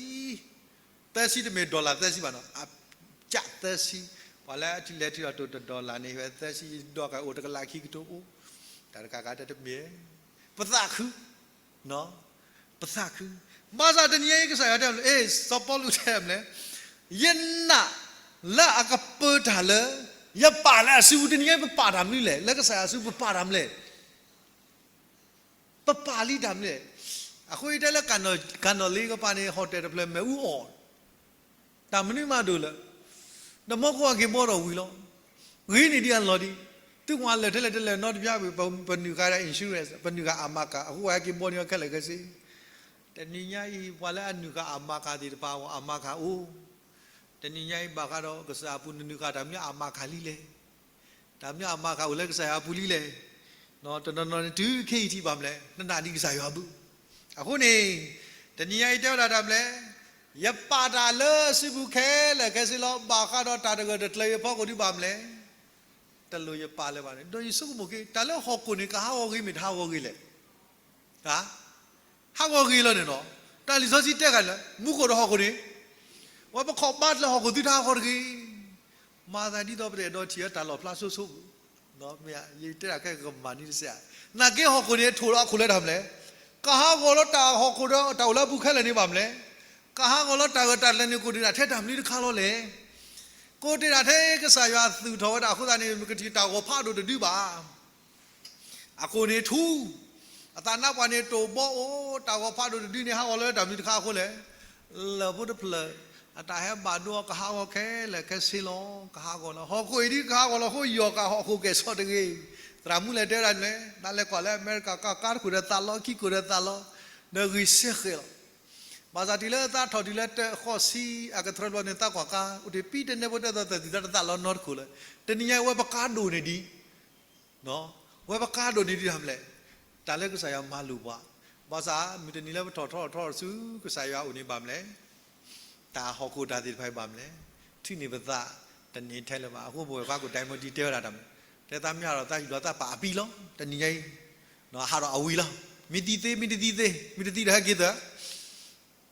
သၢဆံတမ့ၢ် dollar သၢဆံဘၣ်နီၤ, အကၢ်သၢဆံ, ပှၤလၢအထံၣ်လဲၤထံၣ်အီၤတိၢ်တ dollar န့ၣ် ဟ့ၣ်ဝဲသၢဆံ, ဒီးကအိၣ်တကလးခံကထိအိၣ်, တၢ်တကးကးတမ့ၢ်, ပသးခု, ပသးခု, ဘၣ်ဆၣ်တနံၤညါအံၤကစၢ်ယွၤတဲမလဲၣ်, အ့ စီၤပီလူးတဲမလဲၣ်, ယနာ်လၢအကပၢၤတၢ်လၢ ယပာ်လၢအစုပူၤ, တနံၤညါအံၤပပာ်တၢ်မနုၤလဲၣ်, လၢကစၢ်ယွၤစုပူၤပပာ်တၢ်မနုၤလဲၣ် ပပာ်လံတၢ်မနုၤလဲၣ်. အဃိအတဲလၢ ကၣ်နီၣ်လ့ကပၤန့ၣ် hotel တဖျၢၣ်မ့ၣ်အူအီၣ်, တၢ်မနုၤမးဒိၣ်လၢ, ဒီးမီၢ်ခိၣ်အက့ၤဘီဒီးဝံၤလီၤ. ဂ့ၤန့ၢ်ဒံးအလီၢ်ဒံး, သုကွၢ်လၢာ်ထဲလဲၣ်ထဲလဲၣ် နီတဘျီ ပနုာ်ဃာ်ဒၣ် insurance ပနုာ်ဃာ်အမၤကၤ, အဃိဝဲက့ၤဘီန့ၢ်အီၤခဲလၢာ်ခဲဆ့. တနံၤညါအံၤ ပှၤလၢအနုာ်ဃာ်အမၤကၤသ့ၣ်တဖၣ်အဂီၢ် အမၤကၤအိၣ်, တနံၤညါအံၤဘၣ်ဃးဒီးကစၢ်အပူၤ နနုာ်ဃာ်တၢ်မနုၤအမၤကၤလံလဲၣ်. တၢ်မနုၤအမၤကၤအိၣ်လၢကစၢ်ယွၤအပူၤလံလဲၣ်. တနီၤနီၤန့ၣ် တုၤခဲအံၤထံၣ်ဘၣ်မလဲၣ်, နနာ်ဒံးကစၢ်ယွၤအပူၤ. အဃိန့ၣ် တနံၤညါအံၤတဲဝဲဒၣ်တၢ်မလဲၣ်, ယပာ်တၢ်လၢအစုပူၤခဲလၢာ်ခဲဆ့လီၤ. ဘၣ်ဃးဒီးတၢ်တဂၢၢ်တကျၢၤအံၤအဖီခိၣ်ဒံးဘၣ်မလဲၣ်, တလိၣ်ယပာ်လၢၤဘၣ်န့ၣ်. ဒီးယဆိကမိၣ်က့ၤ တၢ်လၢဟီၣ်ခိၣ်န့ၣ် ကဟးဂီၤဂ့ၤမ့ၢ်တဟးဂီၤဂ့ၤလဲၣ်. ဟးဂီၤဂ့ၤလီၤန့ၣ်နီၤ. တၢ်လံာ်စီဆှံတဲဂၤလၢ မူခိၣ်ဒီးဟီၣ်ခိၣ်န့ၣ်, ဝဲပခီၣ်ဘါတလၢဟီၣ်ခိၣ်သုတဟးဂီၤတဂ့ၤ. မၤသးဒ်သိးပတအဲၣ်ဒိးထံၣ်ဝဲတၢ်လီၣ်ဖျါဆိဆိပူၤ, မ့ၢ်ယတဲဒၣ်ခဲကမၤနံၤတစဲး, နာ်က့ဟီၣ်ခိၣ်န့ၣ် ထိၣ်လီၤအခိၣ်လၢတၢ်မလဲၣ်, ကဟးဂီၤလီၤတၢ်ဟီၣ်ခိၣ်ဒီးတၢ်အိၣ်လၢအပူၤခဲလၢာ်န့ၣ်ဘၣ်မလဲၣ်, ကဟးဂီၤလီၤတၢ်ဂၢၢ်တၢ်ကျၢၤန့ၣ် ကအိၣ်တ့ၢ်ဒၣ်ထဲတၢ်မနုၤတခါလီၤလဲၣ်. ကအိၣ်တ့ၢ်ဒၣ်ထဲကစၢ်ယွၤသူၣ်ထီၣ်ဝဲဒၣ်အဃိသတးန့ၣ် မ့ၢ်ကထံၣ်တၢ်ဂီၤဖးဒိၣ်တဒုဘၣ်. အခိၣ်န့ၣ်ထူ, အသးနါပှၢ်န့ၣ်တိၢ်ဘီအိၣ်, တၢ်ဂီၤဖးဒိၣ်တဒုန့ၣ် ဟးဂီၤလၢတၢ်မနုၤတခါအဃိလဲၣ်. လၢၢ်ဖိတဖျၢၣ် အတၢ်ဟဲဘၣ်ဒိအကဟးဂီၤခဲလၢာ်ခဲဆ့လီၤ. ကဟးဂီၤလီၤ. ဟီၣ်ခိၣ်အံၤဒ်ကဟးဂီၤလီၤအဃိ ယီၢ်ကးဟီၣ်ခိၣ်ကဲၣ်ဆိးတဂ့ၤ. သရၣ်မုၣ်လဲၤတဲဝဲဒၣ်မလဲၣ်, နလဲၤကွၢ်လၢအမဲရကၤ ကါတခိၣ်ဒီးသးလီ ခံခိၣ်ဒီးသးလီ, ဒီးဂံၢ်စဲဃဲၤလီၤ. ဘၣ်ဆၣ်တုၤလၢသးထီၣ်တုၤလၢတဃိးဆံအကတြၢၤဘျီန့ၣ် သးကွၢ်ကါ အိၣ်တ့ၢ်ပံတနဲဖိ တသီၣ်သၢသီ သးတသးလီနီတခိၣ်လၢၤ. တနံၤညါအံၤဝဲပကါဒိၣ်န့ၢ်ဒံး ဝဲပကါဒိၣ်န့ၢ်ဒံးတၢ်မလဲၣ်. တၢ်လၢကစၢ်ယွၤမၤလိာ်ပှၤ, ဘၣ်ဆၣ်မုၢ်တနံၤလၢပထီၣ်ထီထီၣ်ဆူကစၢ်ယွၤအအိၣ်န့ၣ်ဘၣ်မလဲၣ်, တၢ်ဟီၣ်ခိၣ်တၢ်သ့ၣ်တဖၣ်အံၤဘၣ်မလဲၣ်, ထုးန့ၢ်ပသးတန့ၢ်ထဲလၢၤဘၣ်. အဃိပဝဲၢ်ခွါကိၣ်ဒဲမုၢ်ဒံတဲဝဲဒၣ်တၢ်မလဲၣ်, တဲသးမ့ၢ်ဟးထီၣ်သးဟံၣ်လီၤသးပာ်အပံလီၤ. တနံၤညါအံၤ ဟးထီၣ်အဝံၤလီၤ. မ့ၢ်သံသ့ မ့ၢ်တသံသ့ မ့ၢ်တသံဒီးဟဲက့ၤသၢ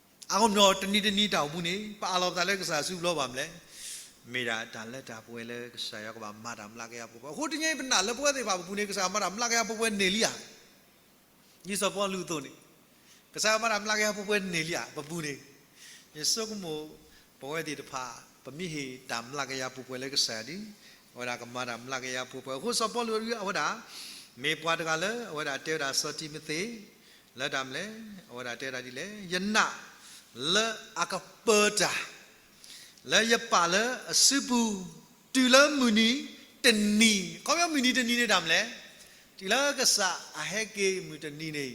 အဃိမ့ၢ်တနံၤတနံၤတၢ်အိၣ်မူန့ၣ် ပအးလီၤပသးလၢကစၢ်စုပူၤလီၤဘၣ်မလဲၣ်, မ့ၢ်ဒၣ်တၢ်လၢတၢ်ပဝဲလၢကစၢ်ယွၤကဘၣ်မၤတၢ်မျးကယၤပှဲၤပှဲၤ. အဃိတနံၤညါအံၤပနာ်လၢပဝဲသ့ၣ်တဖၣ်ပပူၤန့ၣ် ကစၢ်ယွၤမၤတၢ်မျးကယၤပှဲၤပှဲၤန့ၢ်လံဧါ. ဒ်စီၤပီလူးအသိးန့ၣ် ကစၢ်ယွၤမၤတၢ်မျးကယၤပှဲၤပှဲၤန့ၢ်လံဧါ ပပူၤန့ၣ်. ယဆိကမိၣ် ပဝဲသ့ၣ်တဖၣ် ပမ့ၢ်ဟ့ၣ်တၢ်မျးကယၤပှဲၤပှဲၤလၢကစၢ်ယွၤဒီး အဝဲဒၣ်ကမၤတၢ်မျးကယၤပှဲၤပှဲၤ. အဃိစီၤပီလူးအဝဲဒၣ် မ့ၢ်ပှၤတဂၤလၢအဝဲဒၣ်တဲဝဲဒၣ်စီၤတံၤမသ့း လၢတၢ်မလဲၣ်, အဝဲဒၣ်တဲဝဲဒၣ်ဒ်လဲၣ်, ယနာ်လၢအကပၢၤတၢ် လၢယပာ်လၢအစုပူၤ တုၤလၢမုၢ်နံၤတနံၤ, ခီပညီမုၢ်နံၤတနံၤန့ၣ်တၢ်မလဲၣ်, တုၤလၢကစၢ်အဟဲက့ၤမုၢ်တနံၤန့ၣ်,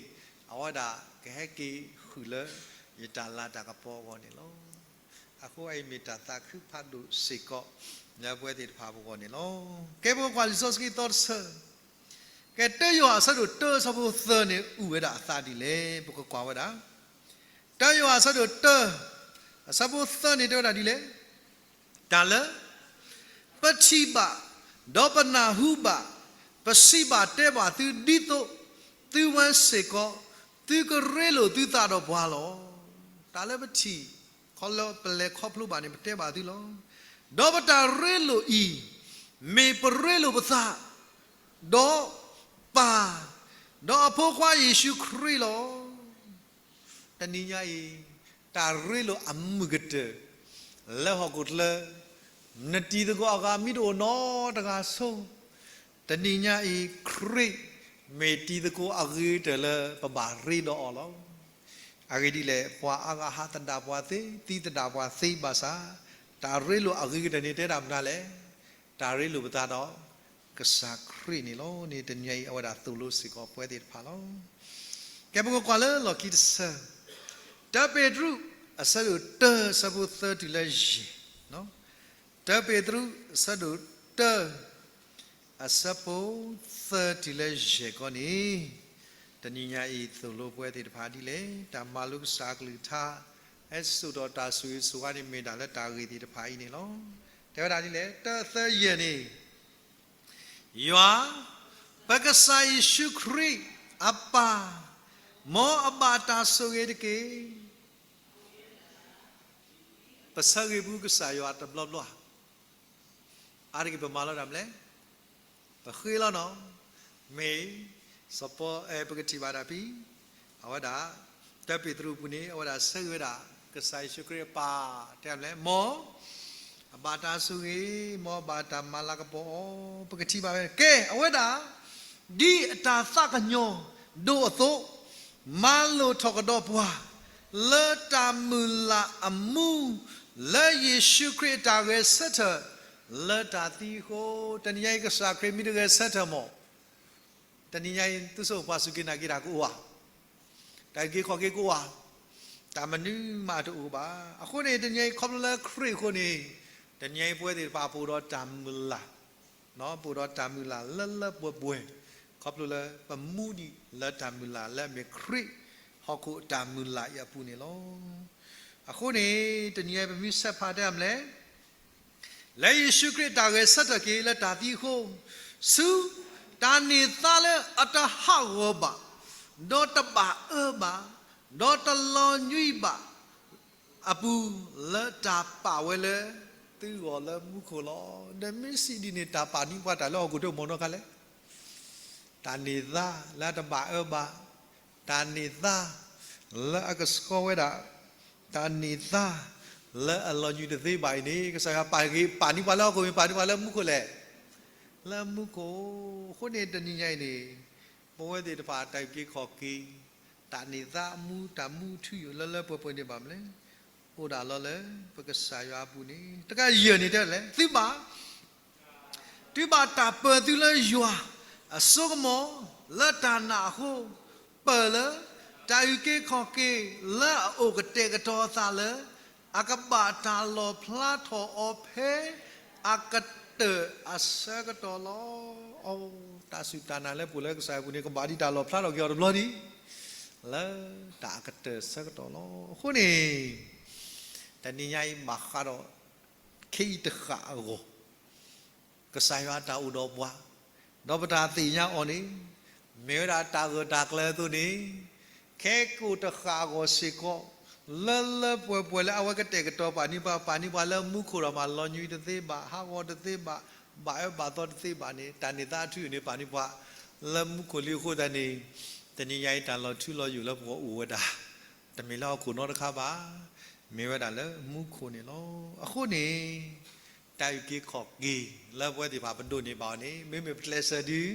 အဝဲဒၣ်ကဟဲက့ၤဃုာ်လၢယတၢ်လၤတၢ်ကပီၤအဂီၢ်န့ၣ်လီၤ. အဃိအံၤမ့ၢ်တၢ်သးခုဖးဒိၣ်စ့ၢ်ကီး လၢပဝဲသ့ၣ်တဖၣ်အဂီၢ်န့ၣ်လီၤ. ကဲ ပကကွၢ်လံာ်စီဆှံသီတဆၢ, ကဲ တၢယိၤဟၣ်အဆၢဒိၣ်တၢအဆၢဖိသၢန့ၣ် အုၣ်ဝဲဒၣ်အသးဒ်လဲၣ်, ပကကွၢ်ဝဲဒၣ် တၢယိၤဟၣ်အဆၢဒိၣ်တၢ အဆၢဖိသၢန့ၣ် တဲဝဲဒၣ်ဒ်လဲၣ်, တၢ်လၢ ပထံၣ်ဘၣ်, ဒီးပနၢ်ဟူဘၣ်, ပစံးဘၣ်တဲဘၣ်သု ဒ်သိးသုဝဲစ့ၢ်ကီး သုကရ့လိာ်သုသးဒီးပှၤလီၤ. တၢ်လၢပထံၣ်, ခီလၢပလဲၤခီဖျိဘၣ်န့ၣ် ပတဲဘၣ်သုလီၤ. ဒီးပတၢ်ရ့လိာ်အံၤ မ့ၢ်ပရ့လိာ်ပသး ဒီးပၢ် ဒီးအဖိခွါယ့ၣ်ၡူးခရံာ်လီၤ. တနံၤညါအံၤ တၢ်ရ့လိာ်အမုာ်ကတၢၢ် လၢဟီၣ်ခိၣ်ချၢ နတံၤသကိးအဂၤမ့ၢ်တအိၣ်နီတဂၤဆိ တနံၤညါအံၤ ခရံာ်မ့ၢ်တံၤသကိးအဂ့ၤကတၢၢ်လၢပဘၣ်ရ့ဒီးအီၤလီၤ. အဂ့ၢ်ဒ်လဲၣ် ပှၤအါဂၤဟးသဒၣ်ပှၤသ့, သံသဒၣ်ပှၤသ့ဘၣ်ဆၣ်, တၢ်ရ့လိာ်အဂ့ၤကတၢၢ်န့ၣ် တဲဒၣ်မနုၤလဲၣ်, တၢ်ရ့လိာ်ပသးဒီးကစၢ်ခရံာ်န့ၣ်လီၤန့ၣ် တနံၤညါအံၤ အဝဲဒၣ်သိၣ်လိစ့ၢ်ကီးပဝဲသ့ၣ်တဖၣ်လီၤ. ကဲ ပကကွၢ်လၢလီၢ်ခံတဆၢ, တၢပ့းတရူး အဆၢဒိၣ်တၢ အဆၢဖိသၢတုၤလၢယဲၢ်, တၢပ့းတရူး အဆၢဒိၣ်တၢ အဆၢဖိသၢတုၤလၢယဲၢ်ကီၢ်န့ၣ်, တနံၤညါအံၤသိၣ်လိပဝဲသ့ၣ်တဖၣ်ဒ်လဲၣ်, တၢ်မၤလိကစၢ်အကလုၢ်ကထါ, ဟဲစိာ်ဒီးတၢ်ဆိၣ်ဂ့ၤဆိၣ်ဝါန့ၣ် မ့ၢ်ဒၣ်လၢတၢ်ဂ့ၢ်သ့ၣ်တဖၣ်အံၤန့ၣ်လီၤ. တဲဝဲဒၣ်ဒ်လဲၣ်, တၢသၢယဲၢ်န့ၣ်, ယွၤ, ပကစၢ်ယ့ၣ်ၡူးခရံာ်အပၢ်, မ်အဘၣ်တၢ်ဆိၣ်ဂ့ၤတက့ၢ်. ပဆၢဂ့ၤပူကစၢ်ယွၤတဘျီဘျီ, အါတက့ၢ်ပမၤလီၤတၢ်မနုၤလဲၣ်, ပဃ့လီၤနီၤ, မ့ၢ်, စီၤပီ, ပကထံၣ်ဘၣ်တၢ်ဖဲ, အဝဲဒၣ်, တၢပ့းတရူးအပူၤန့ၣ် အဝဲဒၣ်ဆၢဂ့ၤဝဲဒၣ်, ကစၢ်ယ့ၣ်ၡူးခရံာ်အပၢ်, တဲမနုၤလဲၣ်, မ်, အဘၣ်တၢ်ဆိၣ်ဂ့ၤ, မ်အဘၣ်တၢ်မၤလၤကပီၤအီၤ, ပကထံၣ်ဘၣ်ဝဲ, ကဲ, အဝဲဒၣ် ဒ်အတၢ်သးကညီၤဒိၣ်အသိး, မၤလိာ်ထီၣ်ကဒီးပှၤ, လၢတၢ်မုၢ်လၢ်အမူ, လၢယ့ၣ်ၡူးခရံာ်အတၢ်ဂဲၤဆၢထၢၣ်, လၢတၢ်သံအဃိ, တနံၤညါအံၤကစၢ်ခရံာ်မ့ၢ်တဂဲၤဆၢထၢၣ်မး, တနံၤညါအံၤ သုစိၤပှၤစူၢ်က့ၤနာ်က့ၤတၢ်ကအိၣ်ဧါ, တၢ်အုၣ်က့ၤခီၣ်က့ၤကအိၣ်ဧါ, တၢ်မနုၤမးတအိၣ်ဘၣ်. အဃိန့ၣ် တနံၤညါအံၤခီဖျိလၢခရံာ်အဃိန့ၣ်, တနံၤညါအံၤပဝဲသ့ၣ်တဖၣ်ပအိၣ်ဒီးတၢ်မုၢ်လၢ် ပအိၣ်ဒီးတၢ်မုၢ်လၢ်လၢလၢပှဲၤပှဲၤ, ခီဖျိလၢပမူဒံးလၢတၢ်မုၢ်လၢ်လၢအမ့ၢ်ခရံာ်, ဟီၣ်ခိၣ်အတၢ်မုၢ်လၢ်အံၤအပူၤန့ၣ်လီၤ. အဃိန့ၣ် တနံၤညါအံၤပမ့ၢ်ဆဲးဖးတဲမနုၤလဲၣ်, လၢယ့ၣ်ၡူးခရံာ်အတၢ်ဂဲၤဆၢထၢၣ်က့ၤလၢတၢ်သံအဃိ, ဆူတၢ်န့ၢ်သါလၢအတဟးဂီၤဘၣ်, ဒီးတဘၣ်အၢဘၣ်, ဒီးတလီၤညွံးဘၣ် အပူၤလၢတၢ်ပာ်ဝဲလၢ သုဂီၢ်လၢမူခိၣ်လီၤ. ဒီးမ့ၢ်စံးဒ်န့ၣ် တၢ်ပာ်န့ၢ်ပှၤတၢ်လၢဟီၣ်ခိၣ်ဒိၣ်မးနီတခါလဲၣ်. တၢ်န့ၢ်သါလၢအတဘၣ်အၢဘၣ်, တၢ်န့ၢ်သါလၢအကဆှီဝဲဒၣ်, တၢ်န့ၢ်သါလၢအလီၤညွံးတသ့ဘၣ်အံၤန့ၣ် ကစၢ်ယွၤပာ်ဂ့ၤ ပာ်န့ၢ်ပှၤလၢဟီၣ်ခိၣ်မ့ၢ် ပာ်န့ၢ်ပှၤလၢမူခိၣ်လဲၣ်. လၢမူခိၣ်. အဃိန့ၣ် တနံၤညါအံၤန့ၣ် ပဝဲသ့ၣ်တဖၣ်တၢ်အုၣ်က့ၤခီၣ်က့ၤ, တၢ်န့ၢ်သါအမူ တၢ်မူထူယိာ်လၢလၢပှဲၤပှဲၤန့ၣ်ဘၣ်မနုၤလဲၣ်, အိၣ်ဒၣ်လီၤလၢပကစၢ်ယွၤအပူၤန့ၣ် တကယဲၢ်န့ၣ်တဲလဲၣ်, သုဘၣ် တုၤဘၣ်တၢ်ပၢၤသုလၢယွၤအစိကမီၤလၢတၢ်နာ်အဃိ, ပၢၢ်လၢတၢ်အုၣ်က့ၤခီၣ်က့ၤလၢအအိၣ်ကတဲာ်ကတီၤအသးလၢ အကဘၣ်တၢ်လီၣ်ဖျါထီၣ်အီၤဖဲအကတၢၢ်အဆၢကတီၢ်လီၤ. တၢ်စူၢ်တၢ်နာ်လၢပအိၣ်လၢကစၢ်ယွၤအပူၤန့ၣ် ကဘၣ်ဒံးတၢ်လီၣ်ဖျါထီၣ်က့ၤအီၤတဘျီဒံး လၢတၢ်အကတၢၢ်ဆၢကတီၢ်လီၤ. အဃိန့ၣ် တနံၤညါအံၤဘၣ်ဃးဒီး ခဲအံၤတဃၣ်အဂီၢ် ကစၢ်ယွၤအတၢ်အိၣ်ဒီးပှၤ, ဒီးပတၢ်သ့ၣ်ညါအီၤန့ၣ် မ့ၢ်ဝဲဒၣ်တၢ်ဂၢၢ်တၢ်ကျၢၤအသိးန့ၣ်, ခဲကိာ်တဃၣ်အဂီၢ်စ့ၢ်ကီး လၢလၢပှဲၤပှဲၤလၢအဝဲကတဲာ်ကတီၤပာ်န့ၢ်ပှၤ, ပာ်န့ၢ်ပှၤလၢမူခိၣ်ဒီးမး လီၤညွံးတသ့ဘၣ်, ဟးဂီၤတသ့ဘၣ်, ဘၣ်အၢဘၣ်သီတသ့ဘၣ်န့ၣ် တၢ်န့ၢ်သါအထူအယိာ်န့ၣ် ပာ်န့ၢ်ပှၤလၢမူခိၣ်လံအဃိသတးန့ၣ်, တနံၤညါအံၤတၢ်လီၤထူလီၤယိာ်လၢပဂီၢ်အိၣ်ဝဲဒၣ် တမ့ၢ်လၢဟီၣ်ခိၣ်နီတခါဘၣ်, မ့ၢ်ဝဲဒၣ်လၢမူခိၣ်န့ၣ်လီၤ. အဃိန့ၣ် တၢ်အုၣ်က့ၤခီၣ်က့ၤလၢပဝဲသ့ၣ်တဖၣ်ပဒိးန့ၢ်ဘၣ်အီၤန့ၣ် မ့မ့ၢ်ပကျဲးစၢးဒုး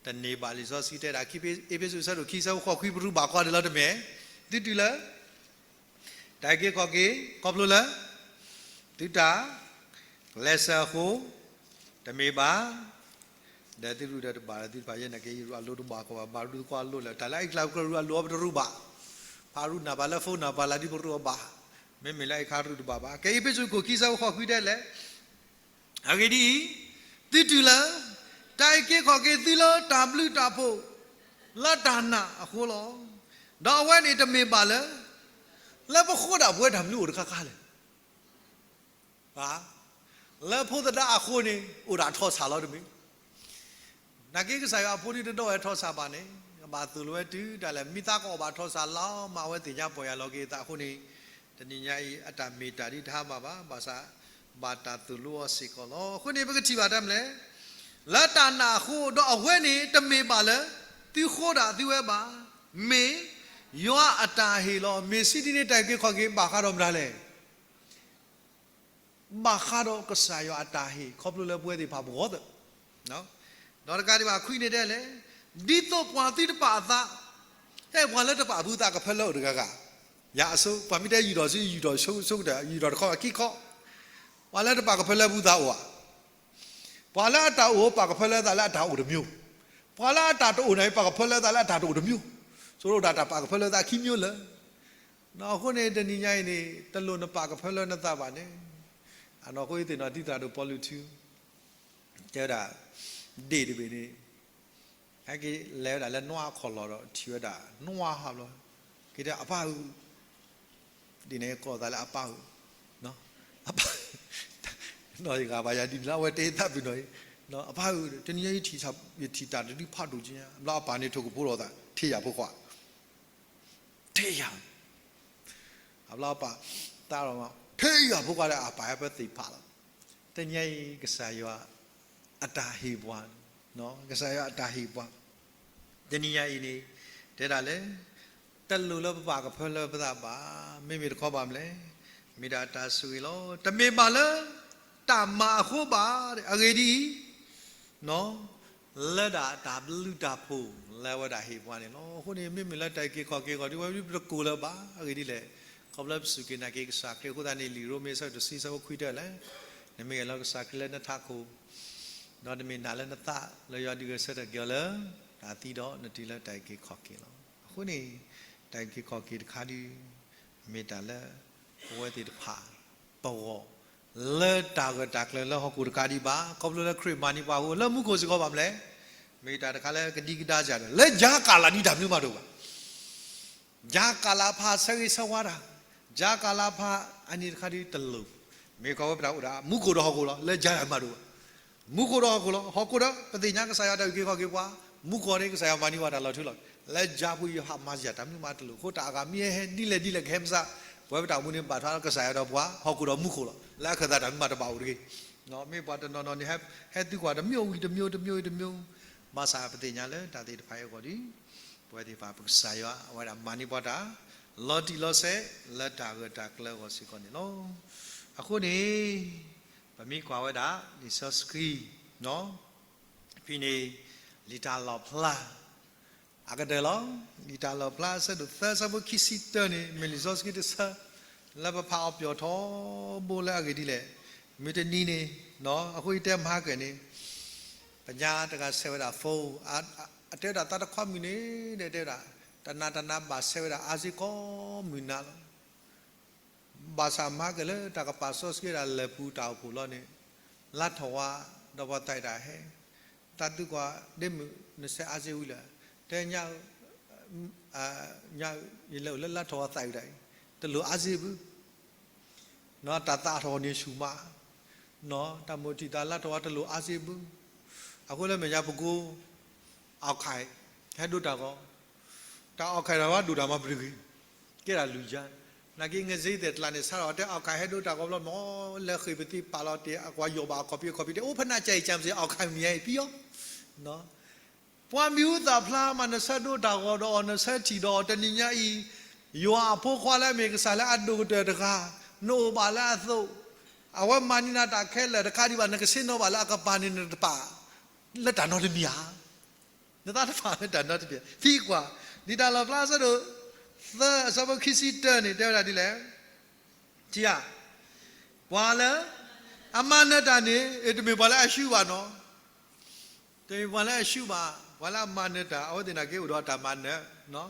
တန့ၢ်ဘၣ်. လံာ်စီဆှံတဲဒၣ် အ့းဖ့းစူး အဆၢဒိၣ်ခံ အဆၢဖိဃိးခွံ ပရူးဘၣ်ကွၢ်ဒၣ်လီၤတမ့ၢ်, သုတုၤလၢ တၢ်အုၣ်က့ၤခီၣ်က့ၤ ခီဖျိလၢ သုတၢ် ကျဲးစၢးအဃိ တမ့ၢ်ဘၣ်. ဒီးသုရူၢ်ဒီးတဘၣ်ဒီး သုတဖၣ်ယဲနာ်က့ၤ ယရူၢ်အလိၤတဘၣ်ကီးဘၣ်, ဘၣ်ရူၢ်သကွၢ်အလိၤလဲၣ်, တၢ်လၢအအံၤကျါပကရူၢ်အလိၤအီၤ ပတရူၢ်ဘၣ်, ဖးရူၢ်နၢ်ပၢၢ်လၢ phone နၢ်ပၢၢ်လၢဒ်ပရူၢ်အီၤဘၣ်, မ့မ့ၢ်လၢအံၤခါရူၢ်တဘၣ်ဘၣ်. ကဲ အ့းဖ့းစူး ခိၣ်ခံ အဆၢဖိဃိးခွံ တဲလဲၣ် အဂ့ၢ်ဒ်အံၤ, သုတုၤလၢ တၢ်အုၣ်က့ၤခီၣ်က့ၤသုလၢတၢ်ဘျုးတၢ်ဖှိၣ် လၢတၢ်နာ်အဃိလီၤ. ဒီးအဝဲန့ၣ်တမ့ၢ်ဘၣ်လၢ လၢပဃိဒၣ်ပဝဲတၢ်မနုၤအိၣ်တခါခါလဲၣ်. လၢဖိသဒါအဃိန့ၣ် အိၣ်ဒၣ်ထီၣ်ဆၣ်လီၤတမ့ၢ် နာ်က့ကစၢ်ယွၤအဖိဒ်တဒိးဝဲထီၣ်ဆၣ်ဘၣ်န့ၣ် ကဘၣ်သိၣ်လိဝဲတုၤဒၣ်လဲာ် မ့ၢ်သးကအီၣ်ဘၣ်ထီၣ်ဆၣ်လီၤမး အဝဲသ့ၣ်ညါပီၢ်ယၢ်လီၤက့ၤအသးအဃိန့ၣ်, တနံၤညါအံၤအတၢ်မ့ၢ်တၢ်ဒ်တဟါဘၣ်ဘၣ်, ဘၣ်ဆၣ် ဘၣ်တၢ်သိၣ်လိအီၤစ့ၢ်ကီးလီၤ. အဃိန့ၣ် ပကထံၣ်ဘၣ်တၢ်မနုၤလဲၣ်, လၢတၢ်နာ်အဃိ, ဒီးအဝဲန့ၣ် တမ့ၢ်ဘၣ်လၢ သုဃိဒၣ်သုဝဲဘၣ်, မ့ၢ်ယွၤအတၢ်ဟ့ၣ်လီၤ. မ့ၢ်စံးဒ်န့ၣ် တၢ်အုၣ်က့ၤခီၣ်က့ၤဘၣ်ဃးဒီးမတၤလဲၣ်. ဘၣ်ဃးဒီးကစၢ်ယွၤအတၢ်ဟ့ၣ် ခီဖျိလၢပဝဲသ့ၣ်တဖၣ်ပဂီၢ်သၢ, ဒီးတကးဒံးဘၣ် ခွံန့ၣ်တဲလဲၣ်, ဒ်သိးပှၤသုတပာ်အသး, ဟဲပှၤလၢတပာ်အဘုသးကဖၢလၢအိၣ်တဂၤဂၤ, ယၤအဆိ ပှၤမ့ၢ်တဲယူၢ်ထီၣ်ဆူ ယူၢ်ထီၣ်ဆိကတၢၢ် ယူၢ်ထီၣ်တခီခံခီ, ပှၤလၢတပာ်ကဖၢလၢအဘုသးအိၣ်ဧါ. ပှၤလၢအတၢ်အိၣ်ပာ်ကဖၢလၢအသးလၢအတၢ်အိၣ်တမျိုး, ပှၤလၢအတၢ်တအိၣ်န့ၣ် ပာ်ကဖၢလၢအသးလၢအတၢ်တအိၣ်တမျိုး, ဆိကမိၣ်ဒၣ်တၢ်ပာ်ကဖၢလၢသးခံမျိုးလၢာ်. အဃိန့ၣ် တနံၤညါအံၤန့ၣ် တလိၣ်နပာ်ကဖၢလၢနသးဘၣ်န့ၣ်, အနီၢ်ခိအံၤသ့ၣ်နီၣ်ထံသရၣ်ဒိၣ်ပီလူးထူ တဲဝဲဒၣ်, ဒ့ၣ်တဘ့ၣ်န့ၣ် ဟဲက့ၤလဲၤဝဲဒၣ်လၢနွားအခီၣ်လီၢ်ဒီးထံၣ်ဝဲဒၣ်နွားဟးဘျီ, က့ၤတဲအပၢ်ဧၢ, ဒ်န့ၣ်ကိးသးလၢအပၢ်ဧၢ, အပၢ်, နီၢ်ယဂၤဘၣ်ယၤဒ်န့ၣ်လၢအဝဲတဲသးပ့ၤနီၣ်အံၤ, အပၢ်ဧၢ, တနံၤညါအံၤ ယထံၣ်တၢ်တဒုဖးဒိၣ်က့ညါ, ဘျီအပၢ်န့ၣ်ထိၣ်ကဖိလီၤသး ထံၣ်ယၤဖိခွါ ထံၣ်ယၤ, အဘျီအပၢ်သးလီၤမး ထံၣ်ယၤဖိခွါဒီးအပၢ်ဟဲပသ့ၣ်ဖးလီၤ. တနံၤညါအံၤ ကစၢ်ယွၤအတၢ်ဟ့ၣ်ပှၤ, ကစၢ်ယွၤအတၢ်ဟ့ၣ်ပှၤ, တနံၤညါအံၤန့ၣ် တဲဒၣ်လဲၣ်, တလိၣ်လၢပပာ်ကဖၢလၢပသးဘၣ်, မ့မ့ၢ်တခီဘၣ်မနုၤလဲၣ်, မ့ၢ်ဒၣ်တၢ်ဆိၣ်ဂ့ၤလီၤ. တမ့ၢ်ဘၣ်လၢ တၢ်မၤအဃိဘၣ်, အဂ့ၢ်ဒ်အံၤ လၢဒၣ်တၢ်ဘျုးတၢ်ဖှိၣ်လၢအဝဲဒၣ်ဟ့ၣ်ပှၤန့ၣ်လီၤ. အဃိန့ၣ် မ့မ့ၢ်လၢတၢ်အုၣ်က့ၤခီၣ်က့ၤအဂီၢ် ဒ်ဝဲဒၣ်ပတကိၢ်လၢၤဘၣ်, အဂ့ၢ်ဒ်လဲၣ်, ခီဖျိပစူၢ်က့ၤနာ်က့ၤကစၢ်ခရံာ်အဃိသတးန့ၣ် လံာ်ရိမ့ၤအဆၢဒိၣ်တဆံအဆၢဖိခွံတဲလဲၣ်, နမ့ၢ်အဲၣ်လီၤကစၢ်ခရံာ်လၢနထးခိၣ်, ဒီးနမ့ၢ်နာ်လၢနသးလၢယွၤဒုးဂဲၤဆၢထၢၣ်က့ၤအီၤလၢတၢ်သံဒီး နတုၤလၢတၢ်အုၣ်က့ၤခီၣ်က့ၤလီၤ. အဃိန့ၣ် တၢ်အုၣ်က့ၤခီၣ်က့ၤတခါဒုး မ့ၢ်တၢ်လၢ ပဝဲသ့ၣ်တဖၣ် ပဂီၢ် လၢတၢ်ဂၢၢ်တၢ်ကျၢၤလၢဟီၣ်ခိၣ်တကးဒံးဘၣ်, ခီဖျိလၢခရံာ်မၤန့ၢ်ပှၤအဃိ လၢမူခိၣ်စ့ၢ်ကီးဘၣ်မနုၤလဲၣ်, မ့ၢ်တၢ်တခါလၢကဒံကဒါစၢ်ဒီး လၢယၤကးလးဒ်တၢ်မနုၤမးတအိၣ်ဘၣ်. ယၤကးလးဖးဆၢဂ့ၤဆၢဝါတၢ်, ယၤကးလးဖးအနံၤတခါဒ်တလိၣ်, မ့ၢ်ကွၢ်ဝဲပတၢ်အိၣ်ဒၣ် မူခိၣ်ဒီးဟီၣ်ခိၣ်လီၤ, လၢယၤတၢ်မးတအိၣ်ဘၣ်. မူခိၣ်ဒီးဟီၣ်ခိၣ်လီၤ, ဟီၣ်ခိၣ်ဒီး ပသ့ၣ်ညါကစၢ်ယွၤတၢ်အုၣ်က့ၤခီၣ်က့ၤပှၤ, မူခိၣ်န့ၣ် ကစၢ်ယွၤမၤန့ၢ်ပှၤတၢ်လီၤထူလီၤ. လၢယၤပူၤယဟးမၤစၢၤတၢ်မနုၤမးတလိၣ်, အဃိတၢ်အဂၤမ့ၢ်ဟဲဒ်လဲၣ်ဒ်လဲၣ်ကဟဲမစး, ပဝဲပတၢ်အိၣ်မူန့ၣ် ဘၣ်ထွဲလၢကစၢ်ယွၤဒီးပှၤ, ဟီၣ်ခိၣ်ဒီးမူခိၣ်လီၤ. လၢအခၢၣ်သးတၢ်မနုၤမးတဘၣ်အိၣ်တဂ့ၤ. မ့ၢ်ပှၤတနီၤနီၤန့ၣ် ဟဲသုကွၢ်တမံၤဝံၤတမံၤတမံၤတမံၤ, ဘၣ်ဆၣ်ပသ့ၣ်ညါလၢတၢ်သ့ၣ်တဖၣ်အံၤအဂီၢ်ဒီး ပဝဲသ့ၣ်တဖၣ်ပကစၢ်ယွၤ အဝဲဒၣ်မၤန့ၢ်ပှၤတၢ် လီၤတံၢ်လီၤဆဲး လၢတၢ်ဂၢၢ်တၢ်ကျၢၤအဂီၢ်စ့ၢ်ကီးန့ၣ်လီၤ. အဃိန့ၣ် ပမ့ၢ်ကွၢ်ဝဲဒၣ် လံာ်စီဆှံ ဖဲန့ၣ် လံာ်တၢ်လီၣ်ဖျါ အကတၢၢ်လီၤ. လံာ်တၢ်လီၣ်ဖျါအဆၢဒိၣ်သၢ အဆၢဖိခံဆံတၢန့ၣ် မ့ၢ်လံာ်စီဆှံတဆၢ လၢပဖးအီၤပျီၣ်ထီဘိလၢအဂ့ၢ်ဒ်လဲၣ်, မုၢ်တနံၤန့ၣ် အဃိယတဲမဟါကၢၢ်န့ၣ် ပညါတဂၤဆဲးဝဲဒၣ် phone, အတဲဝဲဒၣ်သးတခွါမုၣ်န့ၣ် တဲဝဲဒၣ် တနၤတနၤဘၣ်ဆဲးဝဲဒၣ် အါစ့ကိးမုၢ်နၤလီၤ. ဘၣ်ဆၣ်မဟါကၢၢ်လၢတၢ်ကပာ်စီဆှံဝဲဒၣ်လၢၢ်ပူၤတၢ်အိၣ်ဖှိၣ်လီၤန့ၣ် လါထီၣ်ဝါ ဒီးပှၤသးဝဲဒၣ်ဟဲ တၢ်သုကွၢ်ဒ့မုၣ်နဆဲးအါစ့ဝံၤလၢာ်, တဲညါ ညါ ယလဲၤအိၣ်လၢလါထီၣ်ဝါသးဝဲဒၣ်အံၤ တလိၣ်အါစ့ဘၣ် တၢ်သးထီၣ်န့ၣ်ဆူၣ်မး, တၢ်မိၣ်ထံၣ်သးလါထီၣ်ဝါတလိၣ်အါစ့ဘၣ်. အဃိလၢမဲာ်ညါပကိး အီၣ်ခၣ် ဟဲဒိတၢ်ဂီၤ, တၢ်အီၣ်ခၣ်တၢ်ဝဲဒိၣ်တၢ်မၤပတဂ့ၤ, ကဲဒၣ်လုၢ်ယါ, နာ်က့ ငဇ့သဲးတလးန့ၣ် ဆါထီၣ်တဲအီၣ်ခၣ်ဟဲဒိတၢ်ဂီၤဘျီမ့ၢ် လၢဃ့ၢ်ပသံပာ်လီၤတ့ၢ် အကွၢ်ယိာ်ဘၣ်အခီၣ်ဖံးအခီၣ်ဖံးတဲ အိၣ်ဖဲနၤကၢ်အံၤကၢ်မစ့ၢ် အီၣ်ခၣ်မံၤအံၤပံၤအီၤ ပှၤမံၤဟူသၣ်ဖျါမး နဆၢဒိတၢ်ဂီၤဒီးအီၤ နဆၢထံၣ်ဒီးအီၤ တနံၤညါအံၤ ယွၤအဖိခွါလၢအမ့ၢ်ကစၢ်လၢအဒိၣ်ကတၢၢ်တဂၤ နအိၣ်ဘၣ်လၢအသိး, အဝဲမၤန့ၢ်နၤတၢ်ခဲလၢာ်တခါဒံးဘၣ် နကဆ့ၣ်နီၤဘၣ်လၢအကပၤန့ၣ် နတပာ်လၢတၢ်နီတမံၤဧါ. နသးတပာ်လၢတၢ်နီတမံၤ, သံကွၢ်, လံာ်တၢ်လီၣ်ဖျါအဆၢဒိၣ်သၢ အဆၢဖိခံဆံတၢန့ၣ် တဲဝဲဒၣ်ဒ်လဲၣ်, ထံဧါ, ပှၤလၢအမၤနၢၤတၢ်န့ၣ် တမ့ၢ်ပှၤလၢအဆှုဘၣ်နီၤ တမ့ၢ်ပှၤလၢအဆှုဘၣ်, ပှၤလၢအမၤနၢၤတၢ် အဝဲသ့ၣ်နာ်က့အိၣ်ဒီးတၢ်မၤနၢၤ,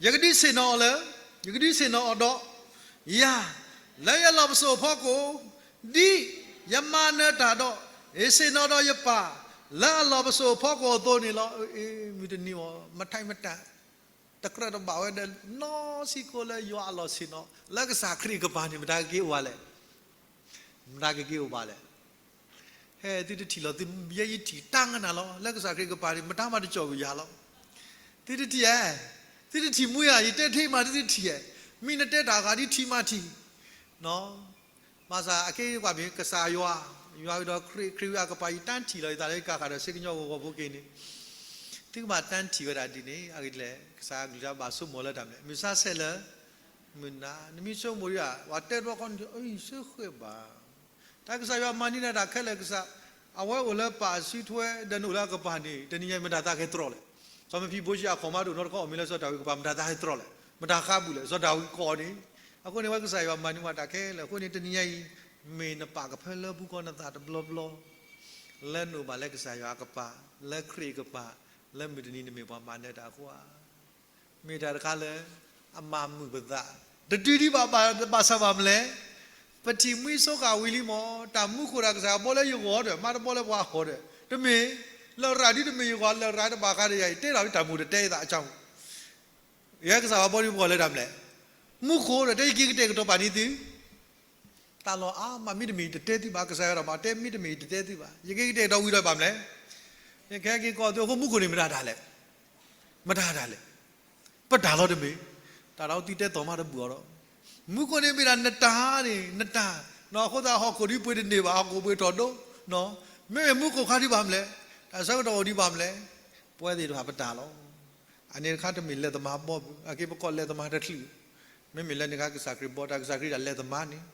ယကဒုးဆ့ၣ်နီၤအီၤလၢ, ယကဒုးဆ့ၣ်နီၤအီၤဒီးယၤ လၢယလီၢ်ပစိာ်အဖီခိၣ်, ဒ်ယမၤနၢၤတၢ်ဒီး ယဆ့ၣ်နီၤဒီးယပၢ် လၢအလီၢ်ပစိာ်အဖီခိၣ်အသိးန့ၣ်လီၤ. မုၢ်တနံၤအံၤ မထံမတၢ် တကြၢးတဘၣ်ဝဲဒီးနီတစဲးဖိလၢယွၤအလီၢ်ဆ့ၣ်နီၤ လၢကစၢ်ခရံာ်ကပၤန့ၣ် မတၤကက့ၤအိၣ်ဘၣ်လဲၣ်. မတၤကက့ၤအိၣ်ဘၣ်လဲၣ်. ဟဲ သုတထံၣ်လီၤ သုယဲယထံၣ်တၢ်ငနၤလီၤ လၢကစၢ်ခရံာ်ကပၤန့ၣ် မတၤမၤတကီၢ်ကွံာ်ယၤလီၤ. သုတထံၣ်ဧါ, သုတထံၣ်မူယၤ ယတဲထဲမး သုတထံၣ်ဧါ, မ့ၢ်နတဲတၢ်ဂၤဒ်ထံၣ်မးထံၣ်, နီၤ မၤစၢၤအက့ၢ်ကွၢ်မ့ၢ် ကစၢ်ယွၤ, ယွၤဝံၤဒီးခရံာ်, ခရံာ်ဝံၤအကပၤ ယတၢ်ထံၣ်လီၤယသးလၢယကဃၣ်ဒီးစ့ကညီဂီၤဂီၤဖိက့ၤန့ၣ်, သုကဘၣ်တၢ်ထံၣ်ဝဲဒၣ်ဒ်န့ၣ် အဂ့ၢ်ဒ်လဲၣ်, ကစၢ်ယွၤကလုၢ်ကထါဘၣ်ဆိကမိၣ်လၢတၢ်မနုၤလဲၣ်, မုၢ်ဆါဆဲးလၢ မုၢ်နၤ, နမ့ၢ်ဆိကမိၣ်ဒံးဧါ, ပှၤတဲတဘျီဃီန့ၣ် အံၤစ့ဃဲးဘၣ် တၢ်ကစၢ်ယွၤမၤန့ၢ်နၤတၢ်ခဲလၢာ်ကစၢ်, အဝဲအိၣ်လၢပၢ်အစုထွဲ ဒီးနအိၣ်လၢအကပၤန့ၣ် တနံၤညါအံၤ မတၤသးကဲတြီလဲၣ်. စီၤမ့ၤဖံဘိၡ့အခိၣ်မါဒိၣ်နီတခီ အီၣ်မ့ၤလၢစီၤဒၤဝံးအကပၤ မတၤသးကဲတြီလဲၣ်, မတၤဃါဘူးလဲၣ်, စီၤဒၤဝံးကိးအီၤန့ၣ်. အဃိန့ၣ် အဝဲကစၢ်ယွၤမၤန့ၢ်ဝဲတၢ်ခဲလၢာ် အဃိန့ၣ် တနံၤညါအံၤ မ့ၢ်နပာ်ကဖၢလၢပူၤဃီနသးတဘျီဘျီ လၢနအိၣ်ဘၣ်လၢကစၢ်ယွၤအကပၤ, လၢခရံာ်အကပၤ, လၢမုၢ်တနံၤနမ့ၢ်ပှၤမၤနၢၤတၢ်အဃိဧါ. မ့ၢ်တၢ်တခါလၢ အမၤမုာ်ပသး, တတုၤဒံးဘၣ်, ဘၣ်ဆၣ်ဘၣ်မနုၤလဲၣ်, ပထံၣ်မှံဆိဃာ်ဝံၤလံမး, တၢ်မူခိၣ်တၢ်ကစၢ်ယွၤဘီလၢယဂီၢ်ဒီး မၤတဘီလၢပှၤအဂီၢ်ဒီး တမ့ၢ်, လရာ်ဒ်တမ့ၢ်ယဂီၢ်, လရာ်တဘၣ်ဃးဒီးယၤအံၤ တဲထီၣ်တၢ်မူတတဲအသးအကၠီ, ယဲကစၢ်ယွၤဘီဒံးပဂီၢ်လၢတၢ်မနုၤလဲၣ်, မူခိၣ်ဒီး တဲယက့ၤကတဲာ်ကတီၤပာ်န့ၢ်သု တၢ်လီၢ်အါမး မ့တမ့ၢ်ယတတဲသုဘၣ်, ကစၢ်ယွၤဒီးမၤတဲ မ့တမ့ၢ်ယတတဲသုဘၣ်, ယက့ၤကတဲာ်ကတီၤဝံၤဒီးဘၣ်မနုၤလဲၣ်, ယကဟဲက့ၤကိးသုအဃိ မူခိၣ်န့ၣ်မတၤတၢ်လဲၣ်, မတၤတၢ်လဲၣ်, ပတၢ်လီၤတမ့ၢ်, တၢ်ဒီးသုတဲသီၣ်မးတဘူၣ်အီၤဒီး, မူခိၣ်န့ၣ်မ့ၢ်ဒၣ်နတၢ်န့ၣ် နတၢ်, အဃိသတးဟီၣ်ခိၣ်ဒ်ပှ့ၤတန့ၢ်ဘၣ်, ဟီၣ်ခိၣ်ပှ့ၤထီၣ်ဒိ, မ့မ့ၢ်မူခိၣ်ခါဒံးဘၣ်မနုၤလဲၣ်, တၢ်ဆၢကတီၢ်အိၣ်ဒံးဘၣ်မနုၤလဲၣ်, ပဝဲသ့ၣ်တဖၣ်ပတၢ်လီၤ. အန့ၣ်တခါတမ့ၢ်လဲၤသမါဘီဘုး, အက့ပကိးလဲၤသမါတချုး, မ့မ့ၢ်လၢန့ၣ်ခါကစၢ်ခရံာ်ဘီ တၢ်ကစၢ်ခရံာ်ဒၣ်လဲၤသမါန့ၣ်,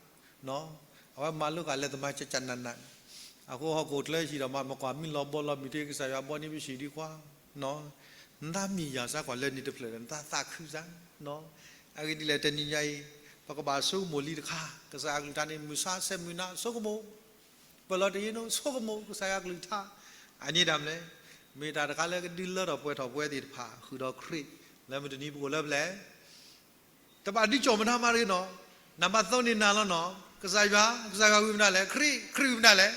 အဝဲမၤလိဃာ်လဲၤသမါကကနးနးန့ၣ်, အဃိဟီၣ်ခိၣ်ချၢဟံၣ်ဒီးမၤမကွၢ်မံလီၤဘီလီၤမုၢ်တ့ ကစၢ်ယွၤဘီန့ၢ်ပဟံၣ်ဒံးကွၢ်, နသးမံယၤစၢ်ကွၢ်လၢန့ၣ်တဖျၢၣ်ဒီး နသးသးခုစၢ်, အဂ့ၢ်ဒ်လဲၣ် တနံၤညါအံၤ ပကဘၣ်ဆိကမိၣ်လံတခါ, ကစၢ်ယွၤကလုၢ်ကထါန့ၣ် မုၢ်ဆါဆဲးမုၢ်နၤဆိကမိၣ် ပလီၢ်တယ့နီ ဆိကမိၣ်ကစၢ်ယွၤကလုၢ်ကထါ, အန့ၣ်ဒၣ်မနုၤလဲၣ်, မ့ၢ်တၢ်တခါလၢကဒုးလၢထီၣ်ပှဲၤထီၣ်ပဝဲသ့ၣ်တဖၣ် ဃုာ်ဒီးခရံာ်, လၢမုၢ်တနံၤပအိၣ်လၢပျဲၢ်, တဘၣ်ဒ်ကၠီၣ်မနါမးတဂ့ၤနီၤ, နမၤသီန့ၢ်နၤလီၤနီၤ, ကစၢ်ယွၤ, ကစၢ်ယွၤဝံၤမနုၤလဲၣ်, ခရံာ်, ခရံာ်ဝံၤမနုၤလဲၣ်,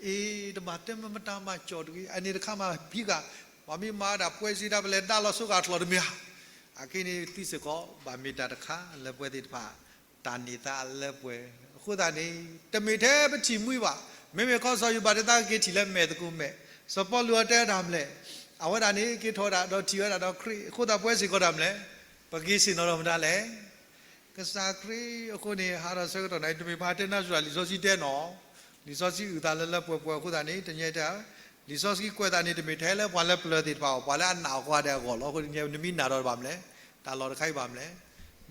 အ့ တဘၣ်တဲမတၤမၤကၠီၣ်တဂ့ၤ, အန့ၣ်တခါမးဖံးဃာ်, ပှၤမ့ၢ်မၤဒၣ်ပှဲၤစံးဒၣ် ပလဲၤဒါလီၤဆိဃာ်အကျိၤတမ့ၢ်ဧါ, အခဲအံၤန့ၣ်သံစ့ၢ်ကီး ဘၣ်မ့ၢ်တၢ်တခါလၢပဝဲသ့ၣ်တဖၣ် တၢ်န့ၢ်သါလၢပှဲၤ, အဃိသတးန့ၣ် တမ့ၢ်ထဲပထံၣ်မှံဘၣ်, မ့မ့ၢ်ခီစီၤယိၤဘးတဲသးကက့ၤထံၣ်လၢမဲာ်သကိးမဲာ်, စီၤပီလူးအတဲတၢ်မနုၤလဲၣ်, အဝဲဒၣ်န့ၣ် က့ၤထီၣ်ဝဲဒၣ်ဒီးထံၣ်ဝဲဒၣ်ဒီးခရံာ်, အဃိသတးပဝဲစ့ၢ်ကီးတၢ်မနုၤလဲၣ်, ပက့ၤဆ့ၣ်နီၤဒီးမတၤလဲၣ် ကစၢ်ခရံာ်, အဃိန့ၣ် ဟးထီၣ်ဆၢကတီၢ်နၤအံၤ တမ့ၢ်ပှၤတဲနါစှၤ လံာ်စီဆှံတဲနီၤ, လံာ်စီဆှံအုၣ်သးလၢလၢပှဲၤပှဲၤအဃိသတးန့ၣ် တနံၤညါအံၤ လံာ်စီဆှံကွဲးသးန့ၣ် တမ့ၢ်ထဲလၢပှၤလၢပျၢၤသ့ၣ်တဖၣ်အဂီၢ်, ပှၤလၢအနာ်အီၤကိးဂၤဒဲးအဂီၢ်လီၤ. အဃိတနံၤညါအံၤ နမ့ၢ်နာ်ဒီးဘၣ်မနုၤလဲၣ်, တၢ်လီၢ်တခါအံၤဘၣ်မနုၤလဲၣ်,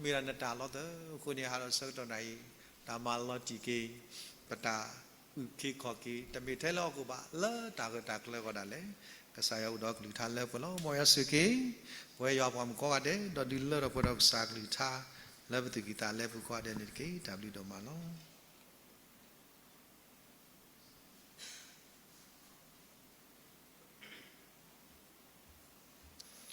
မ့ၢ်ဒၣ်နတၢ်လီၤသၢ, အဃိန့ၣ် ဟးထီၣ်ဆၢကတီၢ်နၤအံၤ တၢ်မၤလီၤတံၢ်က့ၤ ပတၢ်အုၣ်က့ၤခီၣ်က့ၤ တမ့ၢ်ထဲလၢဟီၣ်ခိၣ်ဘၣ်, လၢတၢ်ဂၢၢ်တၢ်ကျၢၤအဂီၢ်ဒၣ်လဲာ်, ကစၢ်ယွၤအိၣ်ဒီးကလုၢ်ကထါလၢပှဲၤလီၤ. မ်ယွၤဆိၣ်ဂ့ၤက့ၤ ပဝဲယွၤပှၤမုၣ်ကိးဂၤဒဲး ဒီးဒုးလၢထီၣ်ပှဲၤဒီးကစၢ်ကလုၢ်ကထါ လၢပသူၣ်ကံၢ်သးလဲပူၤကိးဂၤဒဲးန့ၣ်တက့ၢ်. တၢ်ဘျုးဒိၣ်မးလီၤ.